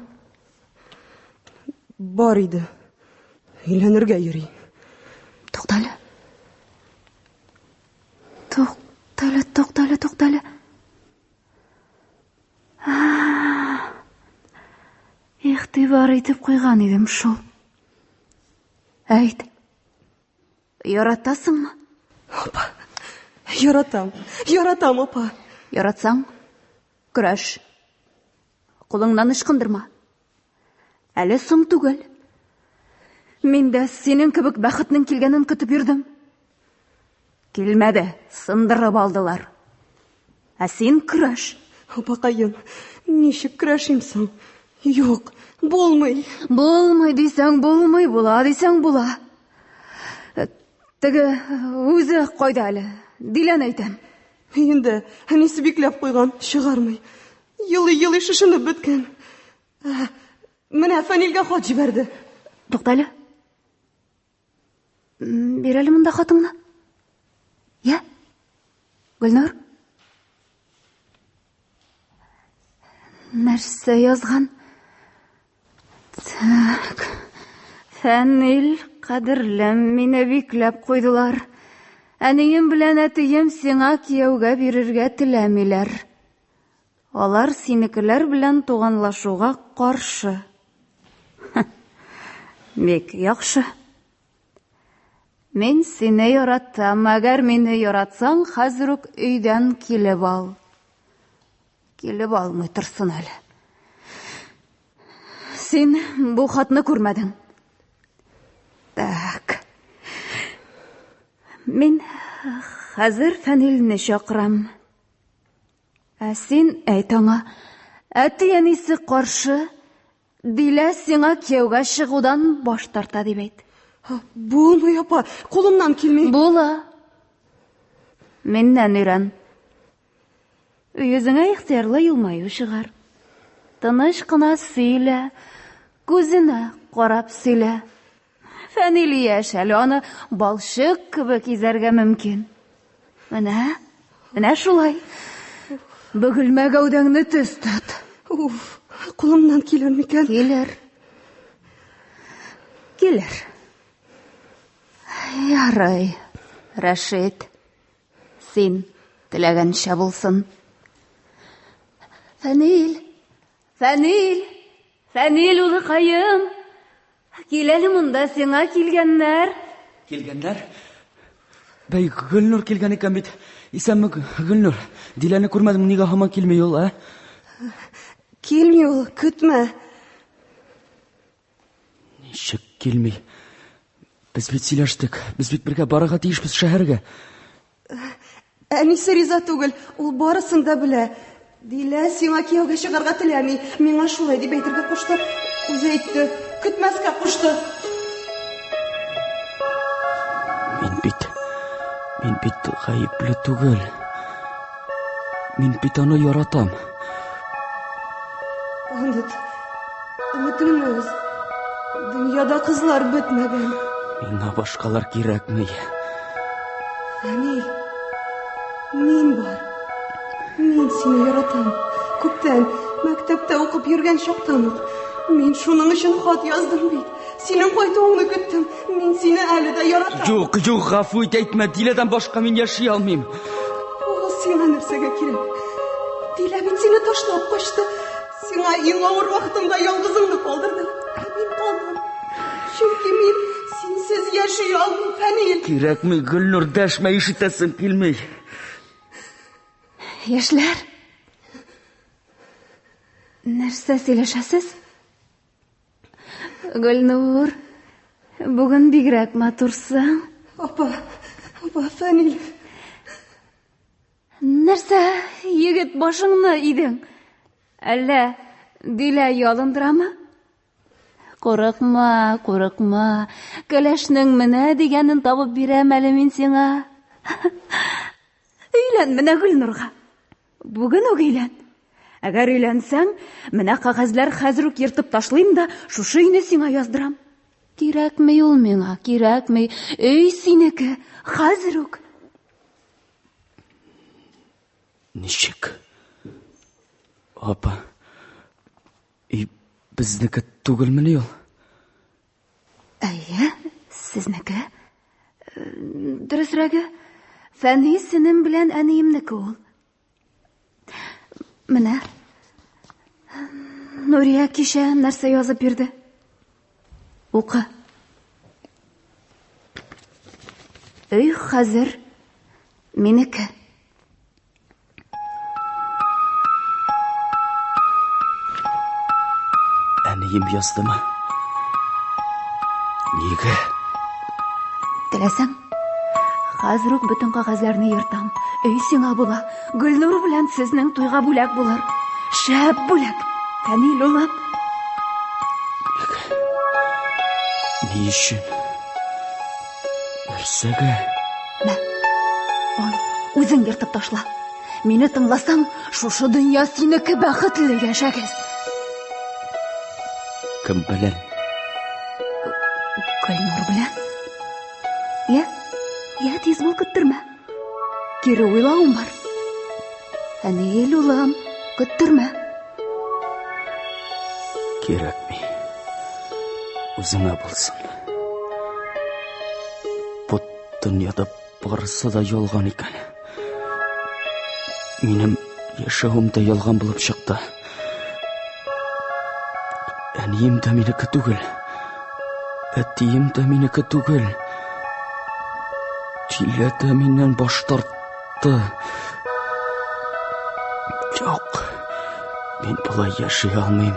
Бар иде. Өйләнергә йөри. Туктале. Туктале, туктале, туктале. Игътибар итеп куйган идем шул. Әйт. Яратасыңмы? Апа, яратам. Яратам, апа. Яратсаң, көрәш. Кулыңнан ычкындырма. Әле соң түгел. Мин дә синең кебек бәхетнең килгәнен көтеп йөрдем. Килмәде, сындырып алдылар. Ә син көрәш. Апакаем, ничек көрәшим соң? Юк, булмый. Булмый дисәң булмый, була дисәң була. Э, теге үзе кайда әле? Диләне әйтәм. Өендә әнисе бикләп куйган, чыгармый. Елый-елый шешенеп беткән. Ә, менә Фәнилгә хат җибәрде. Туктале. Бир әле монда хатыңны. Я? Гөлнур? Нәрсә язган? Так. Фәнил, кадерлем, мине бикләп куйдылар. Әнием белән әтием сиңа кияүгә бирергә теләмиләр. Алар синекеләр белән туганлашуга каршы. Бик яхшы. Мин сине яратам, әгәр мине яратсаң, хәзер үк өйдән килеп ал. Килеп алмый торсын әле. Син бу хатны күрмәдең. Так. Мин хәзер Фәнилне чакырам. Ә син әйт аңа, әти-әнисе каршы, Дилә сиңа кияүгә чыгудан баш тарта дип әйт. Булмый, апа, кулымнан килми. Була. Миннән өйрән. Йөзеңә ихтыярлы елмаю чыгар. Тыныч кына сөйлә, күзенә карап сөйлә. Фәнил яшь әле, аны балчык кебек изәргә мөмкин. Менә, менә шулай. Бөгелмә гәүдәңне төз тот. Уф, кулымнан килер микән? Килер. Килер. Ярый, Рәшит. Син теләгәнчә булсын. Фәнил, Фәнил, Фәнил улыкаем. Кил әле монда, сиңа килгәннәр. Килгәннәр? Бәй, Гөлнур килгән икән бит. Исәнме, Гөлнур? Диләне күрмәдем, нигә һаман килми ул, ә? Килми ул, көтмә. Ничек килми? Без бит сөйләштек. Без бит бергә барырга тиешбез шәһәргә. Әнисе риза түгел, ул барысын да белә. Дилә сиңа кияүгә чыгарга теләми. Миңа шулай дип әйтергә кушты. Үзе әйтте, көтмәскә кушты. Мин бит мин бит гаепле түгел. Мин бит аны яратам. Оныт. Өметеңне өз. Дөньяда кызлар бетмәгән. Миңа башкалар кирәкми. Фәнил, мин бар. Мин сине яратам. Күптән, мәктәптә укып йөргән чактан ук. Мин шуның өчен хат яздым бит. Синең кайтуыңны көттем. Мин сине әле дә яратам. Юк, юк, гафу ит, әйтмә. Диләдән башка мин яши алмыйм. Ул сиңа нәрсәгә кирәк? Дилә бит сине ташлап качты. Сиңа иң авыр вакытыңда ялгызыңны калдырды. Ә мин калдым. Чөнки мин синсез яши алмыйм, Фәнил. Кирәкми, Гөлнур, дәшмә, ишетәсем килми. Яшьләр, нәрсә сөйләшәсез? Гөлнур, бүген бигрәк матурсың. Апа, апа, Фәнил. Нәрсә, егет, башыңны идең? Әллә Дилә ялындырамы? Курыкма, курыкма. Кәләшнең менә дигәнен табып бирәм әле мин сиңа. Өйлән менә Гөлнурга. Бүген үк өйлән. Әгәр өйләнсәң, менә кәгазьләр хәзер үк ертып ташлыйм да, шушы өйне сиңа яздырам. Кирәкми ул миңа, кирәкми. Өй синеке, хәзер үк. Ничек? Апа, өй безнеке түгелмени ул? Әйе, сезнеке. Дөресрәге, Фәнис синең белән әниемнеке ул. Менә. Нурия кичә нәрсә язып бирде? Укы. Өй хәзер минеке. Әнием яздымы? Нигә? Теләсәң, хәзер үк бөтен кәгазьләрне ертам. Өй сиңа була. Гөлнур белән сезнең туйга бүләк булыр. Шәп бүләк. Фәнил улым. Нигә? Ни өчен? Нәрсәгә? Мә. Ал, үзең ертып ташла. Мине тыңласаң, шушы дөнья синеке бәхетле яшәгез. Кем белән? Гөлнур белән. Я, я тиз бул көттермә. Кире уйлавым бар. Әниел улым, көттермә. Кирәкми. Үзеңә булсын. Бу дөньяда барысы да ялган икән. Минем яшәвем дә ялган булып чыкты. Әнием дә минеке түгел. Әтием дә минеке түгел. Дилә дә миннән баш тартты. Юк. Мин болай яши алмыйм.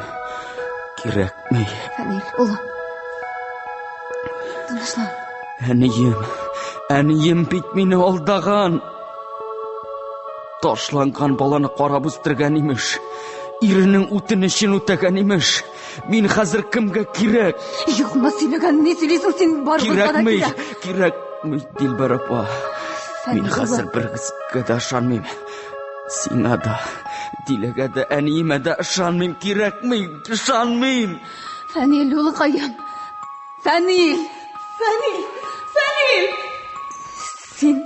Кирәкми. Фәнил, улым. Тынычлан. Әнием, әнием бит мине алдаган. Ташланган баланы карап үстергән имеш. Иренең үтенечен үтәгән имеш. Мин хәзер кемгә кирәк? Юкны сөйләгән, ни сөйлисең син барыбызга да Кирәкми, кирәк. кирәкми, Дилбәр апа. Мин Фәнил хәзер улым. берегезгә дә ышанмыйм. Сиңа да, Диләгә дә, әниемә дә ышанмыйм, кирәкми, ышанмыйм. Фәнил улыкаем. Фәнил! Фәнил! Фәнил! Син,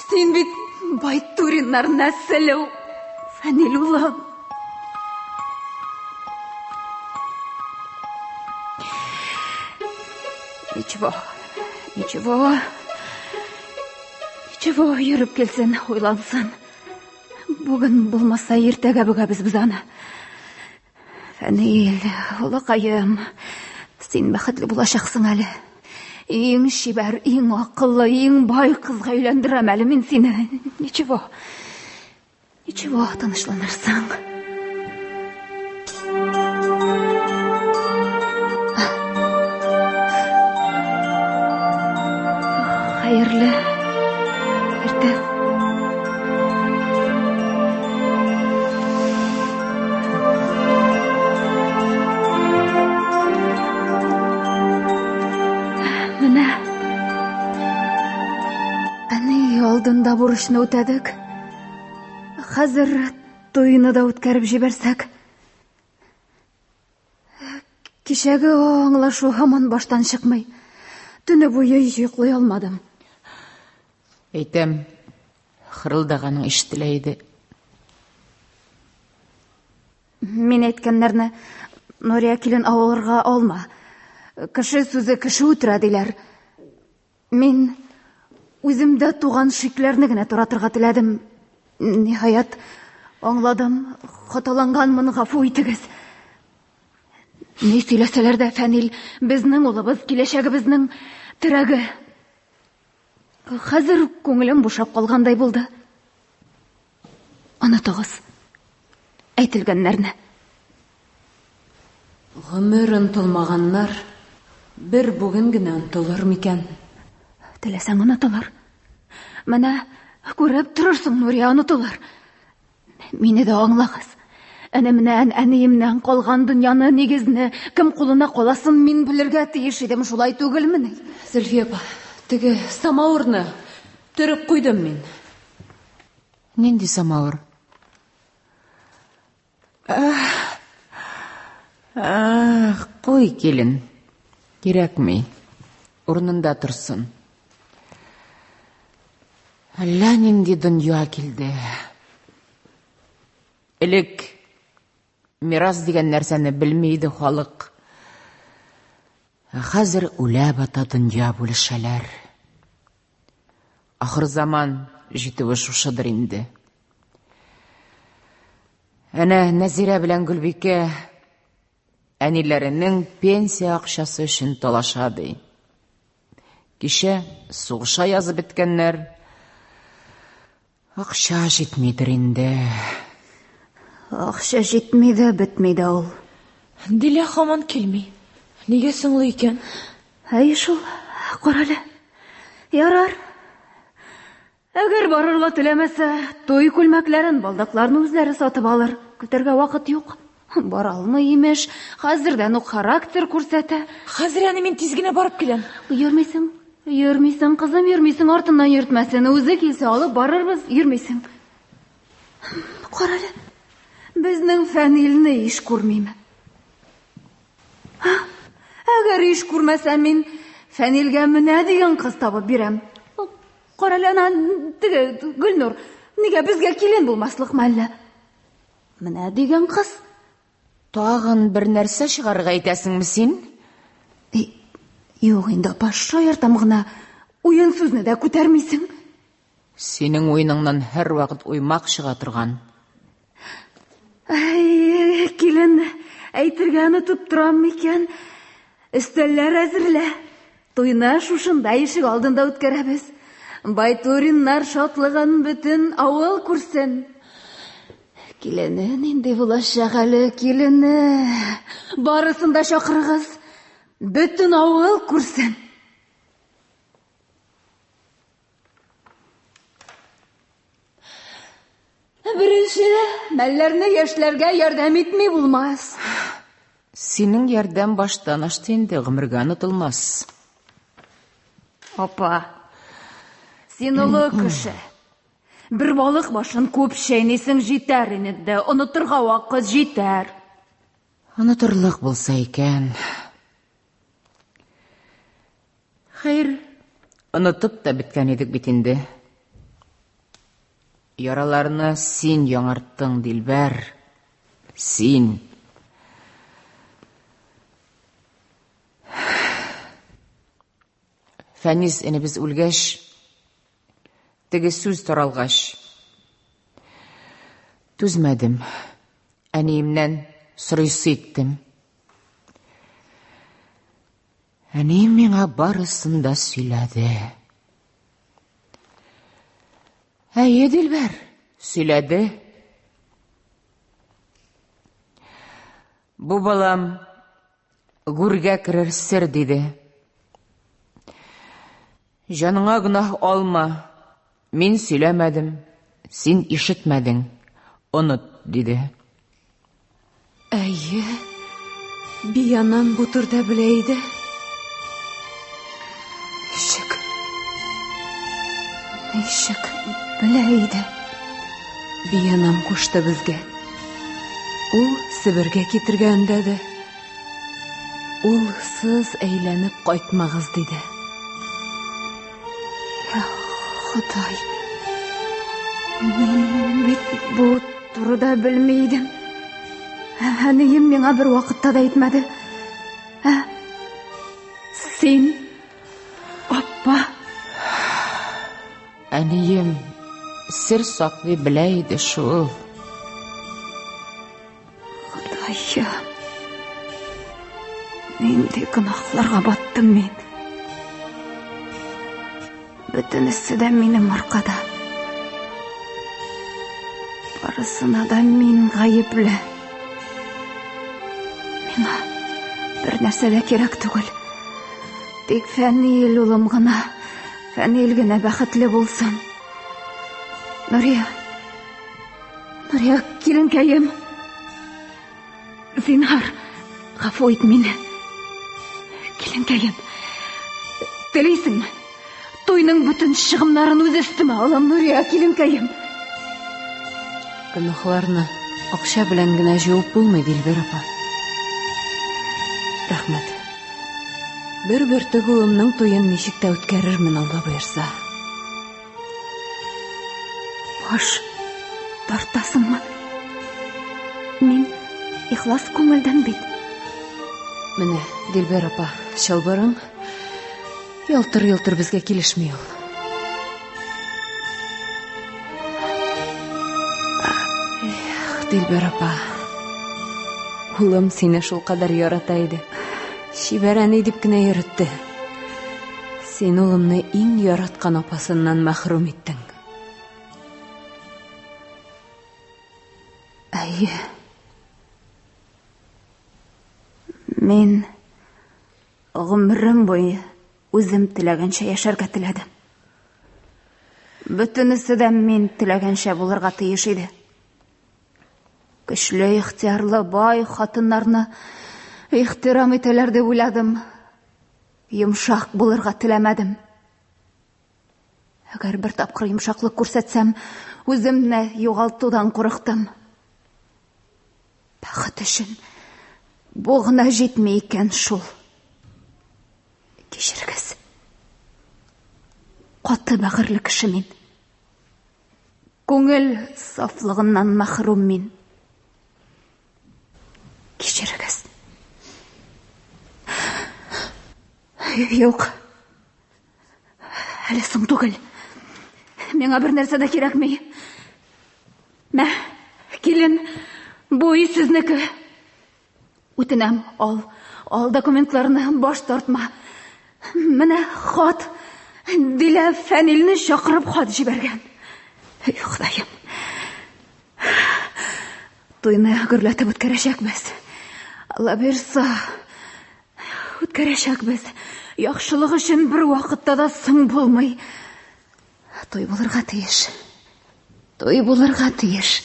син бит Байтуриннар нәселе. Фәнил улым. Ничего, ничего. Ничего, йөреп килсен, уйлансын. Бүген булмаса, иртәгә бөгәбез без аны. Фәнил, улыкаем, син бәхетле булачаксың әле. Иң чибәр, иң акыллы, иң бай кызга өйләндерәм әле мин сине. Ничего. Ничего, тынычланырсың. Хәерле иртә. Менә. Әни алдында бурычны үтәдек. Хәзер туйны да үткәреп җибәрсәк. Кичәге аңлашу һаман баштан чыкмый. Төне буе йоклый алмадым. Әйтәм, хырылдаганың ишетелә иде. Мин әйткәннәрне Нурия килен авырга алма. Кеше сүзе кеше үтерә диләр. Мин үземдә туган шикләрне генә таратырга теләдем. Ниһаять, аңладым, хаталанганмын, гафу итегез. Ни сөйләсәләр дә, Фәнил, безнең улыбыз, киләчәгебезнең терәге. Хәзер күңелем бушап калгандай булды. Онытыгыз әйтелгәннәрне. Гомер онтылмаганнар бер бүген генә онтылыр микән? Теләсәң онытылыр. Менә күреп торырсың, Нурия, онытылыр. Мине дә аңлагыз. Энемнән, әниемнән калган дөньяны, нигезне кем кулына каласын мин белергә тиеш идем, шулай түгелмени? Зөлфия апа, теге самавырны төреп куйдым мин. Нинди самавыр? Ах, куй, килен. Кирәкми. Урынында торсын. Әллә нинди дөнья килде. Элек мирас дигән нәрсәне белми иде халык. Ә хәзер үлә бата дөнья бүлешәләр. Ахыр заман җитүе шушыдыр инде. Әнә Нәзирә белән Гөлбикә Әниләренең пенсия акчасы өчен талаша ди. Кичә сугыша язып беткәннәр. Акча җитмидер инде. Акча җитми дә бетми дә ул. Дилә һаман килми. Нигә соңлы икән? Әй шул, карале. Ярар. Әгәр барырга теләмәсә, туй күлмәкләрен, балдакларны үзләре сатып алыр. Көтәргә вакыт юк. Бара алмый, имеш. Хәзердән үк характер күрсәтә. Хәзер әни мин тиз генә барып киләм. Йөрмисең. Йөрмисең, кызым, йөрмисең, артыннан йөртмәсен. Үзе килсә алып барырбыз, йөрмисең. Карале, безнең Фәнилне иш күрмиме? Әгәр иш күрмәсә, мин Фәнилгә менә дигән кыз табып бирәм. Карале, ана, теге Гөлнур, нигә безгә килен булмаслыкмы әллә? Менә дигән кыз. Тагын бер нәрсә чыгарырга әйтәсеңме син? Юк инде, апа, шаяртам гына. Уен сүзне дә күтәрмисең. Синең уеныңнан һәрвакыт уймак чыга торган. Әй, килен, әйтергә онытып торам микән? Өстәлләр әзерлә. Туйны шушында ишек алдында үткәрәбез. Байтуриннар шатлыгын бөтен авыл күрсен. Килене нинди булачак әле, килене. Барысын да чакырыгыз. Бөтен авыл күрсен. Беренче мәлләрне яшьләргә ярдәм итми булмас. Синең ярдәм баштан ашты инде, гомергә онытылмас. Апа, син олы кеше. Бер балык башын күп чәйнисең җитәр инде, онытырга вакыт җитәр. Онытырлык булса икән. Хәер, онытып та беткән идек бит инде. Яраларны син яңарттың, Дилбәр. Син. Фәнис энебез үлгәч, теге сүз таралгач, түзмәдем. Әниемнән сорыйсы иттем. Әнием миңа барысын да сөйләде. Әйе, Дилбәр, сөйләде. Бу балам гүргә керер сер, диде. Җаныңа гөнаһ алма. Мин сөйләмәдем, син ишетмәдең. Оныт, диде. Әйе, биянам бу турда белә иде. Ничек? Ничек белә иде? Биянам кушты безгә. Ул Себергә китергә өндәде. Улсыз әйләнеп кайтмагыз, диде. Я Ходай! Мин бит бу турыда белми идем. Әнием миңа бер вакытта да әйтмәде. Ә син, апа? Әнием сер саклый белә иде шул. Ходаем, нинди гөнаһларга баттым мин. Бөтенесе дә минем аркада. Барысына да мин гаепле. Миңа бер нәрсә дә кирәк түгел. Тик Фәнил улым гына, Фәнил генә бәхетле булсын. Нурия, Нурия, киленкәем. Зинһар, гафу ит мине. Киленкәем, телисеңме? Туйның бөтен чыгымнарын үз өстемә алам, Нурия, киленкәем. Гөнаһларны акча белән генә җуып булмый, Дилбәр апа. Рәхмәт. Бер бөртек улымның туен ничек тә үткәрермен, Алла боерса. Баш тартасыңмы? Мин ихлас күңелдән бит. Менә, Дилбәр апа, чалбарың ялтыр-йолтыр безгә килешми ул. Эх, Дилбәр апа. Улым сине шулкадәр ярата иде. Чибәр әни дип кенә йөртте. Син улымны иң яраткан апасыннан мәхрүм иттең. Әйе. Мин гомерем буе үзем теләгәнчә яшәргә теләдем. Бөтенесе дә мин теләгәнчә булырга тиеш иде. Көчле, ихтиярлы, бай хатыннарны ихтирам итәләр дип уйладым. Йомшак булырга теләмәдем. Әгәр бер тапкыр йомшаклык күрсәтсәм, үземне югалтудан курыктым. Бәхет өчен бу гына җитми икән шул. Кичерегез. Каты бәгырьле кеше мин. Күңел сафлыгыннан мәхрүм мин. Кичерегез. Юк. Әле соң түгел. Миңа бер нәрсә дә кирәкми. Мә, килен, бу өй сезнеке. Үтенәм, ал, ал документларны, баш тартма. Менә хат. Дилә Фәнилне чакырып хат җибәргән. Эй, Ходаем. Туйны гөрләтеп үткәрәчәкбез. Алла бирса, үткәрәчәкбез. Яхшылык өчен бер вакытта да соң булмый. Туй булырга тиеш. Туй булырга тиеш.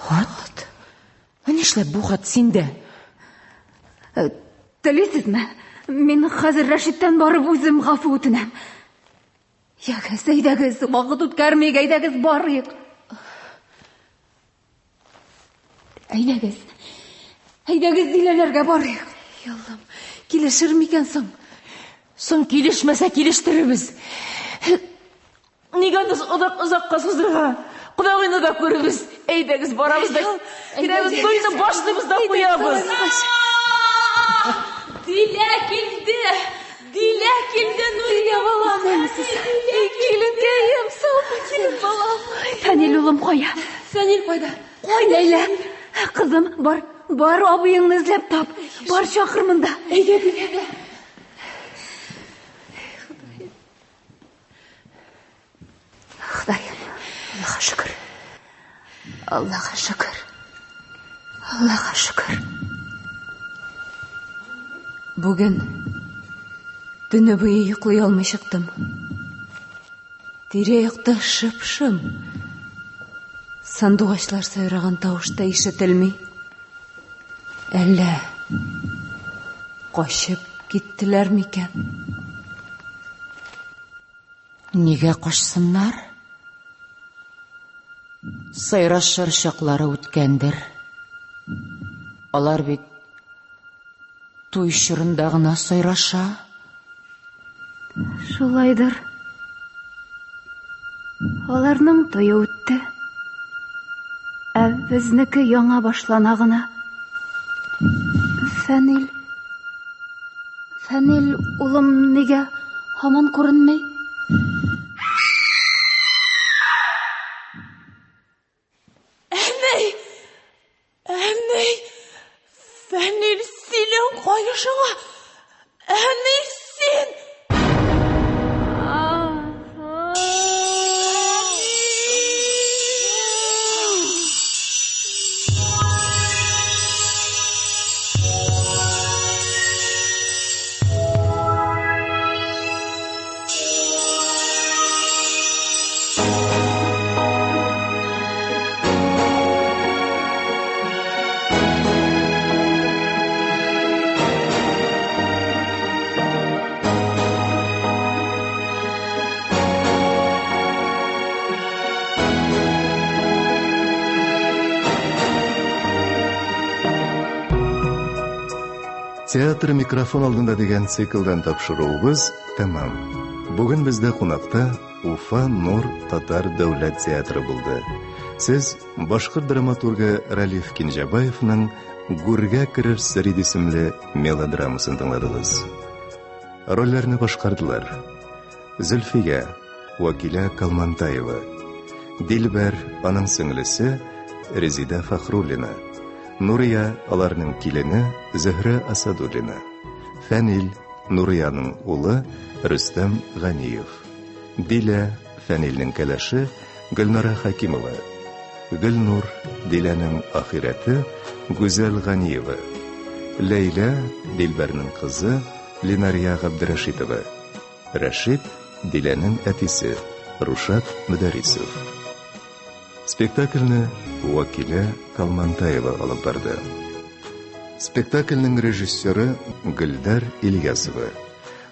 Хат? Ә нишләп бу хат синдә? Э, телисезме? Мин хәзер Рәшиттән барып үзем гафу үтенәм. Ягез, әйдәгез, вакыт үткәрмик, әйдәгез барыйк. Әйдәгез. Әйдәгез Диләләргә барыйк. Яллам, килешер микән соң? Соң килешмәсә килештерербез. Нигә аны озак озакка сузырга? Кодагыйны да күрербез. Әйдәгез, барабыз да керәбез, туйны башлыйбыз да куябыз. Дилә килде! Дилә килде, Нурия балам! Киленкәем, саумы, килен балам? Фәнил улым кая? Фәнил кайда? Кай, Ләйлә? Кызым, бар, бар абыеңны эзләп тап. Бар чакыр монда. Әйдә, Дилә. Ходаем, Аллаһка шөкер. Аллаһка шөкер. Аллаһка шөкер. Бүген төне буе йоклый алмый чыктым. Тирә-якта шып-шым. Сандугачлар сайраган тавыш та ишетелми. Әллә качып киттеләр микән? Нигә качсыннар? Сайрашыр чаклары үткәндер. Алар бит туй чорында гына сайраша. Шулайдыр. Аларның туе үтте. Ә безнеке яңа башлана гына. Фәнил. Фәнил, улым нигә һаман күренми? Әни! Әни! Фәнил, синең каешыңа! Әни, син! Театр микрофон алдында дигән циклдан тапшыруыбыз тәмам. Бүген бездә кунакта Уфа Нур татар дәүләт театры булды. Сез башкорт драматургы Ралиф Кинҗәбаевның Гүргә керер сер исемле мелодрамасын тыңладыгыз. Рольләрне башкардылар. Зөлфия, Вакилә Калмантаева, Дилбәр, аның сеңлесе Резида Фахруллина, Нурия, аларның килене Зөһрә Асадуллина. Фәнил, Нурияның улы Рөстәм Ганиев. Дилә, Фәнилнең кәләше Гөлнара Хәкимова. Гөлнур, Диләнең ахирәте Гүзәл Ганиева. Ләйлә, Дилбәрнең кызы Ленария Габдрәшитова. Рәшит, Диләнең әтисе Рушат Мөдәрисов. Спектакльне Вакилә Калмантаева алып барды. Спектакльнең режиссеры Гөлдәр Ильясова.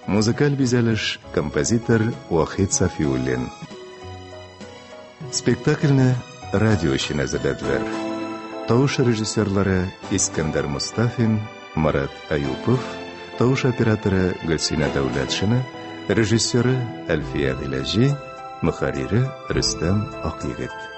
Музыкаль бизәлеш композитор Вахит Сафиуллин. Спектакльне радио өчен әзерләделәр. Тавыш режиссерлары Искәндәр Мостафин, Марат Аюпов, тавыш операторы Гөлсинә Дәүләтшина, режиссеры Әлфия Гыйләҗи, мөхәррире Рөстәм Акъегет.